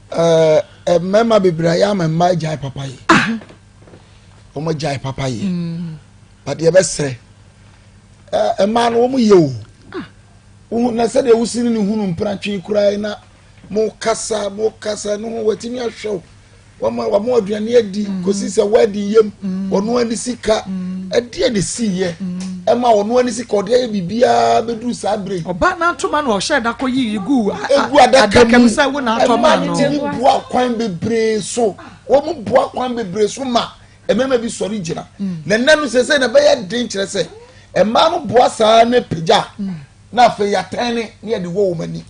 Speaker 8: ɛɛ mm. mmarima bebree a yɛ ama mmaa gyae papa yi. Ah. Wɔn gyae papa yi. Mm. But yɛbɛsrɛ. Ɛɛ mmaa no wɔn yɛ o. Ah. Wohu na sɛdeɛ wosi ne ne hunu mpratwe koraa na mo kasa mo kasa ne ho watumi ahwɛ wo. Wama wama aduane adi mm. kɔsi sɛ wadi yam mm. ɔno ani sika mm. ɛdeɛ de si yɛ ɛma ɔno ani sika ɔde ayɛ biribiara bɛduru saa bere yi.
Speaker 1: Ɔba n'atoma na ɔhyɛ da kɔ yiyi gu
Speaker 8: egu adaka mu
Speaker 1: sɛ wo na atɔ maa
Speaker 8: no. Ɛma ne tumi boa kwan bebree so wɔn boa kwan bebree so ma mmarima bi sɔre gyina na nna no sɛ sɛ na ɛbɛyɛ den kyerɛ sɛ mmaa no boa saa ne pagya na afei yɛatɛn ne ne yɛde wɔ wɔn ani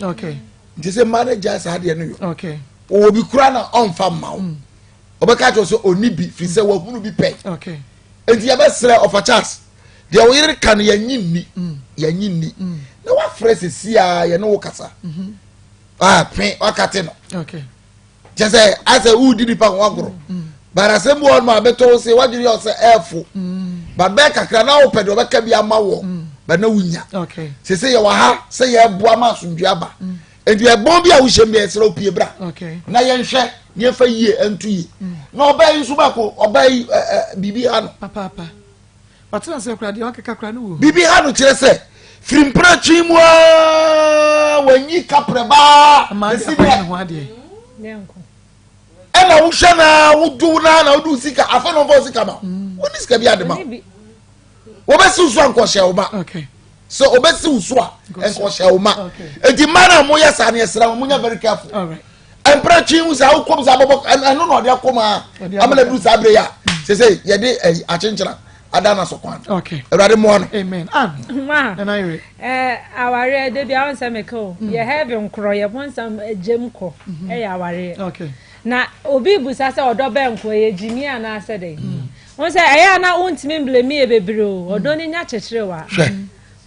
Speaker 8: nti sɛ mmaa no gyae saa adeɛ no yɔ. Ɔwɔ bi koraa na ɔnfa mma wo. Mm. Ɔbɛka kyerɛ sɛ ɔni bi firi sɛ mm. wahunu bi pɛ. Nti yɛbɛsrɛ ɔfa Charles deɛ wo yere ka no yɛnyi nni mm. yɛnyi nni na wafrɛ sɛsi a yɛne wo kasa. Mm-hmm. Ah, pe wakate no. Kyɛ sɛ asɛ wodi nipa ho agorɔ. But asɛm bi wɔ hɔ nom a bɛtɔ wo se wadwene yɛ sɛ ɛɛfo. But bɛɛ kakra na wopɛ deɛ ɔbɛka bi ama wɔ. But na wonya. Sese yɛwɔ ha sɛ yɛboa ma asomdwe aba. Nti ɛbɔn bi a wohyɛ mu deɛ yɛsrɛ wo pie bra. Na yɛnhwɛ na yɛmfa yie nto yie. Na ɔbaa yi nso baako ɔbaa yi ɛɛ biribi ha no.
Speaker 1: Papaapa. Watena ase koraa deɛ wakeka koraa ne wɔ.
Speaker 8: Biribi ha no kyerɛ sɛ firi mprɛtwe mu aa wanyi kaprɛ baa bɛsi deɛ. Ɛna wohwɛ na wodwo na na wode wo sika afei na ɔmfa wo sika ma wone sika bi ade ma wɔbɛsi wo so a nkɔhyɛ wo ma sɛ ɔbɛsi wo so a nkɔhyɛ wo ma enti mma no a moyɛ saa no yɛsrɛ mo monyɛ very careful mpere twe mu saa wokɔm saa bɔbɔ ɛno na ɔde akɔm a ama na duru saa bere yi a sɛ sɛ yɛde akyenkyena ada na so kwan awurade mmoa no
Speaker 1: amen
Speaker 12: ma eh, awareɛ da bia wo nsɛ meka o mm. yɛ heaven korɔ yɛ bonsam gyem kɔ mhm. ɛyɛ awareɛ na obi busa sɛ ɔdɔ bɛn nko ɛyɛ gyimi anaasɛ dɛn mm. wo sɛ ɛyɛ a na wontumi mblemi yɛ bebree o ɔdɔ no nya kyekyere wa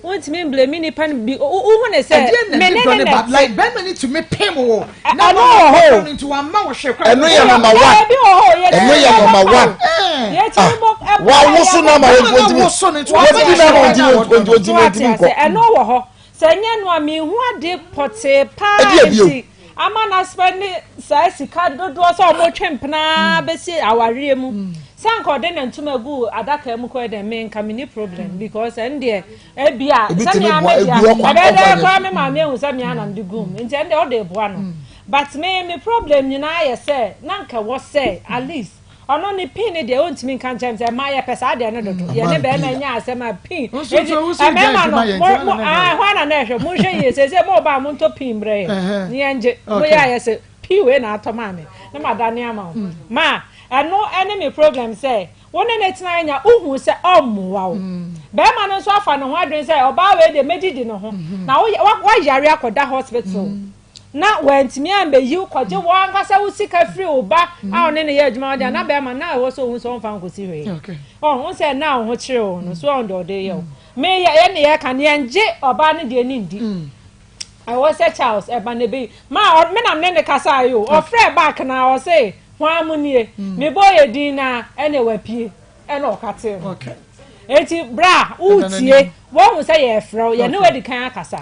Speaker 12: Wontumi mblame nipa no bi wohu ne sɛ me ne ne na
Speaker 1: like bɛrima ne tumi pem wo
Speaker 12: na ɛno wɔ hɔ
Speaker 1: o nti wamma wo hwɛ
Speaker 8: kora ɛno yɛ number one
Speaker 12: ebi wɔ hɔ yɛ
Speaker 8: ɛno yɛ number one
Speaker 12: yɛtumi bɔ
Speaker 8: wawoso na ma wɔntumi wɔdi na ma wɔntumi wɔntumi wɔntumi nkɔ
Speaker 12: ɛno wɔ hɔ sɛ nyɛ no a mehu ade pɔtee paa nti ama na spend saa sika dodoɔ sɛ ɔmo twe mpena bɛsi awareɛ mu sɛ anka ɔde ne ntoma gu adaka mu kɔɛ dɛ me nka menni problem because ɛn deɛ ebia sɛ me ame deɛ ɛbɛyɛ dɛ koraa me maame ehu sɛ me anam de gum nti ɛn deɛ ɔde boa no but me me problem nyinaa yɛ sɛ na nka wɔ sɛ at least ɔno ne pin ne deɛ ɔntumi nka nkyɛn sɛ mmaa yɛpɛ saa deɛ no dodo yɛ ne bɛrima nya asɛm a pin eti mmarima no mo mo aa hɔ ana na ɛhwɛ mo nhwɛ yie sɛ sɛ mo ba mo ntɔ pin mbrɛ yɛ ne yɛn gye mo yɛ ayɛ sɛ pin wei na atɔ maa me na ma da ne ama wo ma ɛno ɛne me problem sɛ wo ne ne tena nya wohu sɛ ɔmmoa wo bɛrima no nso afa ne ho adwene sɛ ɔbaa wei deɛ mɛdidi ne ho na woyare akɔda hospital na wantumi ambɛyi wo kɔgye wo ankasa wo sika firi wo ba a ɔne ne yɛ adwuma ɔde ana bɛrima na ɛwɔ sɛ ohun sɛ ɔmfa nkɔsi hwee ɔho sɛ na wo ho kyerɛ wo no so ɔn deɛ ɔde yɛ wo me yɛ yɛ ne yɛ ka ne yɛngye ɔbaa no deɛ ne ndi ɛwɔ sɛ Charles ɛba ne bɛyi ma me nam ne ne kasa yi o ɔfrɛ back na ɔse hwan mu nie mebɔ yɛ din na ɛne wapie ɛna ɔkatee no eti bra wotie woahu sɛ yɛfrɛ wo yɛne wadi kan akasa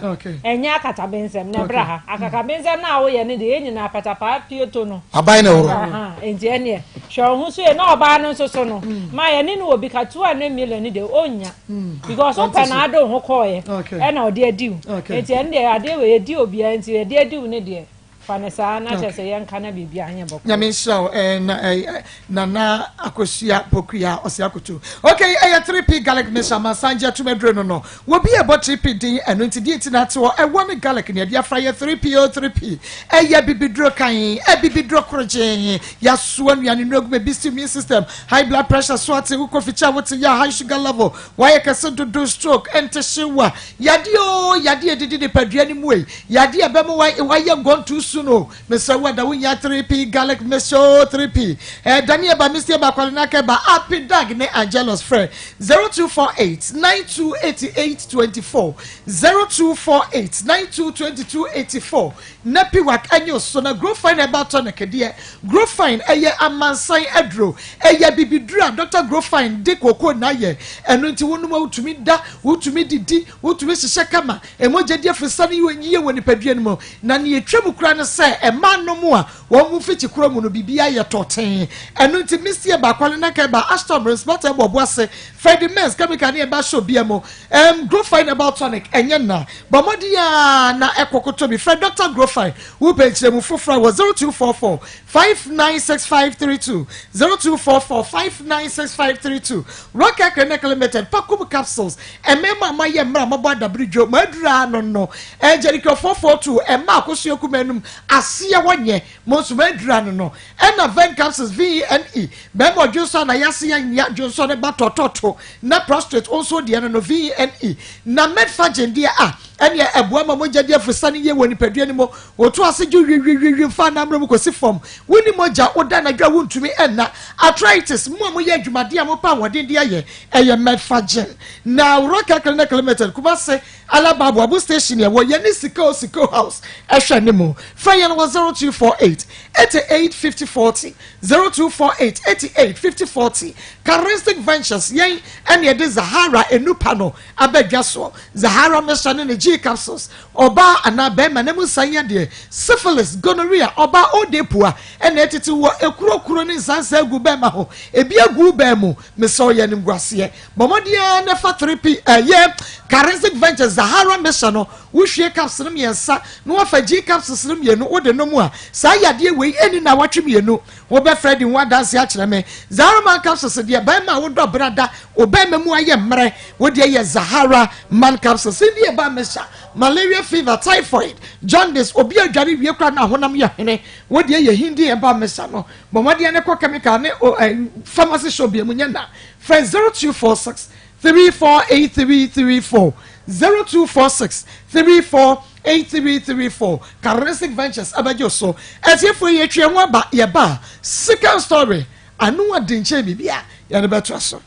Speaker 12: ɛnyɛ akatabensɛm na bra ha akakabensɛm na woyɛ no deɛ yɛn nyinaa patapaa pieto no
Speaker 8: aban na ɛworo
Speaker 12: nti ɛneɛ hwɛ wo ho so yɛ na ɔbaa no nso so no mm. ma yɛne no wɔ bi ka 200 million no deɛ ɔnnya mm. because wopɛ na ade wo ho kɔɔyɛ ɛna ɔde adi wo nti ɛno deɛ adeɛ wɔ yɛdi obiara nti yɛde adi wo no deɛ Fa no saa na kyerɛ sɛ yɛnka na biribiara nyɛ bɔkɔɔ.
Speaker 1: Nyame nhyira wo eh, na eh, Nana Akosua Pokuya ɔse akoto. Ok, ɛyɛ 3P garlic mixture amansan gye atum aduro no no. Wɔ bi a ɛbɔ 3P din ɛno nti deɛ nti na ate hɔ ɛwɔ ne garlic ne ɛde afra yɛ 3P o 3P. Ɛyɛ bibiduro kan, ɛbibiduro korogyee. Yasoa nnuane nnuro agu ma bi immune system, high blood pressure so ate, wokɔ fikyɛ a wote yɛ high sugar level, wayɛ kɛse dodo, stroke, ɛntehyewa, yadeɛ o yadeɛ ɛdidi nipadua no mu ei. Yadeɛ a ɛbɛma wayɛ gone too soon o. Mesrɛ wo ada wo nya 3P garlic mixture o 3P. Eh, Dani ɛba, Misty ɛba, Kwalenaka ɛba, Api Dag ne Angelus frɛ 0248 92 88 24 0248 92 22 84 na Piwak ɛnye oso na Growfine ɛba tonic deɛ Growfine ɛyɛ amansan aduro ɛyɛ bibiduro a Dr. Growfine de kooko na ayɛ ɛno nti wonom a wotumi da wotumi didi wotumi hyehyɛ kama Mogya di afiri ne yie wɔ nipadua no mu, na nea etwa mu koraa ne sɛ mmaa nom a wɔn ho fi kyikora mu no, biribiara yɛ tɔtee. Ɛno nti, Misty Eba, Kwale Nanka Eba, Ashton Brins, Martha Ebo Ɔboase, Freddie Mens, Chemical ne Eba hyɛ obiara mu. Um, Grofine Herbal Tonic, ɛnyɛ nna. Bɔ mmɔden ara na ɛkɔ kɔtɔ bi. Frɛ Dɔkta Grofine wopɛ nkyerɛmu foforɔ a wɔ 0244 596532, 0244 596532. Rock Clinic Limited, Pakum Capsules, Mmarima a moayɛ mmerɛ a moabɔ adabere dwo, mo aduru ano no, Jericho 442, mmaa akosua kumaa num, aseɛ hɔ nyɛ, mo nso mo aduru ano no, ɛna Ven Capsules, VENE, barima ɔdwonsɔ a n'ayase yɛ nyea, dwonsɔ no ba tɔtɔto, na prostrate wo nso deɛ no no, VENE, na Medfagin deɛ a. Ɛnneɛ ɛboa ma mogya di aforosiane yie wɔ nipadua no mu. Woto ase dwo wiwiwiwi fa anammerɛ mu kɔsi fam. Wonni mogya, woda anadwo a wontumi nna. Arthritis, mo a moyɛ adwumaden a mopɛ ahoɔden de ayɛ, ɛyɛ Metforgen. Na Roca Clinic Limited, Kumasi, Alaba Aboabo Station yɛwɔ yɛne Sika o Sika House ɛhwɛ ne mu. Frɛ yɛn wɔ 0248 88 50 40, 0248 88 50 40. Charistic Ventures, yɛn ɛne ɛde Zahara Enupa no aba dwa soɔ. Zahara mixture ne ne G capsules, ɔbaa anaa bɛrima na mu nsan yadeɛ, syphilis, gonorrhea, ɔbaa ode pua ɛna ɛtete wɔ ekuro kuro ne nsansa agu bɛrima ho, ebi agu bɛɛ mu, mesrɛ wo yɛ animguaseɛ. Bɔ mmɔden ara na fa 3P ɛyɛ Charistic Ventures Zahara mixture no, wohwie caps no mmiɛnsa na wafa G capsules no mmienu wode nom a, saa yadeɛ wei ɛnni nnawɔtwe mmienu. Wobɛfrɛ adi ho adanseɛ akyerɛ me. Zahara Man Capsules deɛ bɛrima a wodɔ brada, wo bɛrima mu ayɛ mmerɛ, wo deɛ yɛ Zahara Man Capsules. Ndi ɛba mixture, malaria fever, typhoid, jaundice, obi a adware wie koraa na ahonam yɛ hene, wo deɛ yɛ Hindi ɛba mixture no. Bɔ mmɔden ne kɔ chemical ne o, eh, pharmacy shop bi mu nyɛ na. Frɛ 0246 348334, 0246 34 8334 Charistic Ventures abɛgye wo so. Atiefoɔ yi yɛtwe yɛn ho aba, yɛba a, second story, ano ɔden kyɛn biribi a yɛde bɛtoa so.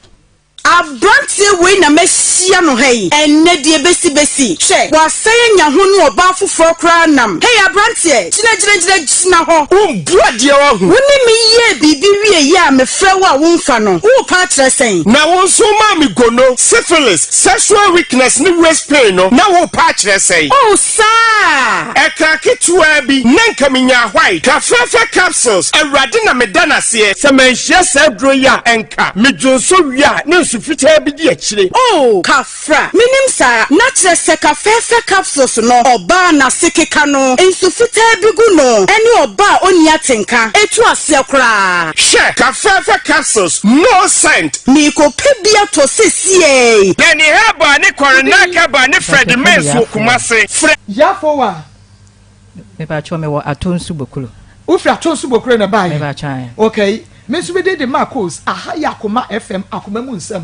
Speaker 13: Abranteɛ wei na mahyia no ha yi ɛnnɛ deɛ bɛsi bɛsi hwɛ wasan anya ho ne ɔbaa foforɔ koraa nam hey abranteɛ gyina gyina gyina gyina hɔ.
Speaker 9: Wo bu adeɛ wahu.
Speaker 13: Wo ne me yɛɛ biribi wieɛ a mefrɛ wo a womfa no worepa akyerɛ sɛn?
Speaker 9: Na wo nso womaa me gono, syphilis, Sexual weakness ne waist pain no na worepɛ akyerɛ sɛn?
Speaker 13: Oh saa!
Speaker 9: Ɛkaa ketewaa bi na nka menyaa white kafɛɛfɛ capsules, Awurade na meda no aseɛ. Sɛ manhyia saa aduro yi a ɛnka me dwonsɔ wie a na nsu fitaa bi di akyire.
Speaker 13: Oh kafra, menim saa, na kyerɛ sɛ kafɛɛfɛ capsules no ɔbaa n'ase keka no nsu fitaa bi gu no ɛne ɔbaa a ɔnni atenka ɛtu aseɛ koraa.
Speaker 9: Hwɛ! Kafɛɛfɛ capsules, no scent.
Speaker 13: Merekɔpɛ bi atɔ sesiei.
Speaker 9: Danny Herbal ne Corinna Herbal ne Freddie Mays wɔ Kumasi. Frɛ.
Speaker 1: Yafo a.
Speaker 5: Mepakyɛw mewɔ Atonsu Bokuro.
Speaker 1: Wofiri Atonsu Bokuro na ɛbaeɛ?
Speaker 5: Mepakyɛw ae.
Speaker 1: Okay. Me nso me din de Marcos. Aha yɛ Akoma FM, Akoma mu nsɛm.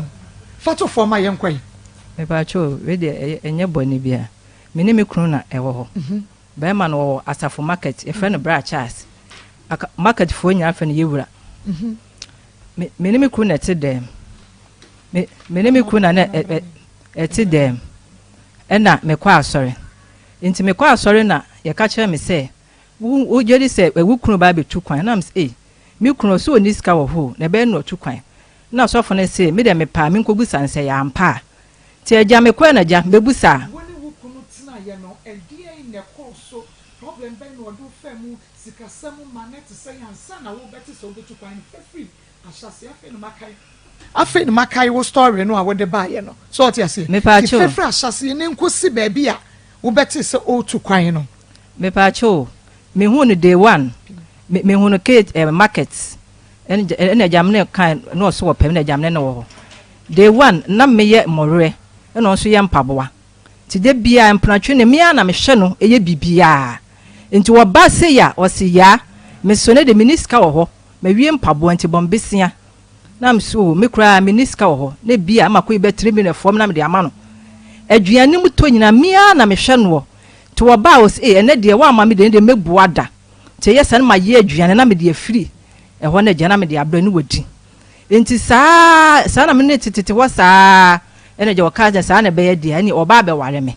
Speaker 1: Fa to fam ma yɛnkɔ ɛ.
Speaker 5: Mepakyɛw wei deɛ ɛnyɛ bɔne biara. Me ne me kunu na ɛwɔ hɔ. Bɛrima no ɔwɔ Asafo market, yɛfrɛ no Bra Charles. Aka market foɔ nyinaa frɛ no Yewura. Me me ne me kunu na ɛte dɛm. Me me ne me kunu na na ɛ ɛ ɛte dɛm. Ɛna mekɔ asɔre. Nti mekɔ asɔre na yɛka kyerɛ me sɛ wo wogye di sɛ wo kunu ba abɛtu kwan. Na me sɛ ei me kunu ɔse ɔnni sika wɔ hɔ o na ɛbɛyɛ na watu kwan. Na ɔsɔfo no se me deɛ mepɛ a menkɔbusa no sɛ ɛyɛ ampa a. Nti agya mekɔɛ na agya mɛbusa a.
Speaker 1: Wo ne wo kunu tenaeɛ no, ɛdeɛn na ɛkɔɔ so? Problem bɛn na ɔde wo faa mu? Sikasɛm ma no te sɛn ansa na wobɛte sɛ wobɛtu kwan no? Fa firi ahyɛaseɛ. Afei na makae afei na makae wo story no a wode baeɛ no. So wote aseɛ? Nti
Speaker 5: Mepaakyɛw.
Speaker 1: fa firi ahyɛaseɛ na ɛnkɔsi baabi a wobɛte sɛ ɔretu kwan no.
Speaker 5: Mepaakyɛw, mehuu no day one, me mehuu no Kate eh, market, ɛna gya ɛna agya me ne kan na ɔso wɔ pɛm na agya me ne no wɔ hɔ. Day one na meyɛ mmɔwerɛ ɛna ɔno nso yɛ mpaboa. Nti da biara mpenatwe no me ara na mehwɛ no yɛ biribiara. Nti ɔba sei a ɔse yaa, meso no de menni sika wɔ hɔ, mawie mpaboa nti bɔ me besia. Na mese oo me koraa menni sika wɔ hɔ, na ebia makɔyi bɛ 3 million fam na mede ama no. Aduane mu tɔ nyinaa me ara na mehwɛ noɔ. Nti ɔba a ɔse ee ɛnɛ deɛ woamma me deɛ ɛnɛ deɛ mɛbua da. Nti ɛyɛ saa na mayɛ aduane na mede afiri ɛhɔ no agya na mede abrɛ no wadi. Nti saa saa na me ne tetete hɔ saa ɛna agya ɔkaa sɛ saa na ɛbɛyɛ deɛ ɛne ɔba abɛware me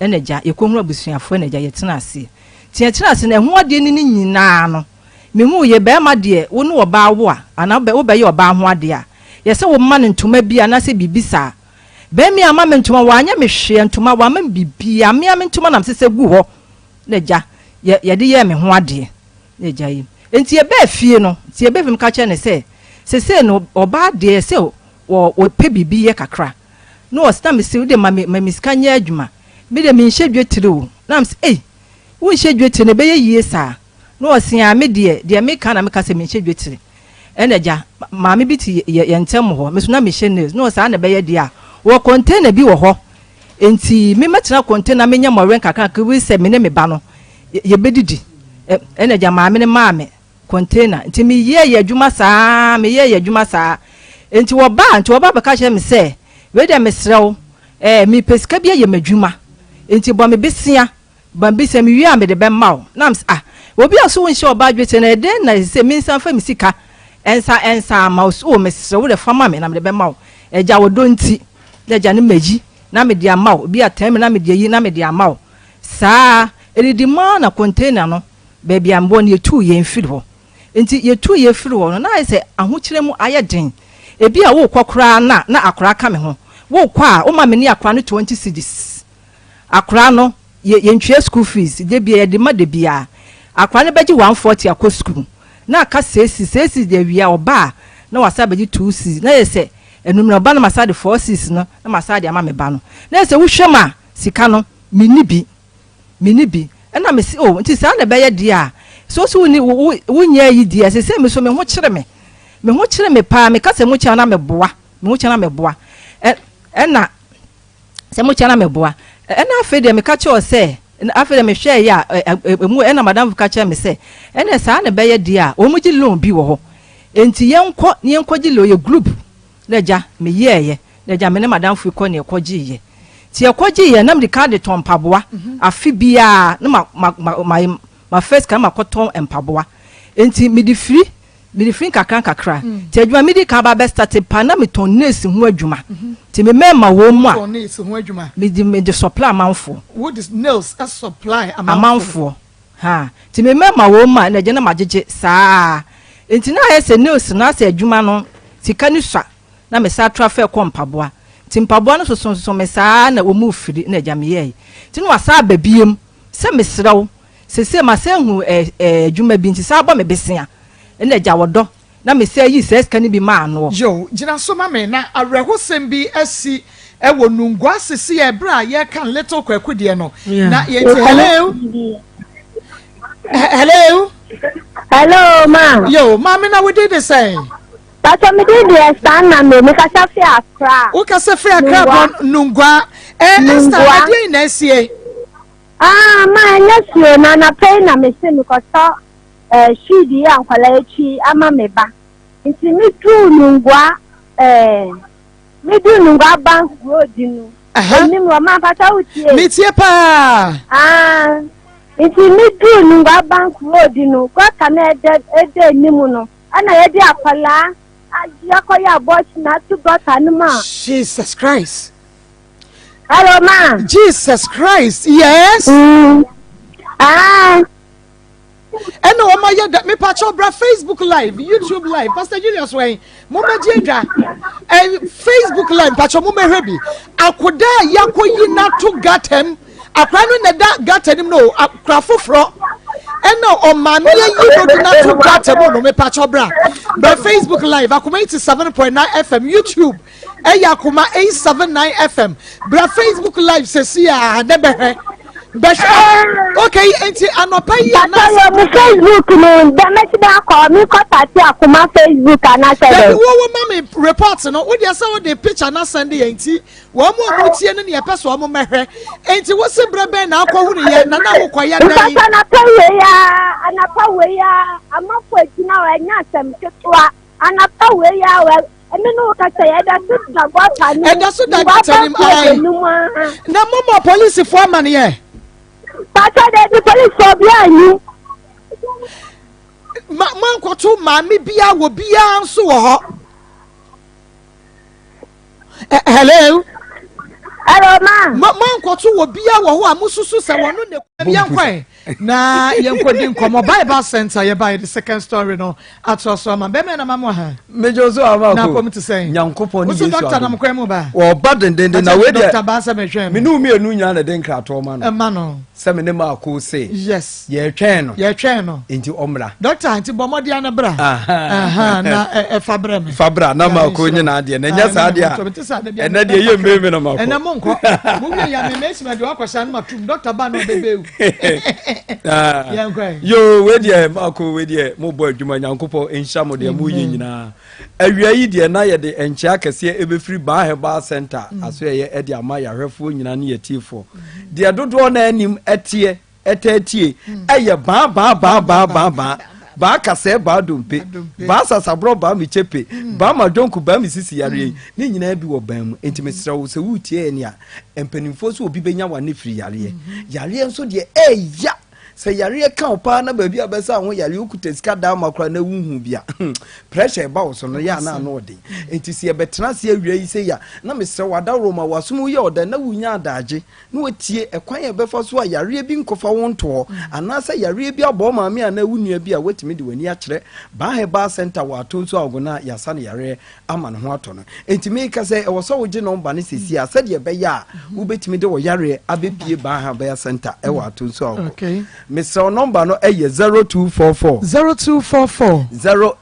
Speaker 5: ɛna agya yɛkɔhunu abusuafoɔ ɛna agya yɛtena aseɛ nti yɛtena ase no ɛho adeɛ ne ne nyinaa no mehu yɛ bɛrima deɛ wo ne ɔbaa wo a anaa wobɛyɛ ɔbaa ho adeɛ a yɛsɛ wo ma no ntoma bi anaasɛ biribi saa bɛrima yi ama me ntoma wanyɛ me hwee ntoma wama me biribiara mea me ntoma na mesesa gu hɔ na agya yɛ yɛde yɛɛ me ho adeɛ na agya yi. Enti yɛbaa fie no, nti yɛbaa fie meka kyerɛɛ no sɛ, sesei no ɔbaa deɛ sɛ wɔ wɔpɛ biribi yɛ kakra. Na ɔse na mese wode ma me ma me sika nyɛ adwuma. Me deɛ menhyɛ dwetire o. Na mese ei, wonhyɛ dwetire na ɛbɛyɛ yie saa? Na ɔse aa me deɛ deɛ meka na meka sɛ menhyɛ dwetire. Ɛna agya, maame bi te yɛ yɛn ntam hɔ, me nso na mehyɛ nails. Na ɔse saa na ɛbɛyɛ deɛ a, wɔ container bi wɔ hɔ Enti me mɛtena kɔntena na menyɛ mmɔwerɛ nkakrankakra bi sɛ me ne me ba no yɛbɛdidi. Ɛna agya maame no maa me kɔntena. Nti meyɛɛ yɛ adwuma saa, meyɛɛ yɛ adwuma saa. Enti wɔbaa, nti wɔba bɛka kyerɛ me sɛ, wei deɛ mesrɛ wo, ɛɛ mepɛ sika bi ayɛ m'adwuma. Nti bɔ me besia, bɔ me besia, mewie a mede bɛma wo. Na mese, ah, obi a so wonhyɛ ɔbaa dwetire no, ɛdɛn na ɛsɛ sɛ mensan fa me sika nsa nsa ama wo? Ɔse, oh, mesrɛ wo dɛ fa ma me na mede bɛma wo. Agya, ɔdɔ nti, na agya no mayi na mede ama wo, ebi a tɛn me na mede ayi na mede ama wo. Saa ara, ɛdidi mu ara na container no, baabi a mewɔ no, yɛtuu yɛn firi hɔ. Enti yɛtuu yɛn firi hɔ no, na ayɛ sɛ ahokyerɛ mu ayɛ den. Ebi a worekɔ koraa no a, na akwadaa ka me ho. Worekɔ a, woma me ne akwadaa no 20 cedis. Akwadaa no, yɛ, yɛntua school fees, da biara, yɛde ma da biara. Akwadaa no bɛgye 140 akɔ sukuu, na aka six cedis. Six cedis deɛ awia ɔba a, na wasan abɛgye two cedis. Na ayɛ sɛ anwummerɛ ɔba no masan de four cedis no na masan de ama me ba no. Na ayɛ sɛ wohwɛ mu a, sika no, menni bi. Menni bi. Ɛna mese, Oh, nti saa na ɛbɛyɛ deɛ a, so wo so wonni, wo, wo, wonyɛ ayi deɛ, seesei me so me ho kyere me. Me ho kyere me paa, meka sɛ mokyia na meboa, me ho kyia na meboa. Ɛ, ɛna, sɛ mokyia na meboa. Ɛ, ɛna afei deɛ meka kyerɛ wo sɛ, afei deɛ mehwɛeɛ a, ɛ, ɛ, emu, ɛna madamfo ka kyerɛ me sɛ, ɛnna saa na ɛbɛyɛ deɛ a, wɔgye loan bi wɔ hɔ. Enti yɛnkɔ na yɛnkɔgye loan, yɛ group. Na agya, meyɛeɛ. Na agya, me ne m'adamfo yi kɔ na yɛkɔgyeeɛ. Nti yɛkɔgyeeɛ, na mede kan de tɔn mpaboa. Afe biara, na ma, ma, ma, ma, mafa sika na makɔtɔn mpaboa. Enti mede firi, mede firi nkakrankakra. Nti adwuma medi kan ba bɛstate paa, na metɔn nails ho adwuma. Nti me mmarima wɔ mu a,
Speaker 1: Wotɔn nails ho adwuma?
Speaker 5: mede, mede supply amanfoɔ.
Speaker 1: Wode nails supply amanfoɔ?
Speaker 5: Amanfoɔ. Ha. Nti me mmarima wɔ mu a, na agya na magyegye saa. Nti na ayɛ sɛ nails no, asɛ adwuma no, sika no sua. Na me san tra fɛ kɔ mpaboa. Nti mpaboa no sosososo me saa na wɔn firi na agya meyɛɛe. Nti na wasan aba biem sɛ mesrɛ wo sesei masan ahu eh eh adwuma bi nti san bɔ me besea na agya wɔdɔ na mesan yii saa sika no bi maa noɔ.
Speaker 1: Yow, gyina so ma me na awerɛhosɛm bi asi wɔ Nungua sesei ɛberɛ a yɛreka Little Kwaku deɛ no na yɛnti hello hello.
Speaker 6: Hello ma.
Speaker 1: Yow, maame na wo din de sɛn?
Speaker 6: Pastor me din de Esther Nnamdi, me kasa fi Accra.
Speaker 1: Wo kasa fi Accra bɔ Nungua. Eh Esther, ɛdeɛn na asie?
Speaker 6: Ah, ma ɛnyɛ suo na anapa yi na me se mekɔtɔ eh, sheed yi a nkwadaa akyi ama me ba. Nti me duu Nungua eh, me duu Nungua Bank Road no. Anim hɔ, ma mpata wo tie.
Speaker 1: Me tie paa.
Speaker 6: Ah, nti me duu Nungua Bank Road no, gɔta na ɛda ɛda anim no. Ɛna yɛde akwadaa yɛakɔyɛ abortion ato gɔta no mu a.
Speaker 1: Jesus Christ.
Speaker 6: Hello ma.
Speaker 1: Jesus Christ yes.
Speaker 6: Ah.
Speaker 1: Ɛna wɔn ayɛ da mipakyɛw bra Facebook live YouTube live Pastor Julius wɛn mo mɛgye adwa ɛ Facebook live mpakyɛw mo mɛhwɛ bi akoda a yakɔ yi n'ato gatam. Akora no na ɛda gutter no mu no akora foforɔ ɛna ɔmaame ayi no de n'ato gutter mu no mepakyɛw bra bra Facebook live akoma 87.9 FM YouTube ɛyɛ akoma 879 FM bra Facebook live sɛsi a ne bɛhwɛ bɛhwɛ okay nti anɔpa yi
Speaker 6: anaasɛ mu Facebook no dɛmɛsi bɛ akɔ mi kɔ tati akoma Facebook anaasɛ dɛ.
Speaker 1: Dabi wo wo ma mi report no wo deɛ sɛ wo de picture na send yɛn ti. Wɔn a wɔtie no nea ɛpɛ sɛ wɔn mmɛhwɛ. Enti wose berɛ bɛn na akɔhunu yɛn, na na wokɔyɛ dɛn?
Speaker 6: Mpata anapa wei ara, anapa wei ara, amafo agyina hɔ, ɛnyɛ asɛm ketewa. Anapa wei ara, ɛme ne wo kasa yi, ɛda so da gɔta no mu.
Speaker 1: Ɛda so da gɔta no mu, ae. Na mommɔ polisifoɔ amaneɛ?
Speaker 6: Pata daabi, polisifoɔ biara nni.
Speaker 1: Ma moankɔto maame biara wɔ biara nso wɔ hɔ. Eh, hello.
Speaker 6: Hello, ma.
Speaker 1: Ma ma nkɔto wɔ bia wɔ hɔ a mususu sɛ wɔn no na yɛnkɔ na yɛnkɔdi nkɔmmɔ Bible Center yɛba yɛde second story no atoa so ama bɛmɛ na ma mo ha.
Speaker 14: Mejɔ so ama ko.
Speaker 1: Na apɔm te sɛn.
Speaker 14: Nyankopɔn ne
Speaker 1: Yesu. Wosi doctor nam kwan mu ba.
Speaker 14: Wɔba dendenden na wei deɛ.
Speaker 1: Doctor ba sɛ mehwɛn no.
Speaker 14: Me ne wo mmienu nyinaa na ɛde nkratoɔ ma no.
Speaker 1: Ɛma no.
Speaker 14: Sɛ me ne Maako se.
Speaker 1: Yes.
Speaker 14: Yɛretwɛn no.
Speaker 1: Yɛretwɛn no.
Speaker 14: Nti ɔmmra.
Speaker 1: Doctor nti bɔ mmɔden ano bra. Na ɛfa brɛ me.
Speaker 14: Fa bra na Maako nye n'adeɛ na ɛnyɛ saa deɛ a ɛnɛ deɛ yɛ mmee me na Maako.
Speaker 1: Ɛnɛ mo nkɔ. Mo wie ya me mesi ma deɛ wakɔhyɛ ano ma tum doctor ba na ɔbɛbɛ ewu. Yɛnkɔ ɛ.
Speaker 14: Yoo wei deɛ Maako wei deɛ mo bɔ adwuma Nyankopɔn nhyira mo deɛ mo yɛ nyinaa. Awia yi deɛ na yɛde nkyea kɛseɛ ɛbɛfiri Baa Herbal Center asoɛeɛ ɛde ama yɛahwɛfoɔ nyinaa ne yɛtiefoɔ. Deɛ dodoɔ no anim ɛteɛ ɛtaa tie ɛyɛ baa baa baa baa baa baa. Baa kasɛɛ baa dompe, baa sasaborɔ baa me kyepe, baa madwonko baa me sisi yareɛ yi, ne nyinaa bi wɔ ban mu. Enti mesrɛ wo sɛ woretie yɛn a, mpanimfoɔ sɛ obi bɛnya w'ano firi yareɛ. Yareɛ nso deɛ ɛɛya. Sɛ yareɛ ka wo paa na baabi a bɛsa ho yareɛ wokuta sika daa ma koraa na wonhu bi a, pressure ɛba wo so no yɛ a na ano ɔden. Enti sɛ yɛbɛtena ase awia yi sei a, na mesrɛ wo adaworo ma w'asom yɛ ɔdɛ na wonya adagye na watie ɛkwan a ɛbɛfa so a yareɛ bi nkɔfa wo nto hɔ anaasɛ yareɛ bi abɔ wo maame anaa wo nua bi a woatumi de w'ani akyerɛ Baa Herbal Centre wɔ Atonsu Aogo a yɛasa no yareɛ ama ne ho atɔ no. Enti meka sɛ ɛwɔ sɛ wogye nɔmba no seesei a sɛdeɛ ɛbɛyɛ a wobɛtumi de wo yareɛ abɛpue Baa Herbal Centre wɔ Atonsu Aogo. Mesrɛ wo nɔmba no yɛ 0244.
Speaker 1: 0244.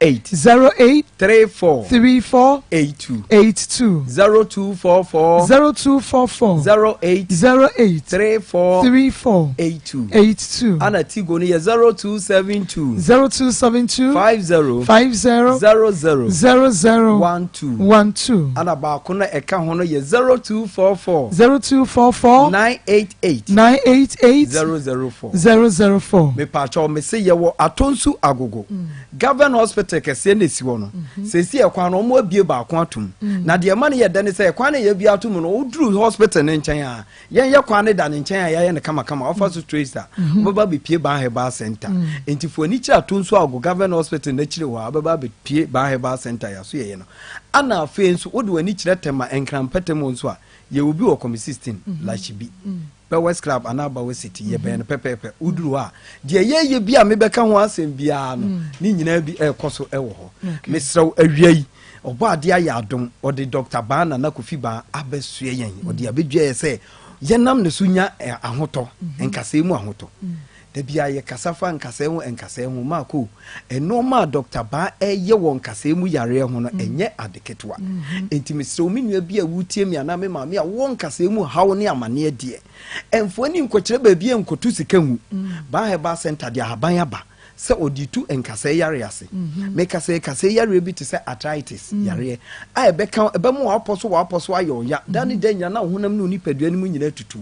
Speaker 14: 08.
Speaker 1: 08.
Speaker 14: 34.
Speaker 1: 34.
Speaker 14: 82.
Speaker 1: 82.
Speaker 14: 0244.
Speaker 1: 0244.
Speaker 14: 08.
Speaker 1: 08.
Speaker 14: 34.
Speaker 1: 34.
Speaker 14: 82.
Speaker 1: 82.
Speaker 14: Ana Tigo no yɛ 0272.
Speaker 1: 0272.
Speaker 14: 50.
Speaker 1: 50.
Speaker 14: 00.
Speaker 1: 00.
Speaker 14: 12.
Speaker 1: 12.
Speaker 14: Ana baako no ɛka ho no yɛ 0244.
Speaker 1: 0244.
Speaker 14: 988.
Speaker 1: 988.
Speaker 14: 004.
Speaker 1: 004.
Speaker 14: Mepaakyɛw mese yɛwɔ Atonsu Agogo. Government hospital kɛseɛ na esi hɔ no. Seesei ɛkwan no wɔn abue baako atom. Na deɛ ɛma no yɛ dɛ ne sɛ ɛkwan no yɛabue atom no woduru hospital no nkyɛn a yɛn yɛ kwan no da ne nkyɛn a yɛayɛ no kamakama wofa so straight a wobɛba abɛpue Ban Herbal Center. Nti fo ani kyerɛ Atonsu Agogo Government Hospital no akyire hɔ a wobɛba abɛpue Ban Herbal Center yɛaso yɛyɛ no. Ana afei nso wode w'ani kyerɛ Tema Nkran mpɛtam hɔ nso a yɛwɔ bi wɔ Kɔmi 16 Lashibi. Bowers Club anaa Bowers City, yɛbɛn no pɛpɛɛpɛ. Woduru hɔ a, deɛ yɛyɛ bi a mebɛka ho asɛm biara no, ne nyinaa bi ɛrekɔ so wɔ hɔ. Mesrɛ wo, awia yi, Ɔbɔadeɛ ayɛ adom, ɔde Dɔkta Baa Nana Kofi Baa abɛsoɛ yɛn, ɔde abɛdua yɛn sɛ yɛnam ne so nya ahotɔ, nkasɛɛ mu ahotɔ. Da biara yɛkasa fa nkasɛɛ ho nkasɛɛ ho. Marco, nnoɔma a Dɔkta Baa reyɛ wɔ nkasɛɛ mu yareɛ ho no, ɛnyɛ ade ketewa. Enti mesrɛ wo, me nua bi a woretie me anaa me maame a wowɔ nkasɛɛ mu haw ne amaneɛ deɛ, mfa w'ani nkɔkyerɛ baabi a nkɔto sika ngu. Baa Herbal Centre de ahaban aba sɛ ɔde retu nkasɛɛ yareɛ ase. Meka sɛ kasɛɛ yareɛ bi te sɛ arthritis yareɛ a ɛbɛka ɛbɛma w'apɔ so w'apɔ so ayɛ ɔya da ne da nyinaa na wo honam ne wo nipadua no mu nyinaa tutu.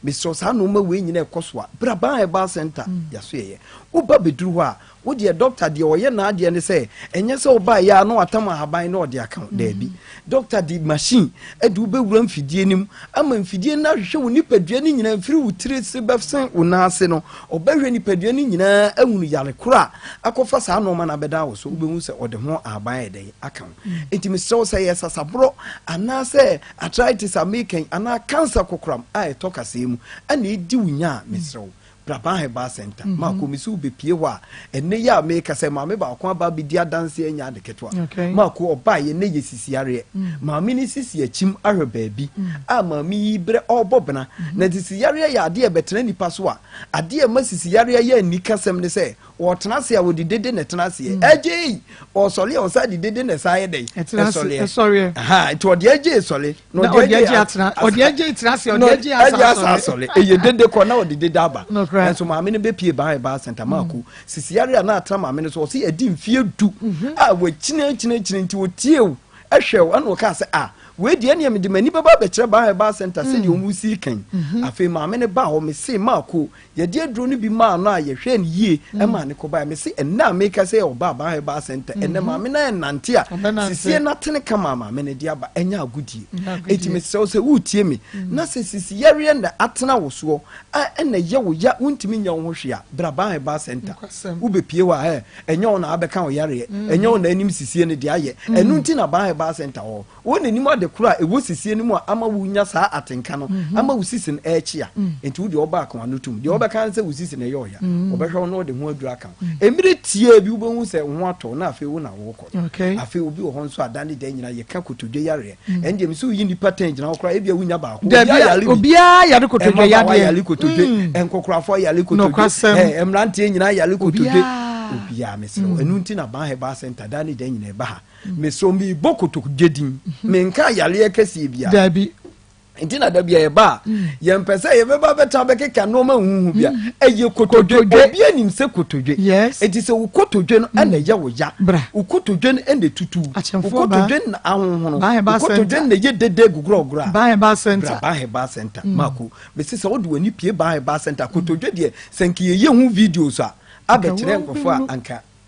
Speaker 14: Mesrɛ wo saa nnoɔma wei nyinaa ɛkɔ so a bra Ban Herbal Center yɛaso yɛyɛ. Woba bɛduru hɔ a wo deɛ dɔkta deɛ ɔyɛ n'adeɛ ne sɛ ɛnyɛ sɛ wobaeɛ a na watam ahaban na ɔde aka wo daabi. Dɔkta de machine de wo bɛwura mfidie no mu ama mfidie no ahwehwɛ wo nipadua no nyinaa mfiri wo tiri ase bɛsen wo nan ase no, ɔbɛhwɛ nipadua no nyinaa ahunu yare korɔ a akɔfa saa nnoɔma no abɛda wo so, wobɛhu sɛ ɔde ho ahaban ayɛ dɛn aka wo. Enti mesrɛ wo sɛ ɛyɛ sasaborɔ anaasɛ arthritis a meka yi anaa cancer kokoram a ɛtɔ kasɛɛ mu ɛna ɛdi wo nya a, mesrɛ wo Bra Ban Herbal Center. Mm -hmm. Maako mesi wo bepie hɔ a ɛnɛ yi a meka sɛ maame baako aba abɛdi adanse anya ade ketewa. Okay. Maako ɔbaa yɛ nɛ yɛ sisi areɛ. Mm. Maame ne sisi akyim ahwɛ baabi mm. a maame yi brɛ ɔrebɔ bena. Mm -hmm. Na sisi yareɛ yɛ adeɛ ɛbɛtena nipa so a adeɛ ɛma sisi yareɛ yɛ anikasɛm ne sɛ Ɔtena ase a ɔde dede na ɛtena aseɛ. Mm. Ɛgyei ɔsɔre a ɔsa de dede na ɛsa ayɛ dɛn?
Speaker 1: Ɛsɔreɛ.
Speaker 14: Nti ɔde ɛgyei sɔre
Speaker 1: na ɔde ɛgyei atena ɔde ɛgyei tena ase ɔde ɛgyei asa
Speaker 14: asɔre. Ɛyɛ dede kɔ na ɔde dede aba. Ɛnso maame no bɛpie ban ɛbaa sɛnta maako mm. sisi yare a na atena maame no so ɔsi ɛdi mfie du mhm. a wɔakyini akyini akyini nti ɔtie o ɛhwɛ o ɛna ɔkaa sɛ a wei deɛ ɛneɛ mede m'ani bɛba abɛkyerɛ ban ɛbaa sɛnta sɛdeɛ mm. wɔn si kan mhm. afei maame no baa hɔ mese maako Yɛde aduro no bi maa no a yɛhwɛɛ no yie maa no kɔbaeɛ. Mese ɛnnɛ a meka sɛ ɔbaa Baa Herbal Centre, ɛnnɛ maame no ɛnante a sisie no atene kama a maame no de aba, ɛnyɛ agodie. Enti mesrɛ wo sɛ woretie me na sɛ sisi yareɛ na atena wo soɔ a ɛna ɛyɛ wo ya wontumi nyɛ wo ho hwee a, bra Baa Herbal Centre. Wobɛpie hɔ a ɛ, ɛnyɛ wo na abɛka wo yareɛ, ɛnyɛ wo na anim sisie no deɛ ayɛ. Ɛno nti na Baa Herbal Centre wɔ hɔ. Wo na nim ade koro a ɛwɔ sisie no mu a ama wunya saa atenka no, ama wo sisi no rekyea. Enti wo deɛ ɔba aka w'ano tom. Deɛ ɔbɛka ne sɛ wo sisi no ɛyɛ ɔya. Ɔbɛhwɛ wo na ɔde ho aduru aka wo. Mmere tiaa bi wobɛhu sɛ wo ho atɔ wo na afei wo na worekɔ no. Afei obi wɔ hɔ nso a da ne da nyinaa yɛka kotodwe yareɛ. Ɛno deɛ mese woyi nnipa tɛn gyina hɔ koraa ebia wonnya baako. Obiara yare bi.
Speaker 1: Obiara yare kotodwe yadeɛ.
Speaker 14: Mmabaawa yare kotodwe, nkɔkorafoɔ yare kotodwe, mmeranteɛ nyinaa yare kotodwe. Obiara mesrɛ wo. Ɛno nti na Ban Herbal Center da ne da nyinaa ɛba ha. Mesɛ mebɔ kotodwe din menka yareɛ kɛseɛ biara.
Speaker 1: Dabi.
Speaker 14: Nti na da bia yɛba a yɛmpɛ sɛ yɛbɛba bɛta bɛkeka nneɛma huhu bia. Ɛyɛ kotodwe. Obi anim sɛ kotodwe. Nti sɛ wo kotodwe no ɛna ɛyɛ wo ya. Wo kotodwe no ɛna etutu. Wo kotodwe no na ahonhono. Wo kotodwe no na ɛyɛ dede gugurɔgurɔ a.
Speaker 1: Ban Herbal Center.
Speaker 14: Bra Ban Herbal Center. Mako. Mese sɛ wode w'ani pie Ban Herbal Center kotodwe deɛ sɛ nka yɛyɛ ho videos a abɛkyerɛ nkurɔfoɔ a anka.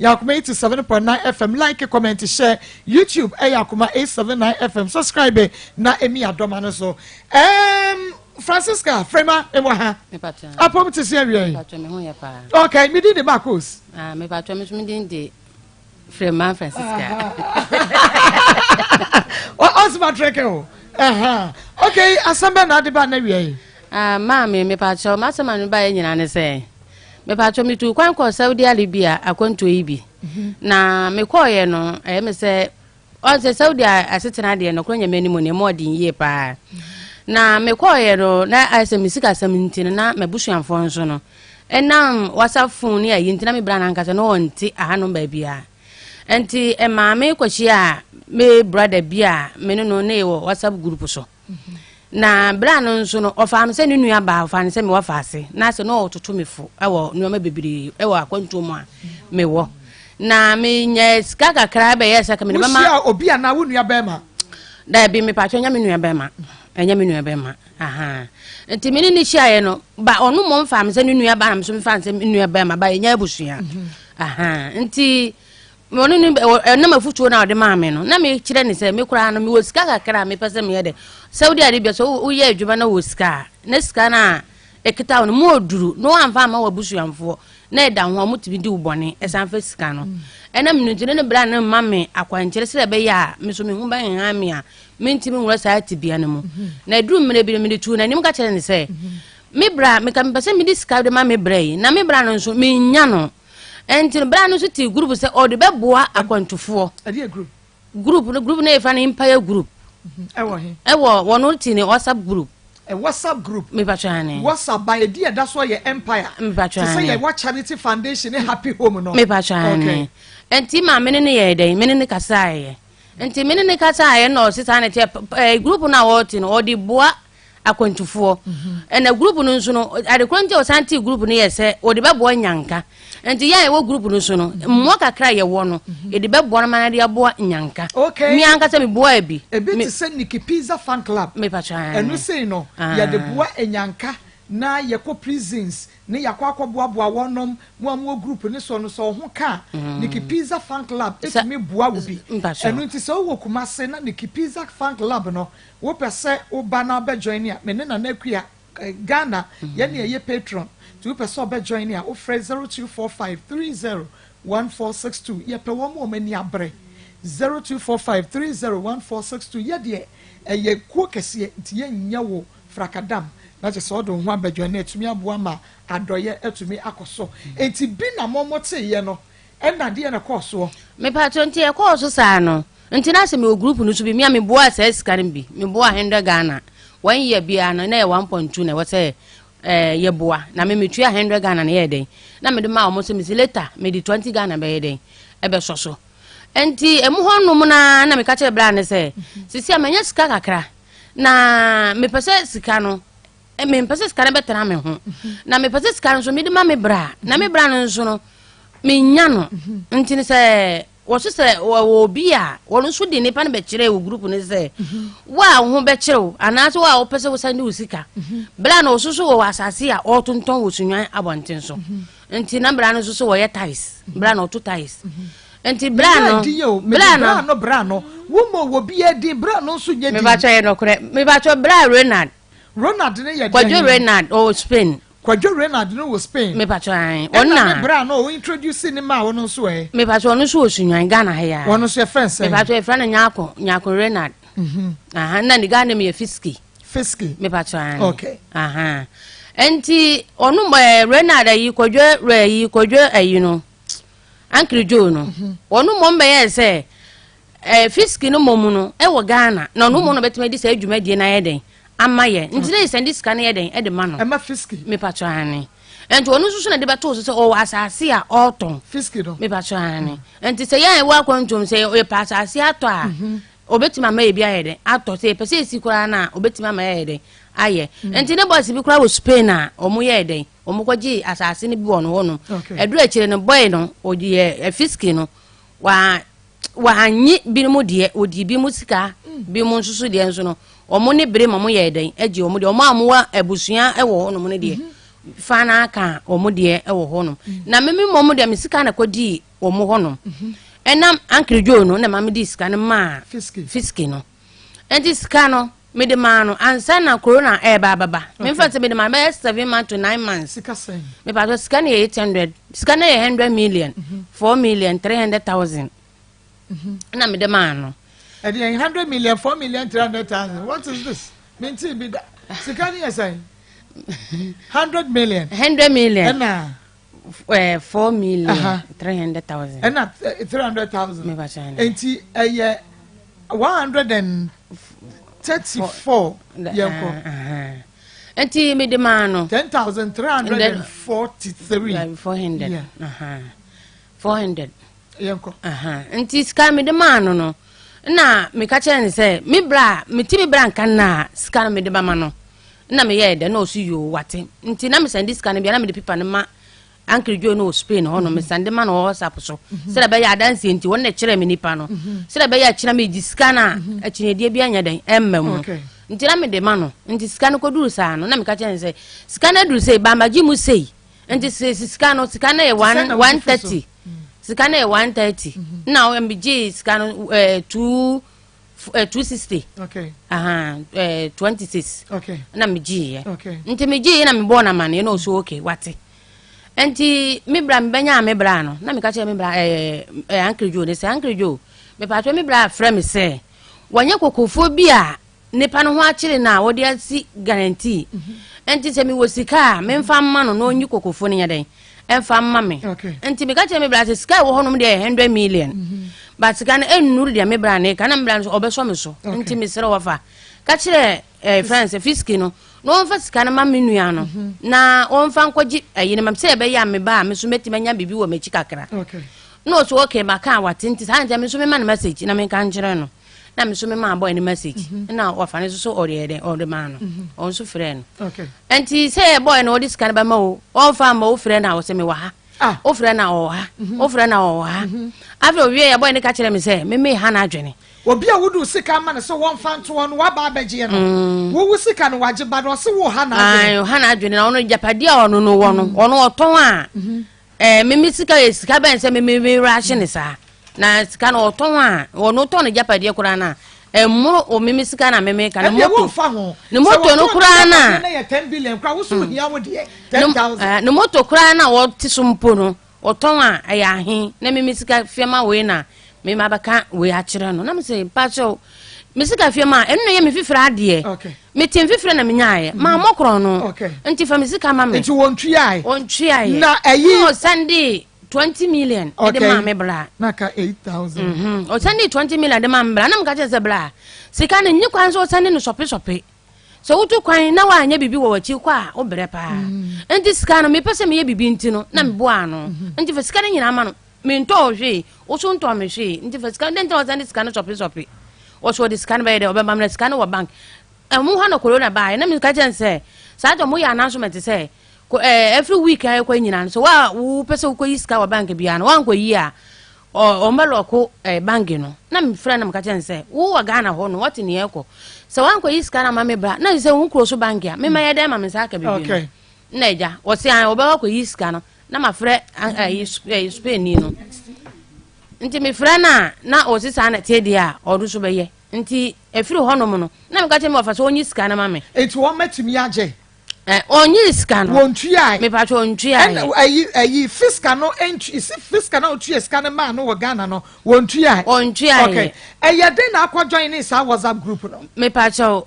Speaker 1: Yɛ Akoma 87.9 FM like comment share YouTube ɛyɛ Akoma 879 FM subscribe na emi adɔma no so. Um, Francisca Frema ɛwɔ ha. Apɔm te se awia yi. Okay, me din de Marcos.
Speaker 15: Ah, me patro me so me din de Frema Francisca.
Speaker 1: Ɔsɛ ma trɛkɛ o. Okay, asɛm bɛ na ade ba na awia yi.
Speaker 15: Ah, maame, me patro, m'asɛm a me ba yɛ nyinaa ne sɛ. Mepatwɔ metuu kwan kɔɔ Saudi Arabia akwantuo yi bi. Na mekɔɔeɛ no, ɛyɛ me sɛ ɔn sɛ Saudi asetena deɛ nokorɛ Nyame anim no, ɛmu ɔden yie paa. Na mekɔɔeɛ no, na ayɛ sɛ me sikasɛm nti no, na m'abusuafoɔ nso no, ɛnam WhatsApp phone ne ayi nti na me bra no ankasa na ɔnte ahanom baabiara. Nti ɛmaa me kɔhyiaa me brother bi a me ne no na yɛwɔ WhatsApp group so. Na berɛ a no nso no, ɔfaa me sɛ ne nua baa, ɔfaa no sɛ me wɔfa ase, na sɛ na ɔtoto me fo wɔ nneɛma bebree wɔ akwantuo mu a mewɔ. Na menya sika kakra bɛyɛ sɛ ka mede bɛma.
Speaker 1: Wohyia obi anaa wo nua bɛrima?
Speaker 15: Daabi, mepatwɛ ɛnyɛ me nua bɛrima. Ɛnyɛ me nua bɛrima. Aha. Nti me ne ne hyiaeɛ no, ba ɔno mmom faa me sɛ ne nua baa na me nso mefaa no sɛ me nua bɛrima, ba yɛnyɛ abusua. Aha. Nti Ɔno ne ɛnam afutuo no a ɔde maa me no, na mekyerɛ ne sɛ me koraa no mewɔ sika kakra a mepɛ sɛ meyɛ dɛ. Saudi Arabia sɛ woyɛ adwuma na wɔ sika a, na sika no a ɛkita wo no mu ɔduru na woamfa amma w'abusuamfoɔ na ɛda ho a wɔtumi di wo bɔne ɛsan fa sika no. Ɛnam no nti no ne bra no mma me akwankyerɛ sɛ ɛbɛyɛ a me so me ho bɛheha me a mentumi nwura saa tebea no mu. Na ɛduru mmerɛ bi no mede tuu n'anim ka kyerɛ ne sɛ me bra meka mepɛ sɛ mede sika de ma me bra yi na me bra no nso mennya no. Ɛnti no bra no nso tee group sɛ ɔde bɛboa akwantufoɔ.
Speaker 1: Ɛdeɛ group?
Speaker 15: Group no group no yɛfrɛ no Empire group.
Speaker 1: Mhm, ɛwɔ he?
Speaker 15: Ɛwɔ wɔn ti ne WhatsApp group.
Speaker 1: Ɛ WhatsApp group.
Speaker 15: Mepatwa ane.
Speaker 1: WhatsApp ba edi ɛda so yɛ Empire.
Speaker 15: Mepatwa
Speaker 1: ane. Te sɛ yɛ wa Charity Foundation ne Happy Home no.
Speaker 15: Mepatwa ane. Okay. Ɛnti maame ne ne yɛ dɛn? Me ne ne kasaeɛ. Nti me ne ne kasaeɛ na ɔse saa na ɛteɛ ɛɛ group no a wɔte no ɔde boa akwantufoɔ ɛna group no nso no ade korɔ nti a ɔsan tee group no yɛ sɛ wɔde bɛboa nyanka nti yɛn a yɛwɔ group no so no mmoa kakra a yɛwɔ no yɛde bɛboa no ma no de aboa nyanka
Speaker 1: okay
Speaker 15: me ankasa meboa bi
Speaker 1: ebi te sɛ Nikki Pizza fan club
Speaker 15: mepatwa
Speaker 1: ɛno sei no yɛde boa nyanka na yɛkɔ prisons ne yɛakɔ akɔboaboa wɔnom mo a mowɔ group no soɔ no sɛ wo ho ka a Nikki Pizza fan club tumi boa wo bi ɛno nti sɛ wowɔ Kumase na Nikki Pizza fan club no Wopɛ sɛ woba na wobɛ join a, me ne Nana Akua, Ghana, yɛn na yɛyɛ patron. Nti wopɛ sɛ ɔbɛ join a, wofrɛ 0245 30 1462. Yɛpɛ wɔn a wɔn ani abere. 0245 30 1462. Yɛ deɛ, ɛyɛ kuo kɛseɛ, nti yɛnyɛ wo frakadam. Na kyerɛ sɛ wode wo ho abɛ join a, atumi aboa ma adɔeɛ atumi akɔ so. Nti bi na mo moteeɛ no, ɛna deɛ na ɛkɔɔ soɔ?
Speaker 15: Mepakyɛw, nti ɛkɔɔ so saa no, Nti na sɛ mewɔ group no so bi, me a meboaa saa sika no bi, meboaa hundred Ghana. One year biara no, na ɛyɛ 1.2 na ɛwɔ sɛ eh, yɛboa. Na me metua hundred Ghana no yɛɛ dɛn? Na mede maa wɔn sɛ mesi later mede 20 Ghana bɛyɛ dɛn? Ɛbɛsɔ so. Nti emu hɔ nom na na meka kyerɛ bra no sɛ, sisi a manya sika kakra, na mepɛ sɛ sika no mempɛ sɛ sika no bɛtena me ho na mepɛ sɛ sika no nso mede ma me bra na me bra no nso no menya no nti no sɛ Wɔso sɛ wɔwɔ obi a wɔn nso de nipa no bɛkyerɛ wɔ group no sɛ wo a wo ho bɛkyerɛ wo anaasɛ wo a wopɛ sɛ wosan de wo sika berɛ a na ɔso so wɔ asase a ɔretontɔn wɔ Sunyani abɔnten so nti na berɛ no nso so wɔyɛ ties berɛ na ɔto ties nti berɛ no
Speaker 1: berɛ no berɛ no wo ma wɔ bi adin berɛ no nso nyɛ din
Speaker 15: mebakyɛ yɛ nɔkorɛ mebakyɛ berɛ a Renard
Speaker 1: Ronald ne yɛ
Speaker 15: Kwadwo Renard ɔwɔ Spain
Speaker 1: Kwadwo Renard no wɔ Spain.
Speaker 15: Me pacho ae. Ɔno
Speaker 1: na. Ɛna ne bra no o introduce ne maa wo no nso ɛ.
Speaker 15: Me pacho ɔno nso wɔ Sunyani Ghana ha yi ara.
Speaker 1: Ɔno nso yɛfrɛ no sɛn?
Speaker 15: Me pacho yɛfrɛ no Nyarko Nyarko Renard. Mhm. Aha na ne Ghana name yɛ Fiski.
Speaker 1: Fiski.
Speaker 15: Me pacho ae.
Speaker 1: Okay.
Speaker 15: Aha. Nti ɔno ɛɛ Renard ayi Kwadwo ayi Kwadwo ayi no Uncle Joe no. Mhm. Ɔno mmom bɛyɛɛ sɛ Eh, fiski no mmom no ɛwɔ Ghana na ɔno mmom na ɔbɛtumi adi saa dwumadie no ayɛ dɛn ama yɛ nti na yɛsɛn de sika no yɛ dɛn ɛde ma no
Speaker 1: ɛma fiski
Speaker 15: mepatɔ ane nti ɔno nso so na de bɛtoo so sɛ ɔwɔ asase a ɔretɔn
Speaker 1: fiski no
Speaker 15: mepatɔ ane nti sɛ yɛn a ɛwɔ akwantuom sɛ yɛpɛ asase atɔ a mhm. ɔbɛtumi ama yɛ bi ayɛ dɛn atɔ sɛ yɛpɛ sɛ yɛsi koraa no a ɔbɛtumi ama yɛ dɛn ayɛ mm. nti ne bɔs bi koraa wɔ Spain a wɔn yɛ dɛn wɔn kɔgye asase no bi wɔ no hɔnom ɛduru akyire no bɔe no ɔyɛ fiski no wa wannye binom deɛ, wɔdii binom sika, binom nso so deɛ nso no, wɔn ne bere ma wɔyɛɛ dɛn agye wɔn deɛ, wɔn a wɔwɔ abusua wɔ hɔnom no deɛ, mhm. fa no aka wɔn deɛ wɔ hɔnom mm. Na meme mmom deɛ me sika na kɔdii wɔn hɔnom mhm. Ɛnam Uncle Joe no na ma mede sika no maa Fiski no. Nti sika no mede maa no ansa na corona ɛreba ababa. Memfa sɛ mede maa no bɛyɛ 7 months to 9 months.
Speaker 1: Sika sɛn?
Speaker 15: Mepatɔ sika no yɛ 800, sika no yɛ 100 million mhm. 4,300,000 na mede maa no.
Speaker 1: Ɛde yɛn 100 million 4,300,000, what is this? Mente bi da. Sika no yɛ sɛn? 100 million.
Speaker 15: 100 million.
Speaker 1: Ɛna
Speaker 15: 4,300,000.
Speaker 1: Ɛna 300,000. Nti ɛyɛ 134 yɛn kɔ.
Speaker 15: Nti mede maa no.
Speaker 1: 10,343.
Speaker 15: 400. 400.
Speaker 1: Yɛn kɔ.
Speaker 15: Nti sika mede maa no no na meka kyerɛ no sɛ me bra meti me bra nka na sika no mede bama no na meyɛɛ dɛ na ɔso yoo wate. Nti na mesan de sika no bia na mede pipa no ma Uncle Joe no wɔ Spain hɔ no mhm. Mesan de ma no wɔ WhatsApp so mhm. Sɛdeɛ ɛbɛyɛ adanseɛ nti wɔn na kyerɛ me nipa no mhm. Sɛdeɛ ɛbɛyɛ akyerɛ me gye sika no a akyinnyedie bi anyɛ dɛn ɛmma mu. Nti na mede ma no. Nti sika no kɔduru saa no na meka kyerɛ no sɛ sika no aduru sei bamagye mu sei. Nti sika no yɛ 130, sika no yɛ 130 na megye sika no 2 260 26 na megyeeɛ. Nti megyeeɛ na mebɔɔ no amanneɛ na ɔso okay wate. Nti me bra mebɛnyaa me bra no na meka kyerɛ me bra ɛɛ ɛɛ Uncle Joe ne sɛ, Uncle Joe, mepatwɛ me bra frɛ me sɛ wɔnyɛ kokofoɔ bi a nipa no ho akyere no a wɔde asi guarantee mhm. Nti sɛ mewɔ sika a memfa mma no na ɔnyi kokofoɔ no nyɛ dɛn ɛmfa mma me. Nti meka kyerɛ me bra sɛ sika a ɛwɔ hɔnom deɛ yɛ 100 million mhm. but sika no ɛnnuru deɛ me bra ne ka na me bra no so ɔbɛsɔ me so. Nti mesrɛ wɔfa ka kyerɛ ɛɛ friends fiski no na wɔmfa sika no ma me nua no mhm. na wɔmfa nkɔgye ɛyi no ma sɛ ɛbɛyɛ a me ba a me so mɛtumi anya biribi wɔ m'akyi kakra. Na ɔso okay maka a wate. Nti saa nkyɛn me nso mema no message na menka nkyerɛ no na me nso mema abɔ ɛne message mhm. na wɔfa no nso so ɔde yɛ dɛn ɔde maa no mhm. Ɔno nso frɛ no. Nti sɛ bɔɔ no ɔde sika no bɛma o ɔmfa ma o frɛ no a ɔsɛ mewɔ ha ah. Wofrɛ na ɔwɔ ha mhm. Wofrɛ na ɔwɔ ha. Afei owie yɛ bɔɔ ne ka kyerɛ me sɛ meme ha no adwene.
Speaker 1: Obi a wodu sika ama no sɛ wɔmfa nto hɔ no waba abɛgyeɛ no wowu sika no wagye ba no ɔse wo ha
Speaker 15: n'adwene ha n'adwene na ɔno gyapadeɛ a ɔno no wɔ no mm. Ɔno ɔtɔn a mhm. ɛɛ meme sika yɛ sika bɛn sɛ meme me wura ahye ne saa na sika no ɔtɔn a ɔno tɔn no gyapadeɛ koraa no a ɛmmoro o meme sika na meme ka ne moto ne moto no koraa na ne moto koraa na wɔte so mpo no ɔtɔn a ɛyɛ ahe na meme sika fiama wei na meme abɛka wei akyerɛ no na me sɛ mpakyɛw me sika fiama a ɛno na ɛyɛ me fifiri adeɛ mete mfifiri na menyaeɛ maa mmɔkorɔ no nti fa me sika ma me.
Speaker 1: Nti wɔntuae?
Speaker 15: Wɔntuaeɛ.
Speaker 1: Na ɛyi
Speaker 15: ɔsan de 20 million ɛde maa me bra.
Speaker 1: Na ka 8,000.
Speaker 15: Ɔsan de 20 million de maa me bra na meka kyerɛ sɛ bra sika no nyi kwan sɛ ɔsan de no sɔpesɔpe sɛ wotu kwan na woanyɛ biribi wɔ w'akyi kɔ a wobrɛ paa mm. Nti sika no mepɛ sɛ meyɛ biribi nti no na meboaa no mm-hmm. Nti fa sika no nyinaa ma no mentɔɔ hwee wo so ntɔɔ me hwee nti fa sika no dɛn nti na ɔsan de sika no sɔpesɔpe wɔso ɔde sika no bɛyɛ dɛ ɔbɛma me na sika no wɔ bank ɛmo hɔ na corona baeɛ na meka kyerɛ no sɛ saa sɛ ɔmo yɛ announcement sɛ every week a ɛkɔ nyinaa no sɛ wa wopɛ sɛ wokɔyi sika wɔ bank biara no wankɔyi a ɔmbɛlɔko bank no na mefrɛ no meka kyerɛ no sɛ wowɔ Ghana hɔ no wɔte neɛ ɛkɔ sɛ wankɔyi sika no ama me bra na sɛ wo kuro so bank a mema yɛ dɛn ma me nsa aka biribi no na agya wɔse an wɔbɛkɔ akɔyi sika no na mafrɛ Spain ni no nti mefrɛ no a na ɔse saa na ɛteɛ deɛ a ɔno so bɛyɛ nti ɛfiri hɔnom no na meka kyerɛ me wɔfa sɛ ɔnyi sika no ma me.
Speaker 1: Nti wɔmɛtumi agye?
Speaker 15: Ɔnyi sika no.
Speaker 1: Wɔntuae.
Speaker 15: Mepatwa ɔntuae.
Speaker 1: Ɛna ɛyi ɛyi fiska no ntu si fiska na ɔtua sika no maa no wɔ Ghana no wɔntuae.
Speaker 15: Ɔntuae.
Speaker 1: Okay. Ɛyɛ den na akɔ join ne saa WhatsApp group no?
Speaker 15: Mepatwa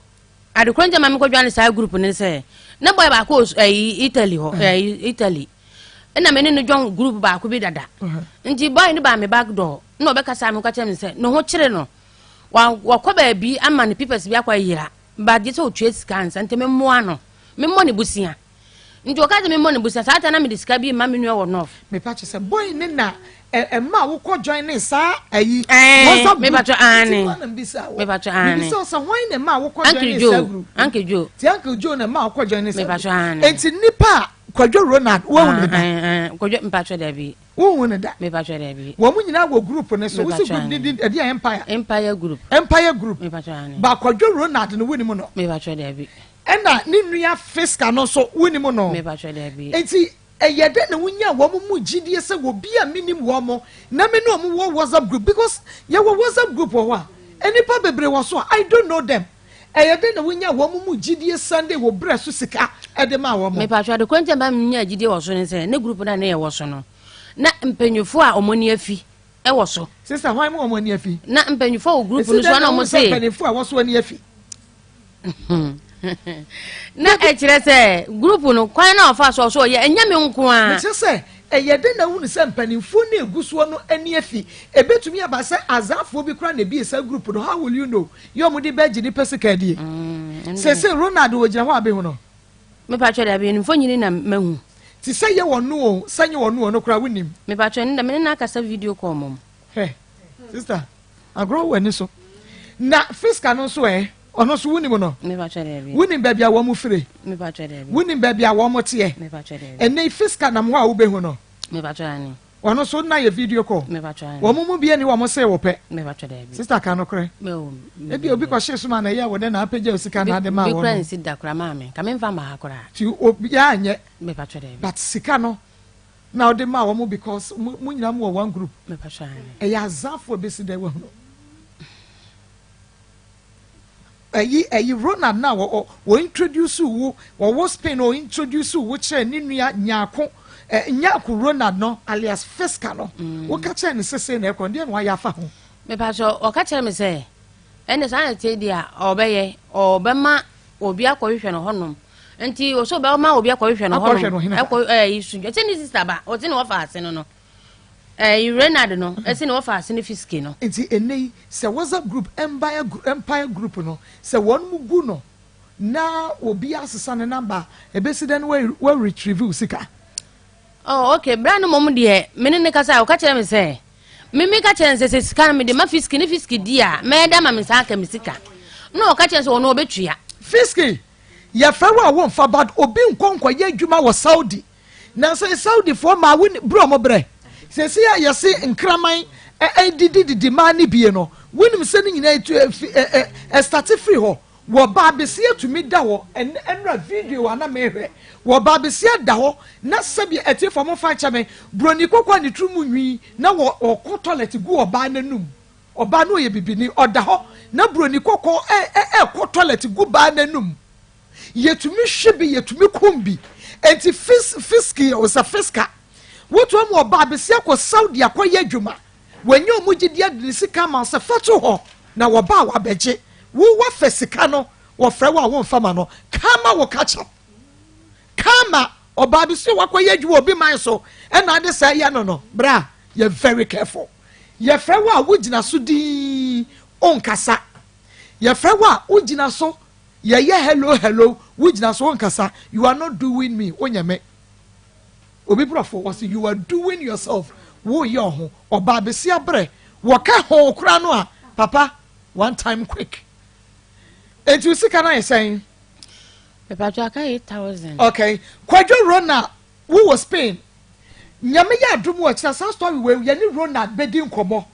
Speaker 15: adekoro nti ma mekɔ join saa group no sɛ ne boy baako wɔ ɛyi Italy hɔ ɛyi Italy ɛna me ne no join group baako bi dada nti boy no baa me back door na ɔbɛkasa me kɔ kyerɛ me sɛ ne ho kyere no wakɔ baabi ama ne papers bi akɔ ayira ba gye sɛ otua sika ansa nti memmoa no memmɔ ne busia nti ɔka sɛ memmɔ ne busia saa ta na mede sika bi ma me nua wɔ north.
Speaker 1: Mepa kyɛ sɛ boy ne na ɛma wokɔ join ne saa ayi
Speaker 15: WhatsApp group mepatwa aane mepatwa aane
Speaker 1: mebisa sɛ hwan na ɛma wokɔ join ne saa group?
Speaker 15: Uncle Joe.
Speaker 1: Ti Uncle Joe na ɛma wokɔ join ne saa group.
Speaker 15: Mepatwa aane.
Speaker 1: Nti nipa a Kwadwo Ronald woahu ne da?
Speaker 15: Kwadwo mpatwa dabi.
Speaker 1: Wohu ne da?
Speaker 15: Mepatwa dabi.
Speaker 1: Wɔn mu nyinaa wɔ group ne so. Wosi group ne di ɛdi yɛ Empire.
Speaker 15: Empire group.
Speaker 1: Empire group.
Speaker 15: Mepatwa aane.
Speaker 1: Ba Kwadwo Ronald no wonim no?
Speaker 15: Mepatwa dabi.
Speaker 1: Ɛna ne nua Fiska no nso wonim no?
Speaker 15: Mepakyɛ daabi.
Speaker 1: Nti ɛyɛ dɛn na wonyaa wɔn mu gyidie sɛ obi a menim wɔn na me ne wɔn wɔ WhatsApp group because yɛwɔ WhatsApp group wɔ hɔ a nnipa bebree wɔ so a I don't know them. Ɛyɛ dɛn na wonyaa wɔn mu gyidie Sunday wɔ berɛ so sika de maa wɔn?
Speaker 15: Mepakyɛ ade koro nti a ɛma menyaa gyidie wɔ so ne sɛ ne group no a na yɛwɔ so no na mpanyinfoɔ a wɔn ani afi wɔ so.
Speaker 1: Sister hwan mu wɔn ani afi?
Speaker 15: Na mpanyinfoɔ wɔ group no so na wɔn se.
Speaker 1: Esi dɛn na wohu sɛ mpanyinfoɔ a ɛwɔ so ani afi?
Speaker 15: na ɛkyerɛ sɛ group no kwan na ɔfa so ɔso ɔyɛ ɛnyɛ me nko ara.
Speaker 1: Mekyerɛ sɛ ɛyɛ dɛn na wohunu sɛ mpanimfoɔ no egu soɔ no ani afi? Ebetumi aba sɛ azaafoɔ bi koraa na ebie saa group no, how will you know? Yɛ wɔn de bɛgye nipa sika adie. Seesei Ronald ogyina hɔ a behu no.
Speaker 15: Mepatwɛ dabi mfonyini na mahu.
Speaker 1: Te sɛ yɛ wɔn no o, sɛ nyɛ wɔn no o, ɛno koraa wonim.
Speaker 15: Mepatwɛ ɛno da me ne no akasa video call mom.
Speaker 1: Hwɛ sister. Agorɔ wɔ ani so. Na Fiska no nso ɛ? Ɔno nso wonim no? Wonim baabi a wɔn fire? Wonim baabi a wɔn teɛ? Ɛnɛ yi Fiska nam hɔ a wobɛhu no? Ɔno nso na yɛ video call. Wɔn mu bi ani wɔn se wo pɛ. Sista ka nokorɛ. Ebi obi kɔhye soma na ɛyɛ wo dɛ na apagya sika na ade maa wɔn. Ti obiara nyɛ. But sika no na ɔde maa wɔn because mo mo nyinaa mo wɔ one group. Ɛyɛ azafo ebesi dɛ wahunu. Ɛyi ɛyi Ronald na wɔ wɔ introduce wo wɔwɔ Spain wɔ introduce wo kyerɛ ne nua Nyaako ɛ Nyaako Ronald no alias Fiska no. Mm. Woka kyerɛ ne sese na ɛkɔ deɛ na wayɛ afa ho.
Speaker 15: Mepatwɛ ɔka kyerɛ me sɛ ɛne saa na ɛte deɛ ɔbɛyɛ ɔbɛma obi akɔhwehwɛ no hɔnom nti ɔsɛ ɔbɛma obi akɔhwehwɛ no hɔnom ɛkɔ ɛyi su ɛsɛ ne sista ba ɔsɛ ne wɔfa ase no no ɛyi Renard no ɛsɛ ne wɔfa ase ne fiske no.
Speaker 1: Nti ɛnɛ yi sɛ WhatsApp group empire empire group no sɛ wɔn mu gu no na obi asesa ne number a ebesi dɛn wa retrieve wo sika.
Speaker 15: Oh okay, bra no mmom deɛ me ne no kasa a ɔka kyerɛ me sɛ me me ka kyerɛ no sɛ sɛ sika no mede ma fiski ne fiski di a mɛyɛ dɛ ama me nsa aka me sika na ɔka kyerɛ sɛ ɔno ɔbɛtua.
Speaker 1: Fiski, yɛfrɛ wo a womfa but obi nkɔ nkɔyɛ adwuma wɔ Saudi nansa yi Saudi foɔ maa wo brɛ ɔmo brɛ seesei a yɛse nkraman didi didi maa ne bie no wonim sɛ ne nyinaa etu efi ɛ ɛ ɛstate firi hɔ Wɔ baa besia tumi da hɔ ɛnɛ ɛnora video a na mehwɛ wɔ baa besia da hɔ na sɛbi atiefoɔ mo nfa nkyɛ me broni kɔkɔɔ a ne tiri mu nwi na wɔ ɔkɔ toilet gu ɔbaa n'anum ɔbaa no ɔyɛ bibini ɔda hɔ na broni kɔkɔɔ ɛ ɛ ɛkɔ toilet gu baa n'anum yɛtumi hwe bi yɛtumi kum bi enti fis fiski ɔsɛ fiska wotu amu ɔbaa besia kɔ Saudi akɔyɛ adwuma Wanya ɔmo gyidi ade ne sika ama wo sɛ fa to hɔ na wɔba a wabɛgye. Wo wafa sika no wɔfrɛ wo a wonfa ma no. Karma will catch up. Karma, ɔbaa bi so wakɔyɛ adwuma obi man so ɛna ade saa yɛ no no. Bra, yɛ very careful. Yɛfrɛ wo a wogyina so dinn wonkasa. Yɛfrɛ wo a wogyina so yɛyɛ hello hello wogyina so wonkasa. You are not doing me, wonyɛ me. Obi brɔfo wɔse you are doing yourself wo yɛ ɔho ɔbaa besia brɛ wɔka hoo koraa no a papa one time quick enti wo sika no ayɛ sɛn?
Speaker 15: Mepatwa aka 8000.
Speaker 1: Okay Kwadwo Ronald wo wɔ Spain Nyame yɛ adom wɔ kyena saa story wei yɛne Ronald bɛdi nkɔmɔ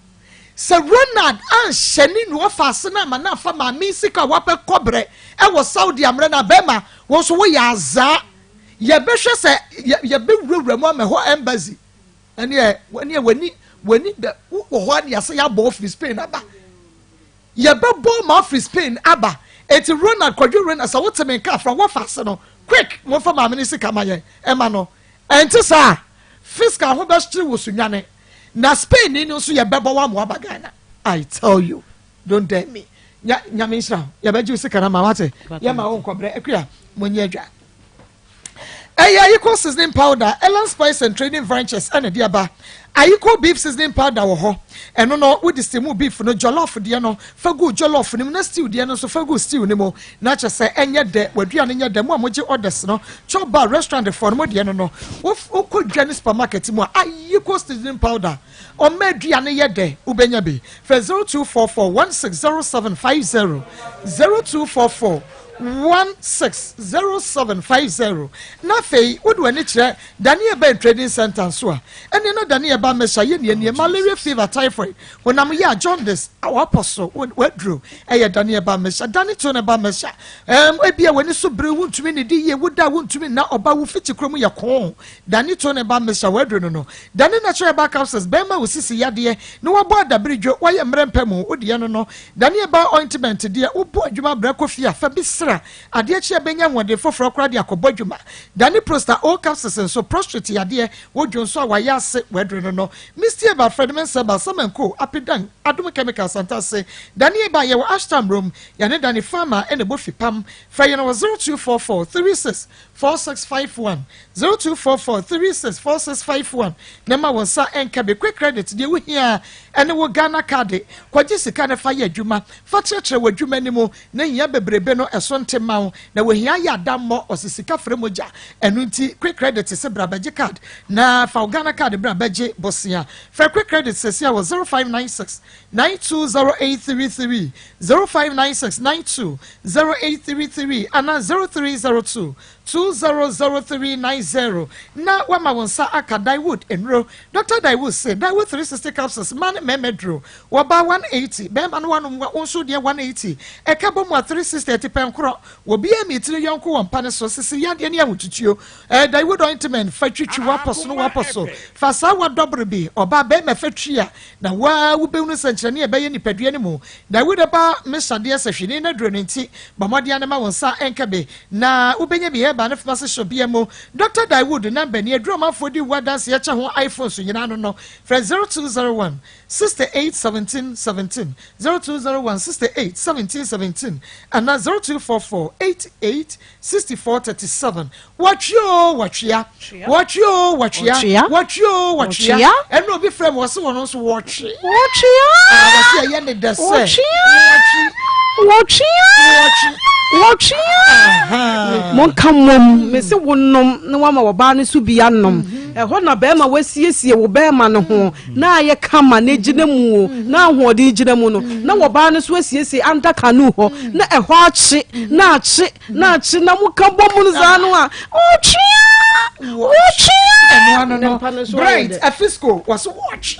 Speaker 1: sɛ Ronald anhyɛ ne nua ɔfa ase no ama no amfa maame sika a wapɛ kɔbrɛ ɛwɔ Saudi amrɛ no a bɛrima wo nso woyɛ azaa Yɛbɛhwɛ sɛ yɛbɛwurawura mu ama ɛhɔ embassy ɛneɛ ɛneɛ w'ani w'ani bɛ wɔ hɔ a yɛasɛ yɛabɔ firi Spain aba yɛbɛbɔ ma afiri Spain aba eti Ronald Kwadwo Ronald sɛ wote me nka afra wɔfa ase no quick wɔmfa maame ne sika ma yɛn ɛma no ɛnte saa fiscal ho bɛkyere wɔ sunwane na Spain ni no nso yɛbɛbɔ wɔn ama waba Ghana I tell you don't dare me nya nyame nhyira wo yɛbɛgye wo sika no ma wate yɛma wo nkɔbrɛ akua monyɛ adwa Ɛyɛ Ayiko seasoning powder, Elan Spice and Trading Ventures na ɛde aba. Ayiko beef seasoning powder wɔ hɔ. Ɛno no, wode steam beef no, jollof deɛ no, fa gu jollof no mu, na stew deɛ no nso fa gu stew no mu. Na kyerɛ sɛ ɛnyɛ dɛ, w'aduane nyɛ dɛ. Mo a mogye orders no, chop bar, restaurant foɔ no, mo deɛ no no, wokɔ dwa ne supermarket mu a, Ayiko seasoning powder, ɔma aduane yɛ dɛ, wobɛnya bi. Frɛ 0244 160750, 0244. 16 0750 Na afei wode w'ani kyerɛ Daniel Bɛn Trading Centre nso a, ɛnneɛ na Daniel ba mmɛhyɛ ayɛ nea nie, malaria, fever, typhoid, honam yea, jaundice, w'apɔ so, w'aduro ɛyɛ Daniel ba mmɛhyɛ, Dani to ne ba mmɛhyɛ, ɛɛm, ebia w'ani so bere, wontumi nnidi yie, woda a wontumi nna, ɔba wo fiti kurom yɛ koo, Dani to ne ba mmɛhyɛ, w'aduro no no, Dani natural herbal capsules, bɛɛma wo sisi yadeɛ, na wabɔ adabiridwo, wayɛ mmerɛ mpɛ mu, wo deɛ no no, Dani herbal ointment deɛ, wobɔ adwuma brɛ kɔ fie a, fa bi sra, Adeɛ kye a bɛnya ahoɔden foforɔ koraa de akɔbɔ adwuma. Dane Prosta O capsules nso, prostrate yadeɛ, wo dwonsɔ a wayɛ ase, waduro no no. Misty Eba, Fred Mensah Eba, Samanko, Apidan, Adom Chemicals, Santase. Dane Eba, yɛwɔ Ashtown Mmrom, yɛne Dane Pharma na ɛbɔ fipam. Frɛ yɛn wɔ 0244 36 4651, 0244 36 4651 na ma wo nsa nka bi. Quick Credit, deɛ wohia ara ne wo Ghana kaade. Kɔgye sika no fa yɛ adwuma, fa kyerɛkyerɛ w'adwuma no mu. Na hia bebrebe no ɛso nte mma wo na wɔhia ayɛ adammɔ ɔse sika frɛ mogya ɛno nti quick credit se bra bɛgye card na fa wo Ghana card bra bɛgye bosea frɛ quick credit sesia wɔ 0596 920833 0596 920833 anaa 0302 200390 na wama wo nsa aka Daewood nnuro. Dɔkta Daewood se Daewood 360 capsules mmaa ne mmarima aduro. Wɔbaa 180, barima no wanom wa wo nso deɛ 180. Ɛka bɔ mu a 360 atipɛnkorɔ. Wɔbiara mii tiri yɔnko wɔ mpa no so, sisi yadeɛ ne ahotutuo. Ɛɛ Daewood ointment fa twitwi w'apɔ so no w'apɔ so. Fa saa wadɔbere bi, ɔbaa barima fa twi a na wo ara wobɛhunu sɛnkyerɛnne a ɛbɛyɛ nipadua no mu. Daewood ba me sadeɛ sɛ hwene no aduro no nti bɔ mmɔden ara na ma wo nsa nka bi. Na wobɛnya bi herbal ne pharmacy shop biara mu. Doctor Daewood number ni, aduru ɔmanfoɔ di ho adanseɛ kyɛ ho iPhones nyinaa no no, frɛ 0201 68 17 17, 0201 68 17 17 anaa 0244 88 64 37. Wɔtwe oo wɔtwea, wɔtwe oo wɔtwea, wɔtwe oo wɔtwea. Ɛna obi frɛ me wɔse wɔn nso wɔtwe.
Speaker 4: Wɔtwea.
Speaker 1: Ah, wɔse ɛyɛ ne dɛ sɛ.
Speaker 4: Wɔtwea.
Speaker 1: Wɔtwe.
Speaker 4: Wɔtwea. Wɔtwea. Monka mmom, mese wo nom na wama wɔbaa no so bi anom. Mhm. Ɛhɔ na bɛrima wasiesie wo bɛrima no ho na ayɛ kama na egyina mu o, na ahoɔden gyina mu no, na wɔbaa no so asiesie under canoe hɔ na ɛhɔ akye na akye na akye na mo ka bɔ mu no saa no a ɔtwea ɔtwea.
Speaker 1: Ɛno ano no Bright Afisco wɔso wɔtwea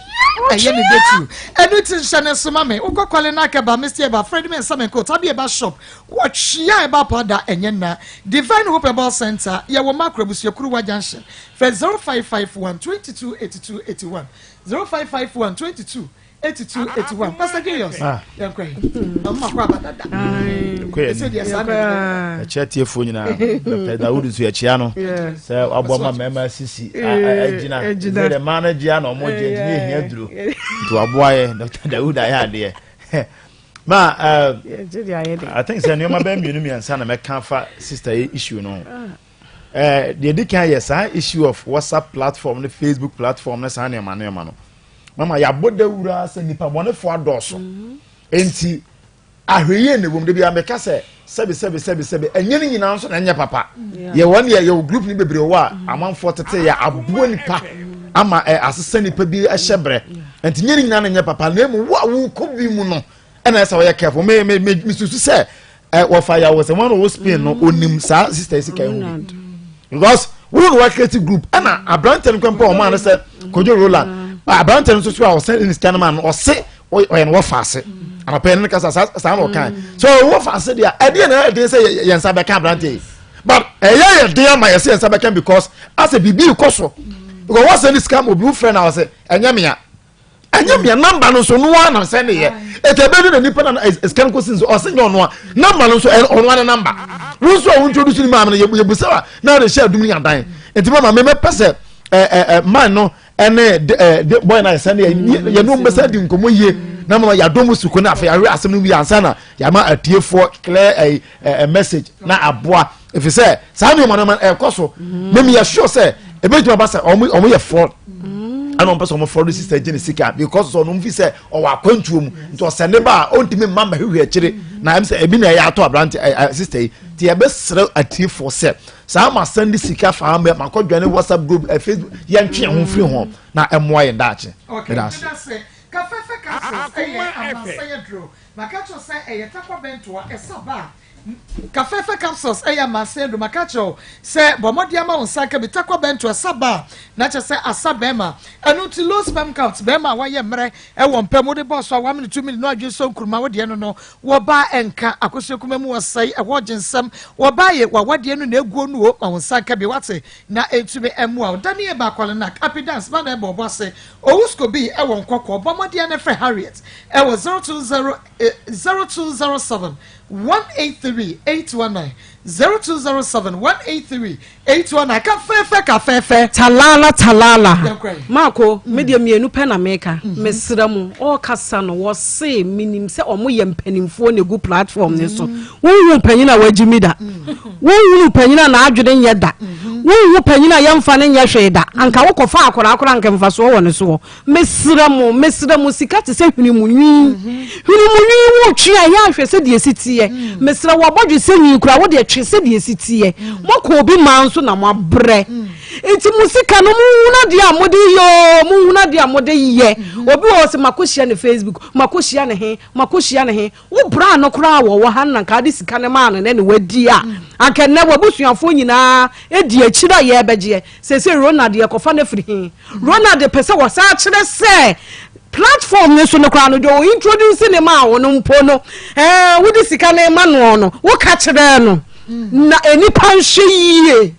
Speaker 1: ɛyɛ ne datu ɛno ti nhyɛ ne nsoma me wokɔ kwale na akɛba Misty ɛba Fred me nsa me nko tabi ɛba shop wɔtwea ɛba pa da ɛnyɛ nna Divine Hope Herbal Center yɛwɔ Makro Abusuakuruwa Junction frɛ 0551 22 82 81 0551 22 82 81 Pastor Julius ah. yɛnkɔ yi ɔmo akɔ aba dada ɛsɛ deɛ saa na
Speaker 7: ɛkyɛ tiefoɔ nyinaa Dr. Dawud nso yɛkyea no sɛ waboa ma mmarima sisi agyina sɛ deɛ mmaa no gyea na ɔmo gye nti ne ɛhia duro nti waboa yɛ Dr. Dawud ayɛ adeɛ ma uh, I think sɛ nneɛma bɛyɛ mmienu mmiɛnsa na mɛka fa sister yi issue no ho ah. eh, deɛ di kan yɛ saa issue of WhatsApp platform ne Facebook platform ne saa nneɛma nneɛma no mama yɛabɔ dawura sɛ nipa bɔnefoɔ adɔɔso mhm. nti ahwɛyie na ɛwom de bi ameka sɛ sɛbi sɛbi sɛbi sɛbi ɛnyɛ ne nyinaa nso na ɛnyɛ papa yɛ wɔn yɛ yɛwɔ group ne bebree wɔ a mhm. amanfoɔ tete yɛ aboa nipa ama ɛ asesa nipa bi ɛhyɛ brɛ nti nyɛ ne nyinaa na ɛnyɛ papa na emu wo a wokɔ bi mu no ɛna ɛsɛ ɔyɛ careful me me me susu sɛ ɛ wɔfa yawo sɛ wɔn a wɔwɔ Spain no onim saa sister yi sika yi ho bi because wɔn na wɔakreti group ɛna aberante no kwan pa wɔn ano sɛ kojo roland aberante no nso so a ɔsɛn ne sika no ma no ɔse ɔyɛ no wɔfa ase anɔpɛ no kasa saa saa na ɔkan so wɔfa ase deɛ ɛdeɛ na ɛyɛ den sɛ yɛn nsa bɛka aberante yi but ɛyɛ yɛ den ama yɛsɛ yɛn nsa bɛka because asɛ biribi kɔ so because wɔsɛn ne sika ma obi wofrɛ na ɔsɛ ɛnyɛ mea. ɛnyɛ mia namba no nso noa na sɛ ne yɛ ɛtɛ ɛbɛ bi na nipa na sika no kɔsi nso ɔsɛ nyɛ ɔnoa namba no nso ɔnoa ne namba wo nso a wo introduce ne maame no yɛ busa wa na ɔde hyɛ adum ne adan nti mama me mɛpɛ sɛ ɛ ɛ ɛ man no ɛne de ɛ de boy na yɛsɛ ne yɛ yɛ no mbɛsɛ di nkɔmɔ yie na mama yɛadɔ mu suko na afei ahwɛ asɛm no wie ansa na yɛama atiefoɔ clear ɛ ɛ message na aboa efisɛ saa nneɛma no ɛkɔ so mɛmi yɛ sure sɛ ebɛtumi aba sɛ ɔmo ɔmo yɛ fraud ɛna ɔmo pɛ sɛ ɔmo fraud sister gye ne sika because ɔno fi sɛ ɔwɔ akwantuo mu nti ɔsɛ ne ba a ɔntumi mma mma hwehwɛ akyire na ɛm sɛ ebi na ɛyɛ atɔ aberante ɛ ɛ sister yi ti yɛbɛsrɛ atiefoɔ sɛ saa ma sɛnde sika fa ma ma kɔ dwane whatsapp group ɛ facebook yɛn twe yɛn ho firi ho na ɛmoa yɛn daakye.
Speaker 1: Okay,
Speaker 7: Ɛda ase.
Speaker 1: meda ase. Kafɛfɛ Castles ɛyɛ amansan aduro. Maka kyerɛ wo sɛ ɛyɛ takwa bɛntoa, ɛsa ba a. Kafɛɛfɛ capsules ɛyɛ amansan aduru. Maka akyerɛ wo sɛ bɔ mmɔden ama wo nsa nka bi. Takwa bɛnto ɛsa ba a, na kyerɛ sɛ asa bɛrima. Ɛno nti low sperm count, bɛrima a wayɛ mmerɛ ɛwɔ mpa mu, wode bɔɔ so a wamene tumi no adwene sɔ nkuruma, wo deɛ no no, wɔ baa ɛnka, akosua kuma mu ɔsɛe, ɛhɔ gye nsɛm, wɔ baa ye, wawadeɛ no na eguo no o, ma wo nsa nka bi, wate, na ɛntumi ɛmmoa wo. Daniel Bakwalenak, Api Dance, ma na ɛbɔ ɔbɔ ase, Owusko bi ɛwɔ Nkɔkɔɔ, bɔ mmɔden na frɛ Harriet ɛwɔ 020 0207 183 819 0207 183 819 Ka fɛɛfɛ ka fɛɛfɛ.
Speaker 4: Talala talala Marko me deɛ mmienu pɛ na meka mesrɛ mo ɔɔkasa no wɔse menim sɛ ɔmo yɛ mpanimfoɔ na egu platform ne so wonhu panyin a wagyi mi da wonhunu panyin a n'adwene nyɛ da wonhu panyin a yɛmfa no nyɛ hwee da anka wokɔfa akwadaa koraa anka mfasoɔ wɔ ne soɔ Mesrɛ mo, mesrɛ mo, sika te sɛ hwene mu nwi. Hwene mu nwi wotwe a, ɛyɛ ahwɛ sɛdeɛ ɛsi teɛ. Mesrɛ wo, abɔdwe sɛ nwi koraa, wo deɛ twe sɛdeɛ ɛsi teɛ. Moakɔ obi man so na moabrɛ. Nti mo sika no, monhunu adeɛ a mode yɛ oo, monhunu adeɛ a mode yɛ. Obi wɔ hɔ sɛ makɔhyia no Facebook, makɔhyia no he, makɔhyia no he. Wo bra no koraa a wɔwɔ ha no na anka wode sika no maa no nɛ na wadi a, anka nnɛ w'abusuafoɔ nyinaa di akyire a yɛrebɛgyeɛ. Seesei Ronald yɛkɔfa no afiri he? Ronald pɛ sɛ wɔsan kyerɛ sɛ platform no so no koraa no deɛ ɔ introduce ne maa wo no mpo no ɛɛ wode sika no ma noɔ no woka kyerɛɛ no na nnipa nhwɛ yie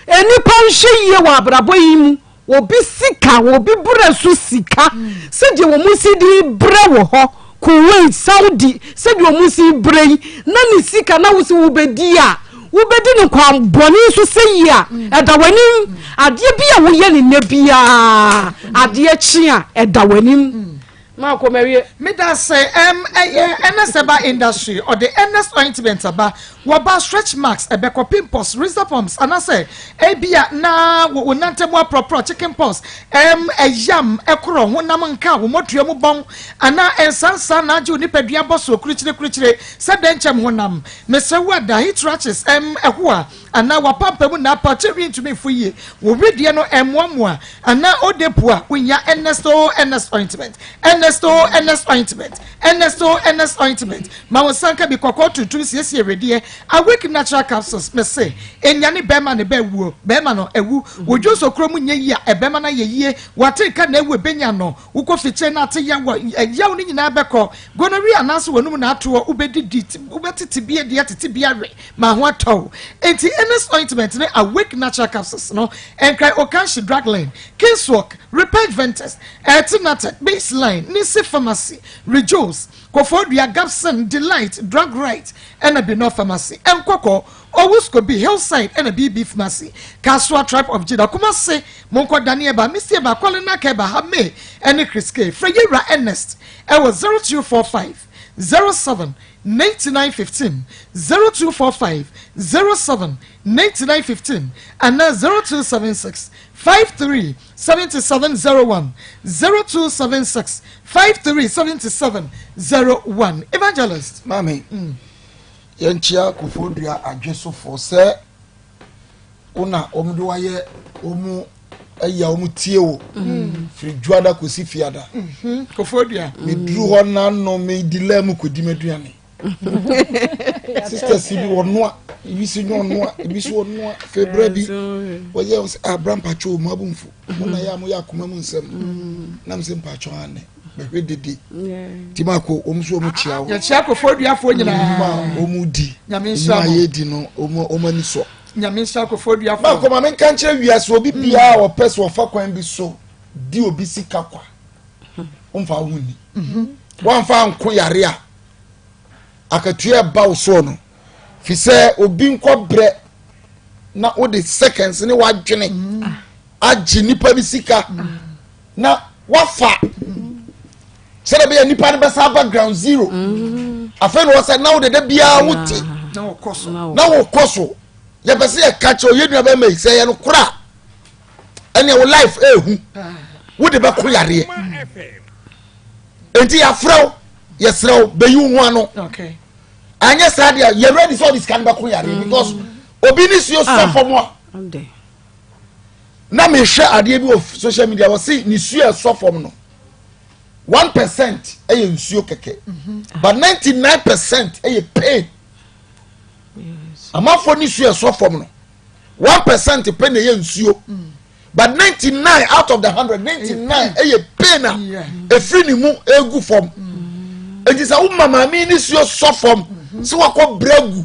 Speaker 4: nnipa nhwɛ yie wɔ abrabɔ yi mu obi sika obi brɛ so sika sɛdeɛ wɔn si de brɛ wɔ hɔ Kuwait Saudi sɛdeɛ wɔn si brɛ yi na ne sika na wosi wobɛdi a Wobɛdi no kwan bɔne so sɛ yie a, ɛda w'anim. Adeɛ bi a woyɛ no nnɛ biara, adeɛ kye a, ɛda w'anim. Maakɔ mawie.
Speaker 1: Medase ɛm ɛyɛ Ernest Herbal Industry ɔde Ernest ointment aba wɔba stretch marks ɛbɛkɔ pimples razor bumps anasɛ ebia na wo nantam aprɔprɔ chicken pox ɛm ɛyam ɛkorɔ honam nka wo mɔdua mu bɔn anaa ɛnsansa na agye wo nipadua bɔ so kurukyire kurukyire sɛ dɛnkyɛm honam Mesrɛ wo ada heat rashes ɛm ɛhoa anaa w'apampam na apa kyɛ rentumi mfo yie, wo wedeɛ no ɛmmoamoa anaa ode po a wonya Ernest o Ernest ointment, Ernest o Ernest ointment, Ernest o Ernest ointment ma wo nsa nka bi kɔkɔɔ tuntum siesie wedeɛ Awake natural capsules mese ɛnyane bɛɛma no bɛ wuo bɛɛma no awu wo dwonsɔ kuro mu nyɛ yie a ɛbɛma no ayɛ yie wate nka na awu ɛbɛnya no wokɔ fikyire na ate yaw a yaw no nyinaa bɛkɔ Gonorrhea anaasɛ w'anum na atoɔ, wobɛdidi, wobɛtete bi adi atete bi awe ma ho atɔ wo. Enti Ernest Ointment ne Awake Natural Capsules no, Nkran Okanshi Drug Line, Kingswalk, Repent Ventures, Ɛɛte Nate, Baseline, Nisi Pharmacy, Rejoice, Koforidua, Gabson, Delight, Drug Right, ɛna Binor Pharmacy, Nkɔkɔ, Owuskobi, Hillside, ɛna BB Pharmacy, Kasoa, Tribe of Judah, Kumasi, Monkɔ Daniel Ba, Misie Ba, Kwale Naka Ba, Hame, ɛne Chris K. Frɛ Yewura Ernest ɛwɔ 0245 07 99 15, 0245 07 99 15 anaa 0276 53 77 01, 0276 53 77 01. Evangelist.
Speaker 8: Maame, yɛnkyea Koforidua adwesofoɔ sɛ wo na wɔn de wayɛ wɔn ayi a wɔn tie wo mm. firi dwuada kɔsi fiada
Speaker 1: mhm. Koforidua
Speaker 8: meduru hɔ nano medi laa mu kɔdi m'aduane sisters bi wɔnoa ebi si nyɛ ɔnoa ebi si ɔnoa febra bi wɔyɛ wɔn sɛ abra ah, mpatwa wɔn abomfo mo na yɛ a mo yɛ akoma mu nsɛm mm. nam sɛ mpatwa anɛ bɛhwɛ dede ti ma ko wɔn nso wɔn kyia wo.
Speaker 1: Yɛkyia Kofoɔduafoɔ nyinaa.
Speaker 8: Nnwuma a wɔn di.
Speaker 1: Nyame nhyira
Speaker 8: mo. Nnwuma a yɛdi no wɔn wɔn ani sɔ.
Speaker 1: Nyame nhyira Kofoɔduafoɔ.
Speaker 8: Maako ma menka nkyerɛ wiase obi mm. biara a ɔpɛ sɛ ɔfa kwan bi so di obi sika kwa womfa wo ho nni mhm. woamfa nko yare a akatua ɛba wo soɔ no fi sɛ obi nkɔ brɛ na wode seconds ne wadwene mm. agye nipa ne sika mm. na wafa sɛdeɛ bɛyɛ nipa no bɛsa aba ground zero mm. afei na wɔsɛ na wo deda biara wote
Speaker 1: na
Speaker 8: wokɔ so yɛpɛ sɛ yɛka kyerɛ yɛ nua bɛma yi sɛ yɛ no kora ɛneɛ wo life ɛɛhu wode bɛko yareɛ enti yɛafrɛ wo yɛserɛ wo bɛyi wo ho ano anyɛ saa deɛ yɛ ready sɛ ɔde sika no bɛko yareɛ mm. because obi ne suo sɔ ah. fam a na mehwɛ adeɛ bi wɔ social media wɔsi nisuo a ɛsɔ fam no 1% ɛyɛ nsuo kɛkɛ mhm. but 99% ɛyɛ pain. Amanfoɔ nisuo ɛsɔ fam no 1% pɛ na ɛyɛ nsuo but 99 out of the 100 99 ɛyɛ pain a ɛfiri ne mu ɛgu fam. Enti sɛ woma maame nisuo sɔ fam sɛ wakɔ brɛ gu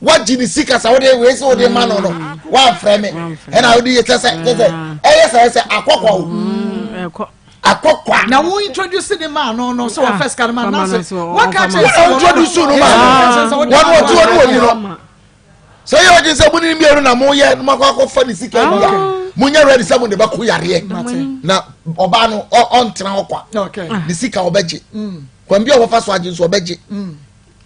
Speaker 8: wagye ne sika sɛ wode wei sɛ wode ma no no woamfrɛ me ɛna wode yɛ kyɛ sɛ kyɛ sɛ ɛyɛ sɛ sɛ akɔkɔ o akɔkɔ.
Speaker 1: Na wo introduce ne maa no no sɛ wɔfɛ sika no ma no sɛ waka kyerɛ
Speaker 8: sɛ wɔn introduce no maa no wɔn wɔte wɔn wɔ mu no sɛ yɛ ɔgye sɛ mo ne mmienu na mo yɛ mo akɔ akɔfa ne sika bi a mo nyɛ ready sɛ mo de bɛko yareɛ na ɔbaa no ɔntena hɔ kwa ne sika ɔbɛgye kwan bi a wɔfa so agye nso ɔbɛgye.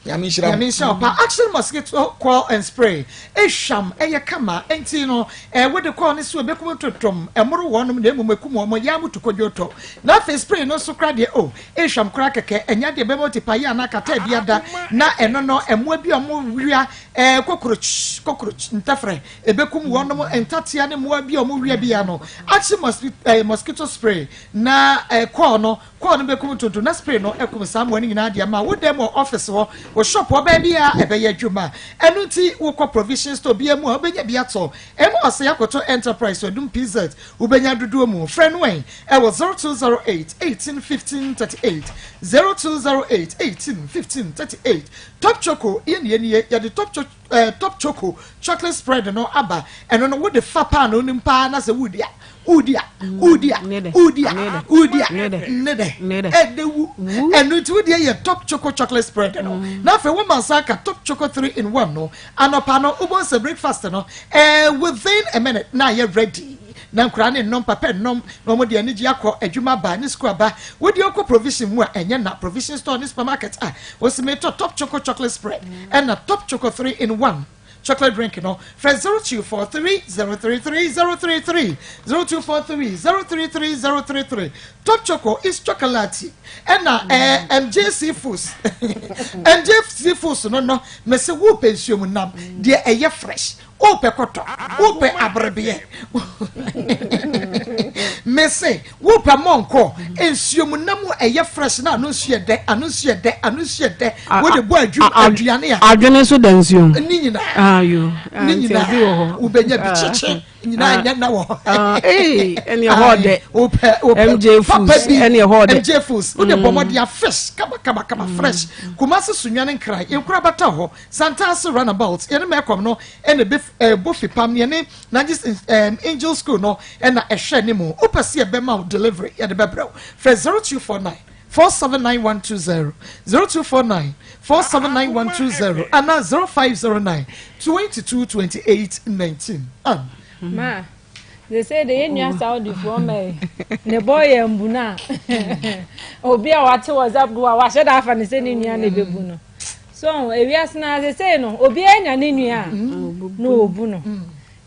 Speaker 8: Nyame nhyira mo.
Speaker 1: Nyame nhyira wo paa. Action mosquito coil and spray ehwam ɛyɛ kama enti no eh wode coil no si obekum ntontom ɛmoro wɔnom na mmom ekum wɔn yaa mutu kodwo tɔ na afei spray no nso koraa deɛ oh ehwam koraa kɛkɛ ɛnyɛ adeɛ ɛbɛma oti paye anaa kataa bi ada na ɛno no ɛmoa bi a wɔn wia eh cockroach cockroach ntɛfrɛ ebekum wɔnom ntatea ne mmoa bi a wɔn wia bi ano action mosquito eh mosquito spray na eh coil no Kɔɔ no bɛkum ntonto na spray no akum saa mmoa no nyinaa de ama wo dan mu wɔ office hɔ, wo shop hɔ, baabiara ɛbɛyɛ adwuma. Ɛno nti wokɔ provision store biara mu a wobɛnya bi atɔ. Ɛma Ɔsɛe Akoto Enterprise Adum PZ wobɛnya dodoɔ mu. Frɛ no ɛ wɔ 0208 18 15 38, 0208 18 15 38. Top Choco yɛ nea nie, yɛde Top Choco eh, Top Choco chocolate spread no aba. Ɛno no wode fa paanoo no mu paa na sɛ woredi a, woredi a, woredi a, woredi a, woredi a, ne dɛ, ɛdɛ wu. Ɛno nti wodeɛ yɛ Top Choco chocolate spread no. Na afei woma nsa aka Top Choco 3 in 1 no. Anɔpa no, wobɛhu sɛ breakfast no, eh, within a minute na ayɛ ready. Na nkwadaa no nnom, papa nnom, na wɔn de anigye akɔ adwuma aba ne sukuu aba. Wodeɛ wokɔ provision mu a, ɛnyɛ na, provision store ne supermarket a, Wosi me tɔ top choco chocolate spread ɛna top choco 3 in 1 chocolate drink no frɛ 0243 033 033 0243 033 033 top choco is chocolate ɛna ɛɛ MJC foods MJC foods no no mese wo pɛ nsuo mu nam deɛ ɛyɛ fresh Wopɛ kɔtɔ, wopɛ aberebeɛ. Mese wopɛ mɔnkɔ, nsuo mu nam a ɛyɛ fresh na ano nso yɛ dɛ, ano nso yɛ dɛ, ano nso yɛ dɛ. Wode bɔ adwuma aduane a.
Speaker 4: Adwene nso da nsuo mu.
Speaker 1: Ne nyinaa. Ne nyinaa. Wobɛnya bi kyekye nyinaa nyɛ na wɔ hɔ.
Speaker 4: Ɛne ɛhɔ dɛ.
Speaker 1: Wopɛ wopɛ
Speaker 4: MJ Foods ɛne ɛhɔ dɛ.
Speaker 1: MJ Foods wode bɔ mmɔden a fish kama kama kama fresh. Kumasi Sunyani Nkran yɛn kura bata hɔ. Santase Runabout, yɛne Melcom no na ɛbɛ ɛbɔ fipam, yɛne Nagis um, Angel School no na ɛhwɛ ne mu. Wopɛ sɛ yɛbɛma wo delivery, yɛde bɛbrɛ wo. Frɛ 0249 479120, 0249 479120 anaa 0509 22 28 19. Um.
Speaker 12: Ma, they say de yɛn nua Saudifoɔ ma yi ne bɔ yɛ mbu no a obi a wate WhatsApp group a wahyɛ da afa ne sɛ ne nua na ɛbɛbu no. So ewiase no ara sesei no obiara nya ne nua a na obu no.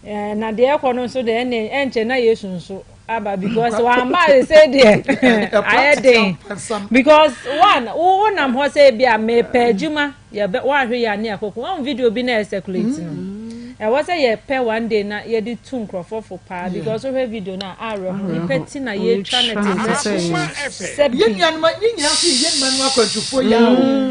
Speaker 12: Eh, na deɛ ɛkɔ no nso deɛ ɛne ɛnkyɛ na Yesu nso aba because wamba sesei deɛ ayɛ den because one wo wonam hɔ sɛ ebi a mepɛ adwuma yɛbɛ woahwɛ yɛ ane akoko wɔn video bi na ɛcirculate no ɛwɔ sɛ yɛpɛ one day na yɛde tu nkurɔfoɔ fo paa because wohwɛ video no a awerɛho nipa ti na yɛtwa no te sɛ sɛ
Speaker 1: bi. Yɛn nuanom yɛn nyinaa nso yɛ yɛn nuanom akwantufoɔ yi ara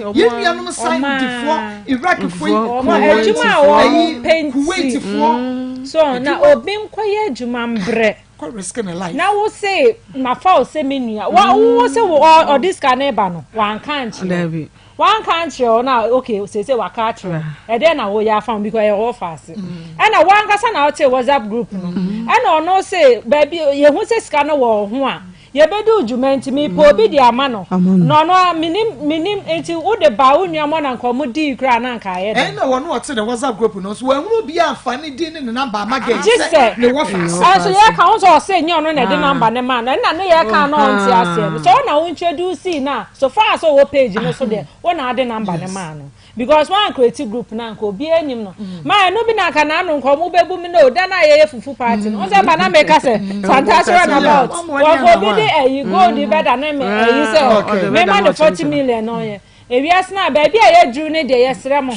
Speaker 1: o yɛn nuanom Saudifoɔ Iraqfoɔ yi
Speaker 12: wɔn adwuma a wɔn pɛ nti
Speaker 1: Kuwaitfoɔ
Speaker 12: so na obi nkɔyɛ adwuma mbrɛ
Speaker 1: kɔ risk ne life
Speaker 12: na wo se mafa wo sɛ me nua wa wo se wo ɔde sika ne ba no wanka nkyerɛ Wanka ankyerɛ wo na okay seesei waka akyerɛ wo ɛdeɛn na woyɛ afa ho because ɛyɛ wo fa ase ɛna wankasa na wote whatsapp group no ɛna ɔno se baabi yɛhu sɛ sika no wɔ wo ho a yɛbɛdi wo dwuma nti mepɛ obi de ama no na ɔno a menim menim nti wode baa wo nua mɔ na nka ɔmo dii koraa na nka ayɛ dɛn.
Speaker 1: Ɛna wɔn ɔte ne whatsapp group no nso wɔahunu obi amfa ne din ne ne number ama gɛn
Speaker 12: gye
Speaker 1: sɛ ne wɔ fa ase.
Speaker 12: Ɛnso yɛka ho sɛ ɔse nyɛ ɔno na ɛde number ne maa no ɛna ne yɛka na ɔnte aseɛ no sɛ ɔna wo introduce no a So far as ɔwɔ page no so deɛ wo na ade number no maa no because wɔn create group na nka obiara nim no mm. maa ɛno bi na nka n'ano nka ɔmo bɛbu mi no da na yɛyɛ fufu party no ɔsɛ ba na meka sɛ santase run about wɔn obi de ɛyi gold mm. bɛda ne me ɛyi sɛ mema ne 40 million na ɔyɛ ewiase na baabi a yɛduru ne deɛ yɛsrɛ mo.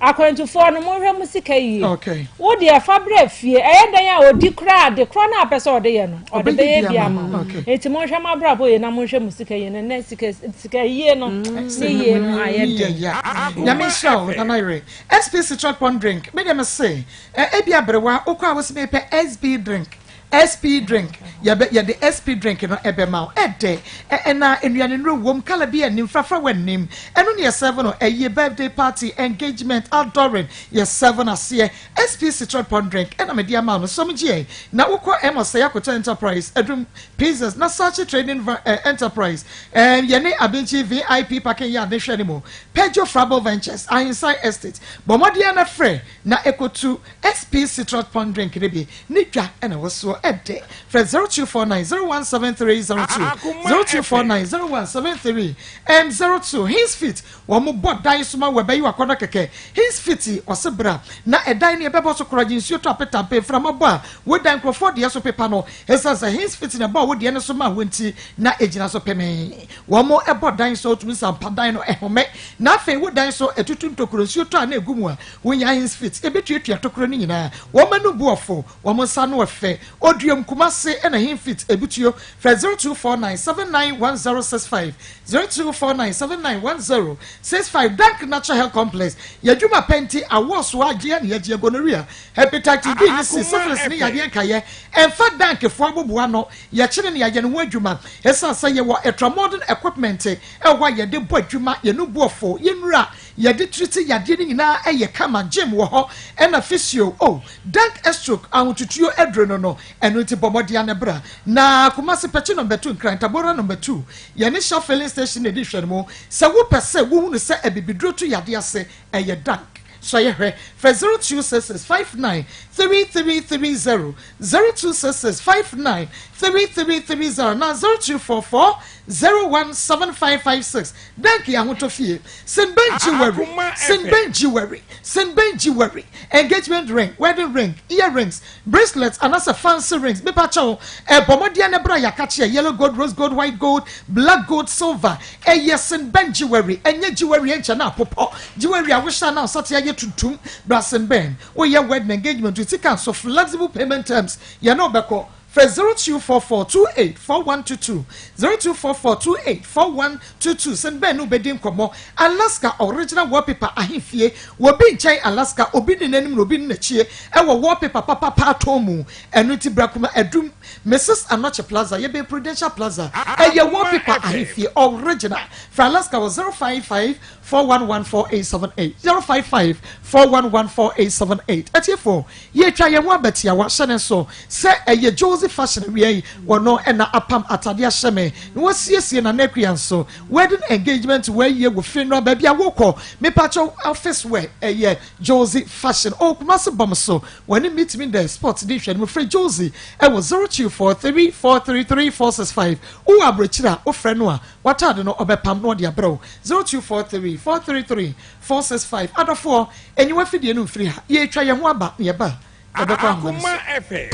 Speaker 12: Akwantufoɔ no, monhwɛ mo sika yie. Wo deɛ fa brɛ fie. Ɛyɛ dɛn a ɔdi koraa a, ade korɔ no a apɛ sɛ ɔde yɛ no, ɔde bɛyɛ bi ama wo. Enti monhwɛ mo abrabɔ yie na monhwɛ mo sika yie. Na nnɛ sika, sika yie no ne yie no ayɛ den.
Speaker 1: Nyame nhyira wo Nana Yere. SP Citron Pond Drink, me deɛ me se, ebi aberewa, wokɔ a wo se mepɛ SB drink. SP drink, yɛbɛ, yɛde SP drink no ɛbɛma wo. Ɛdɛ, ɛ, ɛna nnuane nnuro wom, colour bi nnim, frafrawa nnim. Ɛno ne yɛ serve no, ɛyie, birthday party, engagement, outdooring, yɛ serve no aseɛ. SP Citron Pond Drink ɛna mede ama wo no, sɔm gye ɛ. Na wokɔ M Osei Akoto Enterprise, Adum Pizzas, na Sachi Trading Va, ɛ, Enterprise, ɛ, yɛne Abinkyi VIP Parking Yard ne hwɛ no mu, Pedjo Frabel Ventures, Ahinsan Estate. Bɔ mmɔden ara na frɛ na ɛkɔtu SP Citron Pond Drink no bi. Ne dwa na ɛwɔ soɔ ɛdɛ. Frɛ 0249 017302, 0249 0173 02. Hins Fit, wɔn bɔ dan so ma wo ɛbɛyi w'akɔnnɔ kɛkɛ. Hins Fit ɔse bra na ɛdan no yɛbɛbɔ so korɔgye nsuo tɔ apetampe mframa bɔ a wo dan nkurɔfoɔ deɛ so pepa no. Ɛsiane sɛ Hins Fit na ɛbɔɔ wo deɛ no so maa wo nti na ɛgyina so pemee. Wɔn bɔ dan so a wotumi sampa dan no ɛhome na afei wo dan so ɛtutu ntokuro nsuo tɔ a na ɛgu mu a Wonya Hins Fit ebetuatua tokuro no nyinaa. Wɔn anum bu ɔfo, wɔn nsa ano ɛfɛ. Oduom, Kumase ɛna Hin Fit ebutuo. Frɛ 0249 791065, 0249 791065. Dank Natural Health Complex, Yɛ adwuma pɛ nti awɔ so a gyeɛ na yɛgyeɛ gonorrhea, hepatitis B ne C, syphilis ne yadeɛ nkaeɛ. Ɛmfa Dank foɔ aboboa ano, yɛkyene na yɛayɛ ne ho adwuma. Ɛsiane sɛ yɛwɔ ultra-modern equipment ɛwɔ hɔ a yɛde bɔ adwuma, yɛn anum bu ɔfo, yɛn nnura Yɛde treat yadeɛ no nyinaa ɛyɛ kama, gym wɔ hɔ ɛna physio oh, dank stroke ahotutuo aduro no no, ɛno nti bɔ mmɔden ara na bra na Kumasi Pɛkyi number 2 Nkran Tabora number 2 yɛne Shell filling station na ɛdi nhwɛnimu, sɛ wo pɛ sɛ wo hunu sɛ abibiduro tu yadeɛ ase ɛyɛ dank sɔ yɛ hwɛ frɛ 0266 59 3330 0266 59 3330 anaa 0244 017556 Dank yɛ ahotɔ fie. Sinben Jewelry, Sinben Jewelry, Sinben Jewelry, Engagement ring, wedding ring, earrings, bracelets anaasɛ fancy rings. Mepa kyɛw, ɛbɔ mmɔden na bra yɛakakye yɛ yellow gold, rose gold, white gold, black gold, silver. Ɛyɛ Sinben Jewelry, ɛnyɛ jewelry ɛnkyɛ na apopɔ. Jewelry a wohyɛ a na ɔsate ayɛ tuntum. Bra Sinben, woyɛ wedding, engagement, wo sika nso, flexible payment terms, yɛne wo bɛkɔ. Frɛ 0244 28 4122, 0244 28 4122 sɛ bɛn ne wobɛdi nkɔmmɔ. Alaska Original Wallpaper Ahemfie wɔ bi nkyɛn Alaska, obi nni n'anim na obi nni n'akyie wɔ wallpaper papapa tɔn mu. Ɛno nti bra Kuma Adum, Mrs. Anokye Plaza, yɛbɛn Prudential Plaza. Ɛyɛ wallpaper ahemfie original. Frɛ Alaska wɔ 055 411 4878, 055 411 4878. Atiefoɔ, Yɛretwa yɛn ho aba tiawa, hyɛ no nso sɛ ɛyɛ Josie Fashion awia yi, wɔno na apam atadeɛ ahyɛ me na wasiesie Nana Akua nso wedding engagement wear yie wɔ funeral baabi a wokɔ mepakyɛw office wear ɛyɛ Josie Fashion ɔwɔ Kumasi bɔm so wɔne Meet Me There Sport di nhwɛanim frɛ Josie ɛwɔ 0243 433 465 wowɔ aburokyire a wofrɛ no a w'ataade no ɔbɛpam na ɔde abrɛ wo 0243 433 465 Adɔfoɔ, nyi w'afidie no mfiri ha. Yɛretwa yɛn ho aba, na yɛba a, yɛbɛkɔ ahoma no so.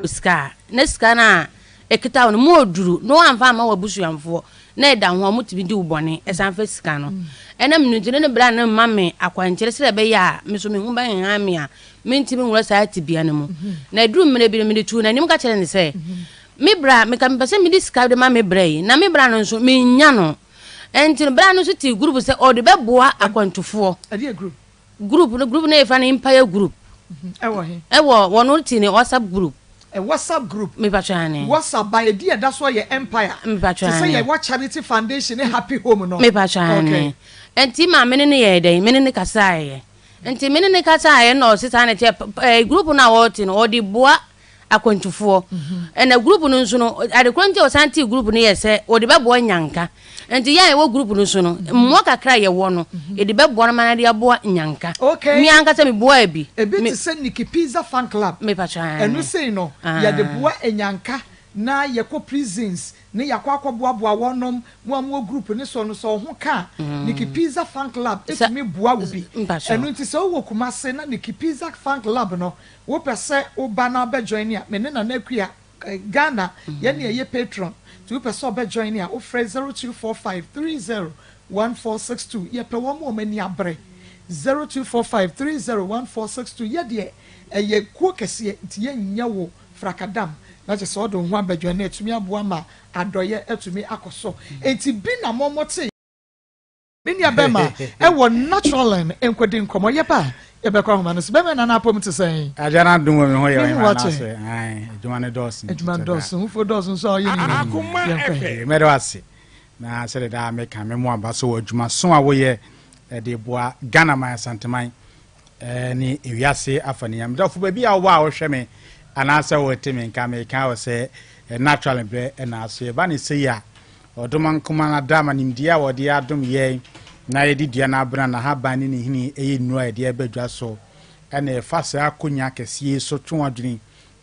Speaker 15: Sika a, na sika no a ɛkita wo no mu ɔduru na woamfa amma w'abusuamfoɔ na ɛda ho a wɔtumi di wo bɔne ɛsan fa sika no. Ɛnam no nti no ne bra no mma me akwankyerɛ sɛdeɛ ɛbɛyɛ a me nso me ho bɛheha me a mentumi nwura saa tebea no mu. Na ɛduru mmerɛ bi no mede tuu n'anim ka kyerɛɛ no sɛ me bra meka mepɛ sɛ mede sika de ma me bra yi na me bra no nso mennya no. Ɛnti no bra no nso tee group sɛ ɔde bɛboa akwantufoɔ. Group no group no yɛfrɛ no empire group.
Speaker 1: Ɛwɔ he?
Speaker 15: Ɛwɔ wɔn ti ne WhatsApp group.
Speaker 1: Ɛ WhatsApp group.
Speaker 15: Mepatwa ane.
Speaker 1: WhatsApp ba edi ɛda so yɛ empire.
Speaker 15: Mepatwa
Speaker 1: ane. Te sɛ yɛ wɔ charity foundation ne happy home no.
Speaker 15: Mepatwa ane. Okay. Ɛnti maa me ne no yɛɛ dɛn me ne no kasaeɛ. Nti me ne no kasaeɛ na ɔse saa na ɛteɛ ɛɛ group no a ɔte no ɔde boa akwantufoɔ. Ɛna group no nso no, ade korɔ nti a wɔsan tee group no yɛ sɛ wɔde bɛboa nyanka. Nti yɛn a yɛwɔ group no so no, mmoa kakra a yɛwɔ no, yɛde bɛboa no ma no de aboa nyanka.
Speaker 1: Okay.
Speaker 15: Me ankasa meboaa bi.
Speaker 1: Ebi te sɛ Nikki Pizza Fan Club.
Speaker 15: Mepatwa aane.
Speaker 1: Ɛno sei no, yɛde boa nyanka na yɛkɔ prisons ne yɛakɔ akɔboaboa wɔnom, mo a mowɔ group no so no, sɛ wo ho ka a, Nikki Pizza Fan Club tumi boa wo bi. Ɛno nti sɛ wowɔ Kumasi na Nikki Pizza Fan Club no Wo pɛ sɛ wo ba na ɔbɛ join a, me ne Nana Akua, Ghana, yɛn na yɛyɛ patron, nti wo pɛ sɛ ɔbɛ join a, wo frɛ 0245 30 1462, yɛ pɛ wɔn a wɔn ani abere, 0245 30 1462, yɛ deɛ ɛyɛ kuo kɛseɛ nti yɛ nyɛ wo frakadam, na kyerɛ sɛ ɔde wo ho abɛ join na atumi aboa ma adɔyɛ atumi akɔ so, nti bi na mo mo te. Me nua bɛma ɛwɔ naturalin nkɔdi nkɔmɔ yɛba a yɛbɛkɔ ahoma no so bɛma nana apɔm te sɛn.
Speaker 2: Agya no adom wɔ me ho yɛ ɔhema no ase adwuma no dɔɔso
Speaker 1: adwuma no dɔɔso hufuo dɔɔso nso a ɔyɛ ne
Speaker 2: nyinaa mɛdɛ ase na sɛde daa meka me mo aba so wɔ adwuma so a woyɛ ɛde boa Ghana man Asanteman ne ewiase afa ne nyame dɔfo baabi a wowɔ a wohwɛ me anaasɛ wote me nka meka wɔ sɛ natural berɛ ɛna aso yɛba ne sɛ yi a Ɔdomankoma no ada ama nimdeɛ a wɔde adom yɛn na yɛde dua no abena, n'ahaban ne ne nhini yɛ nnuru a yɛde reba dwa so. Ɛna yɛfa saa akonya kɛseɛ yi so twe w'adwene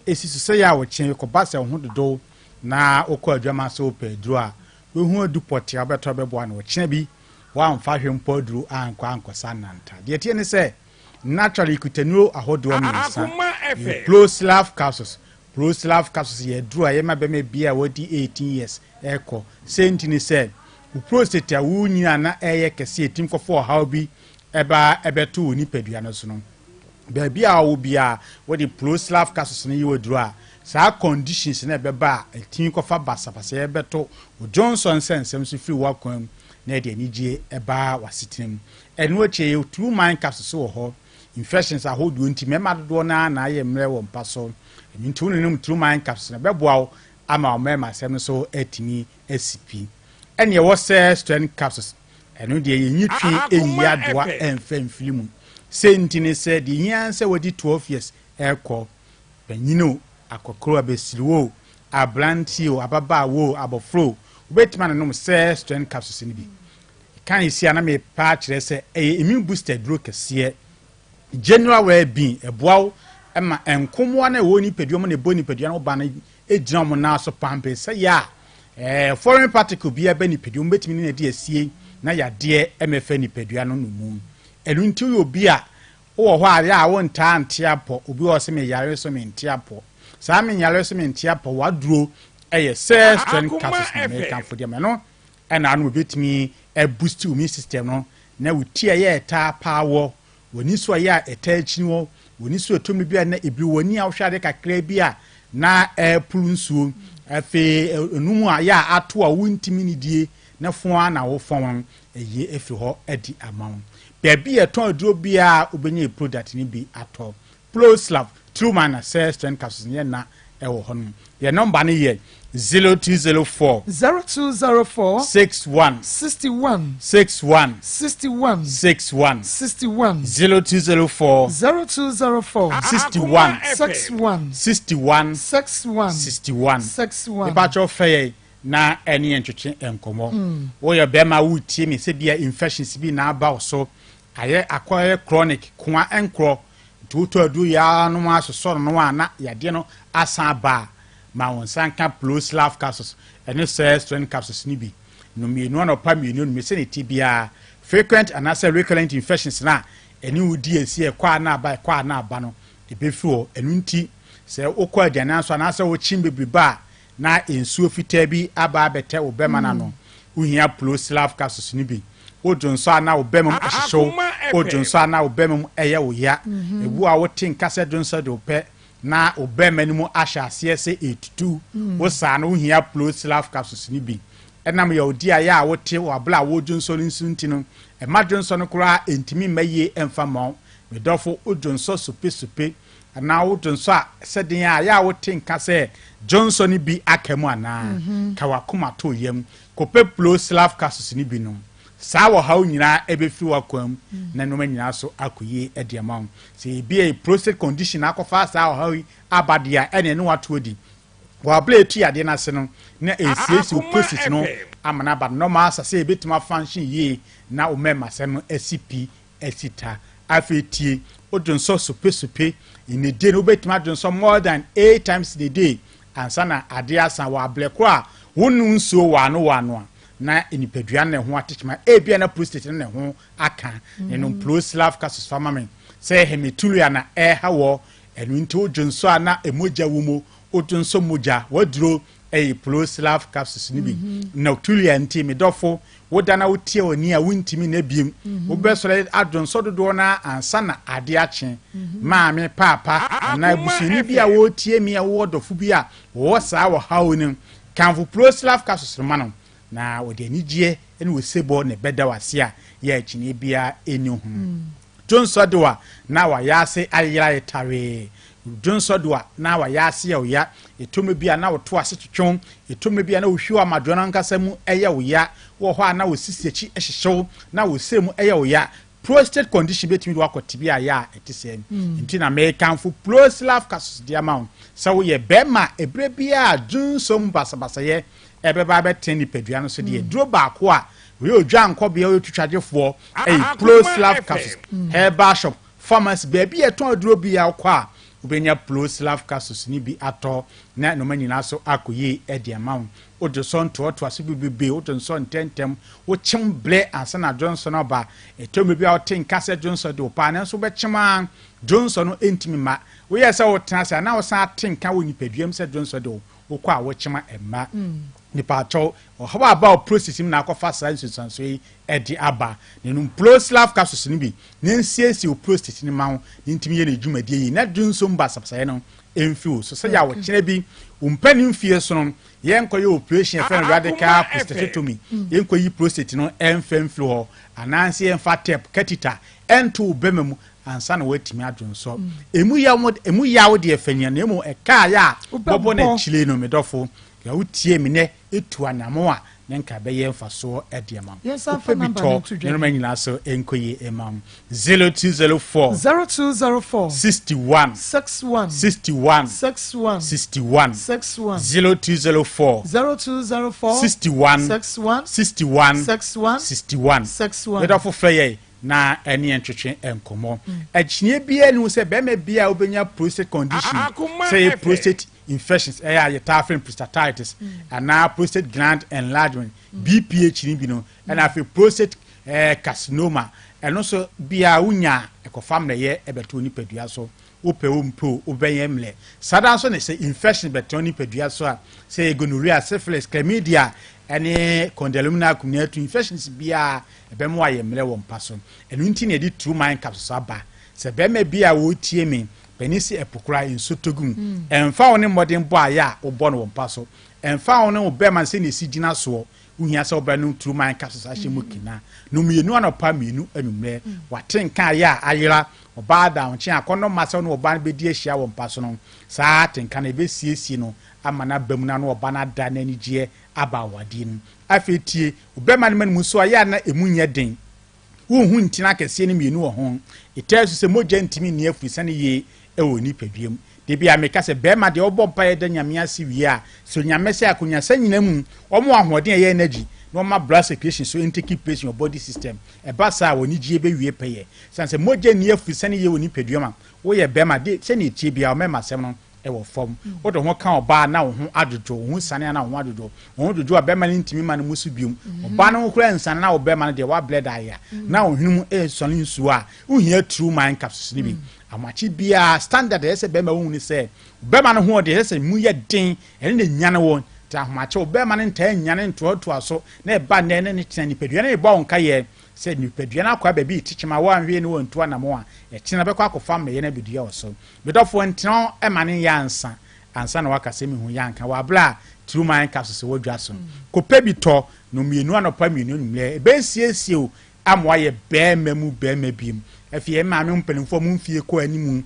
Speaker 2: si so sɛ yɛ a wɔkyɛn kɔba sɛ wo ho dodow na wokɔ adwama sɛ wopɛ aduro a, wobɛhu adu pɔtee a wobɛtɔ bɛboa no. Ɔkyena bi woamfa hwɛ mpo aduro ankɔ ankɔsa nnanta. Deɛ ɛteɛ ne sɛ, naturally yɛkuta nnuro ahodoɔ mmiɛnsa. Yɛwɔ Ploslav capsules, Proslav capsules yɛ aduro a yɛma bɛma biara a wadi 18 years rekɔ. Sei nti ne sɛ, wo prostate a worenyini a na ɛreyɛ kɛse a ɛtumi kɔfa ɔhaw bi ba bɛto wo nipadua no so no, baabi a wowɔ biara wode Proslav capsules no yɛ w'aduro a, saa conditions no a ɛbɛba a ɛtumi kɔfa basabasayɛ bɛto wo dwonsɔ nsɛnsɛm so firi w'akwan mu na ɛde anigyeɛ ba w'asetena mu. Ɛno akyi ɛyɛ True Mind capsules wɔ hɔ. Infections ahodoɔ nti mmarima dodoɔ no ara na ayɛ mmerɛ wɔ mpa so. Ɛno nti wononom True Mind capsules no ɛbɛboa wo ama wo mmarima asɛm no so atumi asi pi. Ɛne ɛwɔ sɛ Strength capsules, ɛno deɛ yɛnyi twe nyi adoa ɛmfa mfiri mu. Sei nti ne sɛ deɛ ɛhia ara sɛ wadi 12 years ɛrekɔ, panyin o, akɔkoro, abasiriwa o, aberanteɛ o, ababaawa o, abɔfra o, wobɛtumi anonom sɛ Strength capsules no bi. Kan yi si a na merepa akyerɛ sɛ ɛyɛ immune booster aduro kɛseɛ. General well-being, ɛboa wo ma nkomoa no a ɛwɔ nipadua mu na ɛbɔ nipadua no ho ban no gyina wɔn nan so pampee sɛ yɛ a eh, foreign particle biara bɛ nipadua mu bɛtumi ne no adi asie na yadeɛ mmɛfa nipadua no nnommum. Ɛno nti woyɛ obi a wowɔ hɔ a yɛ a wontaa nte apɔ, obi wɔ hɔ sɛ meyare so mente apɔ. Saa menyare so mente apɔ w'aduro ɛyɛ sɛ strength capsules na mekamfo de ama no Ɛna ano ebetumi abusti wo immune system no na wo ti a ɛyɛ ɛtaa paa wɔ, w'ani so a ɛyɛ a ɛtaa kyini wɔ, w'ani so ɛtɔ mmere bi a na ebiri w'ani a wohwɛ ade kakraa bi a na ɛreporo nsuo, afei enum a ɛyɛ a ato a wontumi nidie na fɔn ara na wofɔn no, ɛyi afiri hɔ adi ama wo. Baabi a yɛtɔn aduro biara wobɛnya product no bi atɔ. Ploslav Truman na sɛ strength capsules no yɛ na ɛwɔ hɔ nom. Yɛn nɔmba no yɛ 0204.
Speaker 1: 0204.
Speaker 2: 61.
Speaker 1: 61.
Speaker 2: 61.
Speaker 1: 61.
Speaker 2: 61.
Speaker 1: 61.
Speaker 2: 0204.
Speaker 1: 0204.
Speaker 2: 61.
Speaker 1: 61.
Speaker 2: 61.
Speaker 1: 61.
Speaker 2: 61.
Speaker 1: 61.
Speaker 2: Mepakyɛw fɛ yɛn na ɛne yɛn ntwetwe nkɔmmɔ. Woyɛ bɛrima woretie me sɛ bia infections bi na aba wo so Ayɛ akɔyɛ chronic, koa nkorɔ, nti wotɔ aduro yi ara nom ara sosɔ no nom a na yadeɛ no asan aba a, Ma wo nsa nka Ploslav capsules ne Cell Strength capsules no bi. Nom mmienu anɔpa, mmienu anwummere sɛnea ɛte biara. Frequent anaasɛ recurrent infections no a ɛne wo di asi a ɛkɔ a na aba, ɛkɔ a na aba no, ɛbɛfiri hɔ. Ɛno nti, sɛ wokɔ agyanan so anaasɛ wokyem bebrebe a, na nsuo fitaa bi aba abɛtɛ wo bɛma no ano. Wohia Ploslav capsules no bi. Wodwonsɔ a na wo bɛma mu hyehye wo, wodwonsɔ a na wo bɛma mu yɛ wo ya. Ebi wɔ a wote nka sɛ dwonsɔ de wo pɛ, na wo bɛma no mu ahyɛ aseɛ sɛ ɛretutu wo saa no, wohia Ploslav capsules no bi. Ɛnam yawdi a ɛyɛ a wote wɔ abere a woredwonsɔ no nso nti no, ɛma dwonsɔ no koraa ntumi mma yie mfa mma wo. Me dɔfo, wodwonsɔ sopesope anaa wodwonsɔ a sɛ den a, ɛyɛ a wote nka sɛ dwonsɔ no bi aka mu anaa? Ka w'akoma to wo yam kɔpɛ Ploslav capsules no bi nom. Saa ɔhaw nyinaa ɛbɛfiri w'akwan mu na nnoɔma nyinaa so akɔ yie de ama wo. Sɛ ebi yɛ prostate condition na akɔfa saa ɔhaw yi aba deɛ a, ɛneɛ ne wato adi. Wɔ abere a ɛtu yadeɛ no ase no, na ɛresiesie wo prostate no ama no aba normal sa sɛ ɛbɛtumi afunction yie na wo mmɛmasɛm no asi pi asi ta. Afei tie, wodwonsɔ sopesope in a day no, wobɛtumi adwonsɔ more than 8 times in a day ansa na adeɛ asa wɔ aberɛ korɔ a wonnom nsuo wɔ ano wɔ ano a na nipadua no na ɛho atekyema, ebia na prostate no na ɛho aka. Ne nom Ploslav capsules fa ma me sɛ hematuria na ɛreha wɔ, ɛno nti wodwonsɔ a na mogya wɔ mu, wodwonsɔ mogya, waduro ɛyɛ Ploslav capsules no bi. Nocturia nti me dɔfo, woda na wotia w'ani a wontumi nna biem, wobɛsɔre adwonsɔ dodoɔ no ara ansa na ade akye. Maame, paapa, anaa abusuani bi a wɔretie me a wowɔ dɔfo bi a wɔwɔ saa ɔhaw no, Kamfo Proslav capsules no ma no, na ɔde anigyeɛ ne osebɔ na ɛbɛda wo ase a yɛ akyinnyeɛ biara nni ho. Dwonsɔ de wo a, na wayɛ ase ayera ayɛ tawee. Dwonsɔ de wo a, na wayɛ ase yɛ wo ya. Ɛtɔ mmerɛ bi a na wo to ase twetwe wo. Ɛtɔ mmerɛ bi a na wo hwiw amadwoɔ no ankasa mu yɛ wo ya. Wɔ hɔ a na wo sisi akyi hyehye wo, na wo srɛ mu yɛ wo ya. Prostate condition bɛtumi de wo akɔ tebea a ɛyɛ a ɛte sɛɛ. Nti na mekamfo Proslav capsules de ama wo. Sɛ woyɛ bɛrima a, ɛberɛ biara a dwonsɔ mu basabasayɛ ɛbɛba abɛtena nipadua no so deɛ, duro baako a wɔyɛ odwankɔbea ɔyɛ otwitwagyefoɔ ɛyɛ Proslav capsules. Herbal shop, pharmacy, baabi a yɛtɔn aduro biara wokɔ a, wobɛnya Proslav capsules no bi atɔ na nnoɔma nyinaa so akɔ yie de ama wo. Wode sɔ ntoatoaso bebrebe, wode nsɔ ntɛmntɛm, wokyem brɛ ansa na dwonsɔ no aba. Ɛtɔ mmere bi a wote nka sɛ dwonsɔ de wo paa, nanso wobɛkyem ara, dwonsɔ no ntumi mma. Woyɛ sɛ wotena ase a, na wosan ate nka wɔ nipadua mu sɛ dwonsɔ de wo. Wokɔ a wokyem a, ɛmma. Mepaakyɛw, ɔhaw a aba wo prostate mu na akɔfa saa nsunsuansoɔ yi de aba. Na nom Proslav capsules no bi na ensiesie wo prostate no mma wo na entumi yɛ ne dwumadie yie na dwonsɔ mu basabasayɛ no mfi wo so. Sɛdeɛ ɔkyena bi wo mpanin mfie so no, Yɛnkɔyɛ operation yɛfrɛ no radical prostatectomy, yɛnkɔyi prostate no mfa mfiri hɔ, anaasɛ yɛmfa tap, catheter, nto wo bɛma mu ansa na woatumi adwonsɔ. Emu yaw emu yaw deɛ fanyia na mmom ɛkaa yɛ a bɔbɔ no akyire no, me dɔfo, na wotie me nɛ tu anamon a na nka ɛbɛyɛ mfasoɔ de ama wo. Wopɛ bi tɔ, nneɛma nyinaa so nkɔ yie mma wo. 0204.
Speaker 1: 0204.
Speaker 2: 61.
Speaker 1: 61.
Speaker 2: 61.
Speaker 1: 61.
Speaker 2: 61.
Speaker 1: 61.
Speaker 2: 0204.
Speaker 1: 0204.
Speaker 2: 61.
Speaker 1: 61.
Speaker 2: 61.
Speaker 1: 61.
Speaker 2: 61.
Speaker 1: 61.
Speaker 2: Yɛdɔfo frɛ yɛn na ɛne yɛn twetwe nkɔmmɔ. Akyinnye biara nni ho sɛ barima biara a wobɛnya prostate condition, sɛ ɛyɛ prostate infections, ɛyɛ a yɛtaa frɛ no prostatitis, anaa prostate gland enlargement, BPH no bi no, ɛna afei prostate eh, carcinoma, ɛno nso biara wonya a, ɛkɔfa mmerɛyɛ ɛbɛto wo nipadua so. Wopɛ o mpɛ o, wobɛyɛ mmerɛ. Saa da nso ne sɛ infection bɛtena wo nipadua so a, sɛ ɛyɛ gonorrhea, syphilis, chlamydia, ɛne condylomina acuminata, infections biara ɛbɛma wayɛ mmerɛ wɔ mpa so. Ɛno nti na yɛde True Mind capsules aba. Sɛ bɛrima bi a wɔretie me, panin si ɛpo koraa nsuo tɔ gu mu. Ɛmfa wo ne mmɔden bɔ a yɛ a wobɔ no wɔ mpa so. Ɛmfa wo ne wo bɛrima no sɛnea ɛsi gyina soɔ. Wohia sɛ wobɛnom True Mind capsules ahyɛ mu kena. Nom mmienu anɔpa, mmienu anwummerɛ. Wate nka a yɛ a ayera ɔbaa da wo nkyɛn akɔnnɔ ma sɛ wo ne ɔbaa no bɛdi ahyia wɔ mpa so no. Saa atenka no ɛbɛsiesie no ama no aba mu na ne ɔba no ada n'anigyeɛ aba awadeɛ no mu. Afei tie, wo bɛrima no ma no mu nso a yɛ a na ɛmu nyɛ den. Wonhu ntini akɛseɛ no mmienu wɔ ho. Ɛtaa su sɛ mogya ntumi nni afurisane yie wɔ nipadua mu. Da bi a meka sɛ bɛrima deɛ ɔbɔ mpaeɛ da Nyame ase wie a, srɛ Nyame sɛ akonyasa nyina mu ɔma wo ahoɔden a ɛyɛ energy na ɔma blood circulation so ntake place in your body system. Ɛba saa a w'anigyeɛ bɛwie pɛyɛ. Ɛsiane sɛ mogya nni afurisane yie wɔ nipadua mu a, woyɛ bɛrima de sɛdeɛ ɛteɛ biara wo mɛmasɛm no. wɔ fam. Wode wo ho ka ɔbaa na wo ho adwodwo, wo ho siane a na wo ho adwodwo. Wo ho dwodwo a bɛrima no ntumi mma no mu so biom. Ɔbaa no ho koraa nsiane na wo bɛrima no deɛ wabrɛ da ayɛ a na wo hwene mu resɔne nsuo a, wohia True Mind capsules no bi. Amakye biara, standard a ɛsɛ sɛ bɛrima wohu ne sɛ, bɛrima no ho ɔden, ɛsɛ sɛ mu yɛ den, ɛno na ɛnyane wo. Nti ahomakye, wo bɛrima no ntaa nnyane ntoatoa so na ɛba nnɛ ne ne kyena nipadua no rebɔ wo nkayɛ sɛ nipadua no akɔa baabi retekyem a woanhwɛ yie ne wantu anamɔn a, ɛkyena bɛkɔ akɔfa mmɛyɛ no abɛdua wo so. Me dɔfoɔ, ntena hɔ ma no nyɛ ansa ansa na woaka sɛ mehu yɛ anka wɔ aberɛ a True Mind capsules wɔ dwa so. Kɔpɛ bi tɔ, nom mmienu anɔpa mmienu anwummerɛ. Ɛbɛsiesie wo ama woayɛ barima mu barima bio. Afei yɛn maame mpanimfoɔ a mo mfie kɔ anim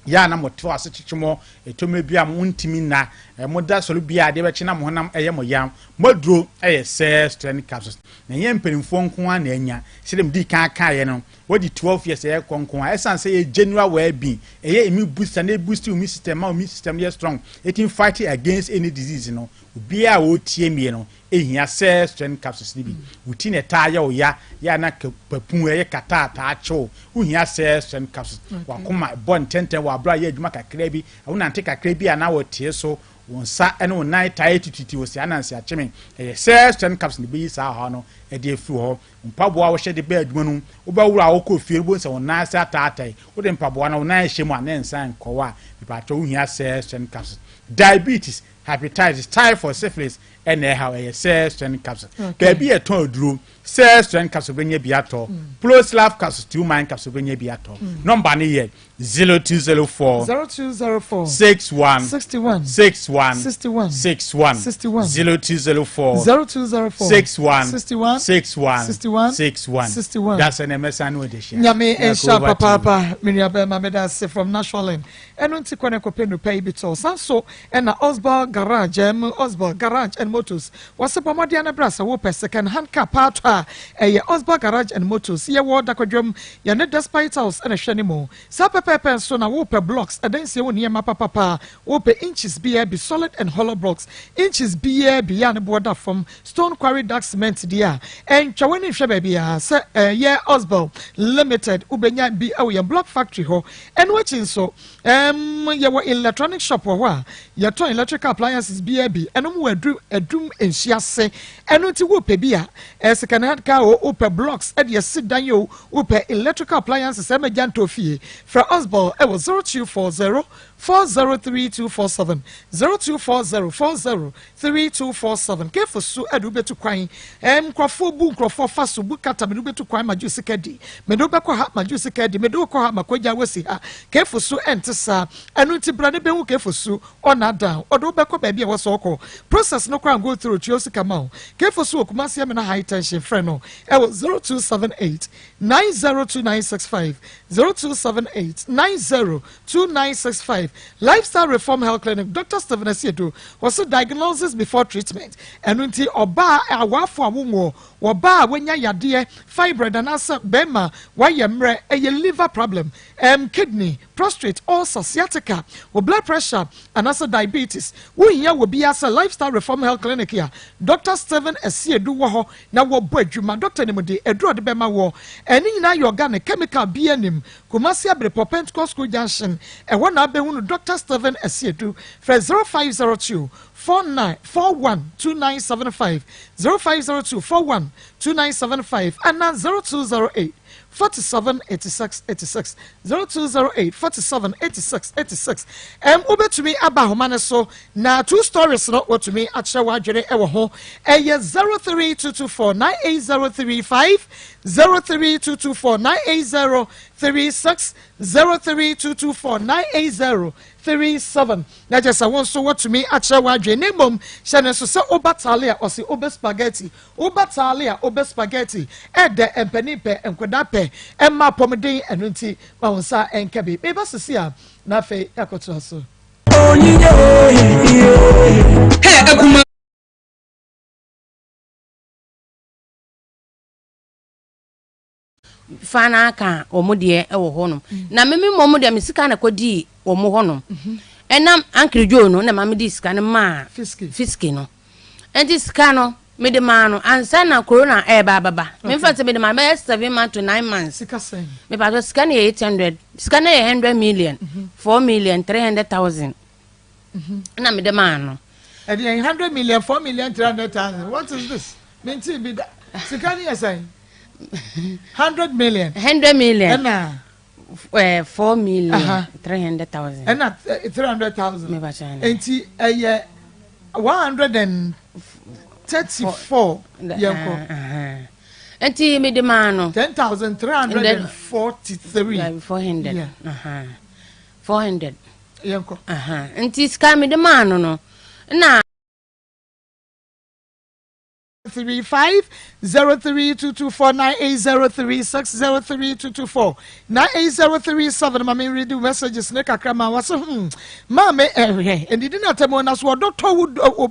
Speaker 2: yɛ a na mote ase kyekye mo, ɛtɔ mmerɛ bi a montumi nna, moda sɔre bi a adeɛ bɛkye na mo honam yɛ mo yam. Mo aduro yɛ Cell Strength Capsules. Na ɛnyɛ mpanimfoɔ nko ara na anya. Sɛdeɛ medii kan kaeɛ no, wadi 12 years ɛrekɔ nko ara. Ɛsiane sɛ ɛyɛ general well-being, ɛyɛ immune booster na ɛboost wo immune system ma wo immune system yɛ strong, ɛtumi fight against any disease no, obiara a ɔretie me no, Ehia sɛ strength capsules no bi. Wo ti na ɛtaa yɛ wo ya, yɛ a na papu ɛyɛ kataa taa kye wo. Wohia sɛ strength capsules. W'akoma bɔ ntɛntɛm wɔ abere a woyɛ adwuma kakraa bi, wonante kakraa bi a na wɔtee so, wo nsa ne wo nan taa yɛ tititi, wo se ananse akyeme. Ɛyɛ sɛ strength capsules na ebeyi saa ɔhaw no de afiri hɔ. Mpaboa a wohyɛ de ba adwuma no mu, wobɛworo a wokɔ fie no wobɛhu sɛ wo nan ase ataatae. Wode mpaboa no wo nan hyɛ mu a na ɛnsan nkɔ hɔ a, mepakyɛw wohia sɛ strength capsules. Diabetes, Hepatitis, typhoid, syphilis ɛna ɛhaw ɛyɛ sɛ strength capsule. Baabi yɛ tɔn aduro sɛ strength capsule bɛnya bi atɔ. Ploslav capsule, two mind capsule bɛnya bi atɔ. Nɔmba no yɛ 0204
Speaker 1: 0204
Speaker 2: 61
Speaker 1: 61
Speaker 2: 61
Speaker 1: 61
Speaker 2: 61
Speaker 1: 61
Speaker 2: 0204
Speaker 1: 0204
Speaker 2: 61
Speaker 1: 61
Speaker 2: 61
Speaker 1: 61
Speaker 2: 61
Speaker 1: 61.
Speaker 2: That's an MSN no de hyia.
Speaker 1: Nyame nhyira papaapa me nua bɛrima meda ase from Nashwalin Ɛno nti kɔ na kɔpɛ nnupa yi bi tɔ. San so na Osbal Garage ɛm Osbal Garage and Motors. Wɔse bɔ mmɔden na bra sɛ wopɛ second hand car paa tɔ a, ɛyɛ Osbal Garage and Motors. Yɛwɔ Dakwadwam, yɛne Despite House na ɛhwɛ ne mu. Saa pɛpɛɛpɛ nso na wopɛ blocks, ɛdansie ho nneɛma papapa a, wopɛ inches biara bi, solid and hollow blocks, inches biara bi a ne boɔ da fam, stone quarry dark cement deɛ a, ɛntwa w'ani nhwɛ baabiara sɛ ɛyɛ Osbal Limited. Wobɛnya bi wɔ yɛn block factory hɔ. Ɛno akyi nso, ɛɛm, yɛwɔ electronic shop wɔ hɔ a yɛtɔn electrical appliances biara bi. Ɛno mu wɔ aduru, adum nsu ase. Ɛno nti wopɛ bi a, ɛyɛ second hand car o, wopɛ blocks de asi dan o, wopɛ electrical appliances ɛma gya ntɔ fie, frɛ Osbal ɛwɔ 0240 403247, 0240 40 3247 Kefo so de wo bɛtu kwan eh, Nkurɔfoɔ bu nkurɔfoɔ fa so bu kata Mede wo bɛtu kwan magye wo sika di Mede wo bɛkɔ ha magye wo sika di Mede wo kɔ ha makɔgya wo asi ha Kefo so ɛnte saa Ɛno nti bra ne bɛhu Kefo su Ɔnnaadaa wo Ɔde wo bɛkɔ baabi a ɛwɔ sɛ ɔkɔ Process no koraa go through Tua wo sika ma wo Kefo so wɔ Kumasi Amina High Tension Frɛ no ɛwɔ 0278 902965 0278 90 2965 Lifestyle Reform Health Clinic Doctor Stephen Asiedu wɔse diagnosis before treatment ɛno nti ɔbaa awaafo a wonwoɔ wɔbaa a wanya yadeɛ fibroid anaasɛ bɛrima wayɛ mmerɛ ɛyɛ liver problem um, kidney prostrate ulcer sciatica wo blood pressure anaasɛ diabetes wohia wɔ biara sɛ Lifestyle Reform Health Clinic a Doctor Stephen Asiedu wɔ hɔ na wɔbɔ adwuma doctor nim de aduru a ɔde bɛma woɔ ɛne nyinaa yɛ organic chemical biara nim Kumasi Abirepɔ Pentecost School Junction, ɛhɔ na abɛhunu Dɔkta Stephen Asiedu. Frɛ 0502 49 41 2975, 0502 41 2975 anaa 0208 47 86 86, 0208 47 86 86. Ɛm, wobɛtumi aba ahoma no so na two stories no wɔtumi akyerɛ w'adwene wɔ ho. Ɛyɛ 03224 98035. 03224 980 36 03224 980 37 Na kyerɛ sɛ wo nso woatumi akyerɛ w'adwene na mmom hyɛ no nso sɛ woba taale a ɔse wobɛ spaghetti woba taale a wobɛ spaghetti ɛdɛ mpanin pɛ nkwadaa pɛ ɛma apɔmuden ɛno nti ma wo nsa nka bi meba sisi a na afei yɛakɔtoa so.
Speaker 13: Hey, Akuma.
Speaker 15: Fa no aka wɔn deɛ wɔ hɔnom na meme mmom deɛ me sika na kɔdii wɔn hɔnom ɛnam Uncle Joe no na ma mede sika no maa Fiske no nti sika no mede maa no ansa na corona ɛreba ababa memfa sɛ mede maa bɛyɛ seven months to nine months mepatɔ sika no yɛ eight hundred sika no yɛ hundred million mhm. four million three hundred thousand. Na mede maa no.
Speaker 1: Ɛdeɛn 100 million 4,300,000, what is this? Mente bi da. Sika ne yɛ sɛn? 100 million.
Speaker 15: 100 million.
Speaker 1: Ɛna.
Speaker 15: 4,300,000.
Speaker 1: Ɛna 300,000. Nti ɛyɛ 134, yɛn kɔ.
Speaker 15: Nti mede maa no.
Speaker 1: 10,343.
Speaker 15: 400. 400.
Speaker 1: Yɛn kɔ.
Speaker 15: Nti sika mede maa no na.
Speaker 1: 35 03224 9803 603224 98037. Maame, read messages ne kakra ma wɔsɛ maame ɛhwɛ ndidi na atɛm na so ɔdɔ tɔ wo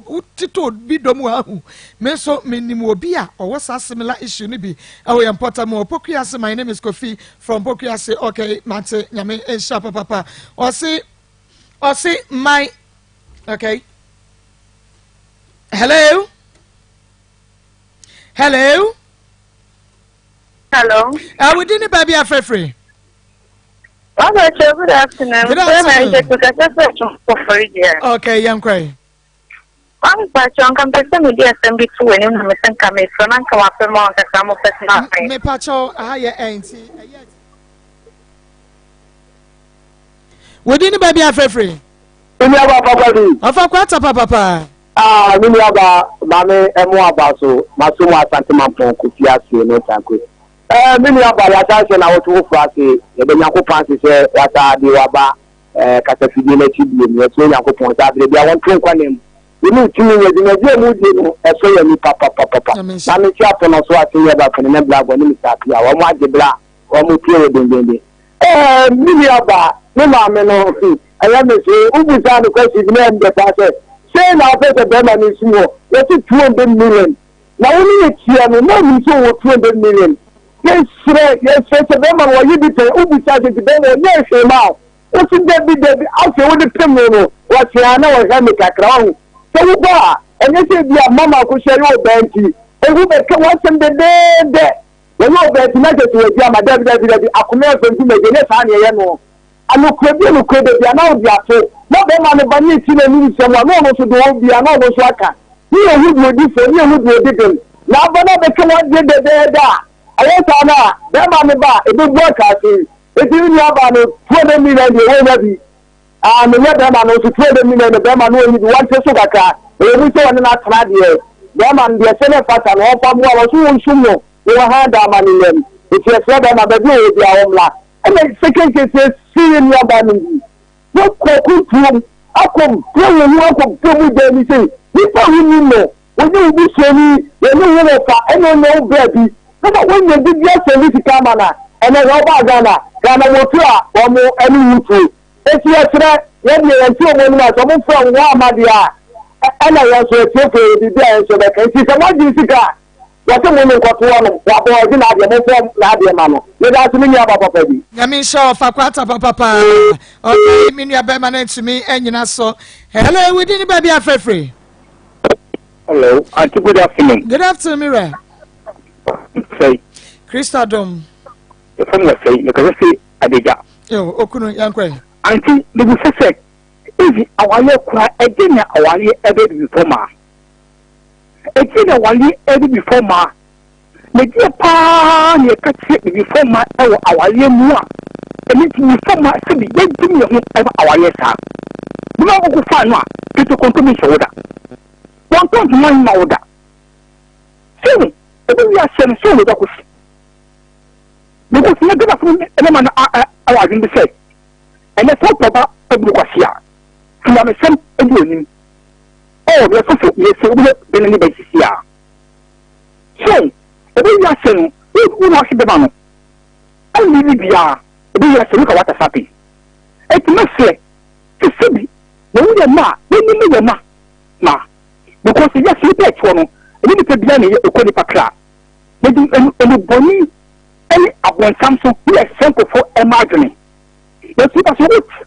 Speaker 1: wo titɔ bi dɔm wɔ ahu. Me nso menim obi a ɔwɔ saa similar issue no bi ɛwɔ yɛn mpɔtam wɔ Pokuase. My name is Kofi from Pokuase. Okay, mate, Nyame nhyira papapa. Ɔse my, okay, hello, hello.
Speaker 16: Hello.
Speaker 1: Within the baby afrɛfrɛ.
Speaker 16: Papa, good afternoon.
Speaker 1: Good afternoon. Okay, yɛn kɔ.
Speaker 16: Mpakyɛ, nka mpɛ sɛ mede asɛm bi to w'anim na mesɛ nka mefrɛ na nka wafrɛ ma wankasa mo personal friend.
Speaker 1: Mepakyɛw, aha yɛ ɛnti ɛyɛ. Within the baby afrɛfrɛ.
Speaker 17: Me nua ba papa bi.
Speaker 1: Ɔfa kwata papapa.
Speaker 17: Ah, me nua ba, maame ɛmo aba so, maso mu Asante Mampɔn Kofi ase no tanko. Me nua ba, yasa hyɛ na wɔto foforɔ ase, yɛbɛ Nyankopɔn ase sɛ wasa de waba kasafidie n'akyi biem. Yɛsrɛ Nyankopɔn sɛ abere bia wɔnto nkwa nam. Yɛne tumi nyɛ dwumadie a mu die no ɛsɔ yɛ ni papapapapa. Na me si ato no so ase yɛ ba fene ne blabɔ ne Mr. Apia. Wɔn agye bra, wɔn tie wɔ dendenden. Me nua ba, me maame no, ɛyɛ me so, wobusaa no question bi na ɛm dɛ paa sɛ, sei na wopɛ sɛ bɛrima no nsom hɔ, wɔse 200 million. Na wo ne yɛ tia no, na onim sɛ ɔwɔ 200 million. Yɛsrɛ, yɛsrɛ sɛ bɛrima no wɔye bi pɛn, wobusaa sɛ nti bɛrima ɔnyɛ hwee ma wo. Wosi dabi dabi, afei wode pem no no, wɔse a na wɔhwɛ me kakra, wahu. Sɛ woba a, ɛnyɛ sɛ bi a mama akosua yɛ ɔbaa nti, ehu bɛka w'asɛm dɛdɛɛdɛ. Wɔyɛ ɔbaa nti na kyerɛ sɛ wɔadi ama, dabi dabi dabi, akoma ɛfɛ nti ma ɛnyɛ saa na ɛyɛ no. Anokora bi anokora dabi a na wode ato na bɛrima no ba ne eti n'anim nsɛm a na ɔno nso de ɔwɔ bi a na ɔno nso aka. Ne yɛhu deɛ ɔdi fɔ, ne yɛhu deɛ ɔdi bem. Na aba no abɛka w'adeɛ dɛdɛɛdɛ a, ɛyɛ saa no a, bɛrima no ba a, ɛbɛbu aka ase yi. Enti me nua baa no, 200 million deɛ wɔnya bi. Ah, menyɛ bɛrima no nso 200 million no bɛrima no ɔnyi bi, wɔnte so kakra. Ɛwɔ mu sɛ ɔne no atena deɛ, bɛrima no deɛ sɛ ne mfata no, ɔmfa mmoa no, ɔso wɔnsum no, na wɔhan da ama ne nam. Enti yɛsrɛ bɛrima, baabi a ɔwɔ biara ɔmmra. Ɛna second case yɛsi yɛn nua baa no bi. Wɔkɔ kuntuom, akɔ brɛ wɔn ho, akɔ brɛ mu dan bi sei. Nipa a wonim no, wɔnyɛ wo busuani, wɔne wo wɔfa, ɛna ɔnyɛ wo bra bi. Na ma wɔnya gyidi asɛm bi sika ama no a, ɛnɛ hwɛ ɔbaa Ghana, Ghana wɔtu a wɔn ɛne wo tuo. Eti yɛsrɛ, yɛn deɛ yɛnte wɔn anim a, sɛ wɔn frɛ wɔn amma deɛ a, ɛna yɛn nso atiefoɔ yɛ biribi a yɛn nso bɛka. Nti sɛ moagye sika a, wɔse mo ne nkɔto hɔnom, wabɔ ɔgye n'adeɛ, momfa n'adeɛ ma no. Meda ase me nua ba papa bi.
Speaker 1: Nyame nhyira wo, fa kwata papapa. Okay, me nua bɛrima no ntumi anyina so. Hello, within the baby afrɛfrɛ.
Speaker 17: Hello, Auntie, good afternoon.
Speaker 1: Good afternoon, Mira.
Speaker 17: Say.
Speaker 1: Krista Dom.
Speaker 17: Efo mo say, me kasa say Adeja.
Speaker 1: Yo, okunu yankwe.
Speaker 17: Auntie, me bu sɛ ezi awale kura ɛde na awale ɛbɛ bi before ma. Ɛde na awale ɛbɛ before ma. Na deɛ paa na yɛka kyerɛ before ma ɛwɔ awale mu a, ɛno nti before ma sɛbi yɛgye ne ho ɛwɔ awale saa. Bima koko fa no a, pete kontomi nhyɛ wo da. Wɔntɔn ntoma mma wo da. Sɛ ebi wi ahyɛ no sɛ wɔn bɛkɔ si. Because ne gaba fún ɛnɛma no ɛwɔ adwene bi sɛ ɛnɛ sɛ ɔpɔ ba ɛbu kwasi a funyamesɛm ɛdi onim. Ɔɔ yɛ sɔfo yɛ sɛ obi bɛ ne ba sisi a. So ebi wi ahyɛ no wo na ɔhwɛ bɛma no ɛnni bi biara ebi wi ahyɛ no ka wata sapi. Eti mɛsrɛ sɛ sɛbi na wo yɛ ma a n'anim yɛ ma because yɛ nipa ɛtoɔ no ɛne nipa biara na ɛyɛ ɛkɔ nipa kra. Yɛde ɛnubɔni ɛne abɔnsam so ne yɛ sɛ nkurɔfoɔ ɛma adwene. Yɛsi nipa so wo.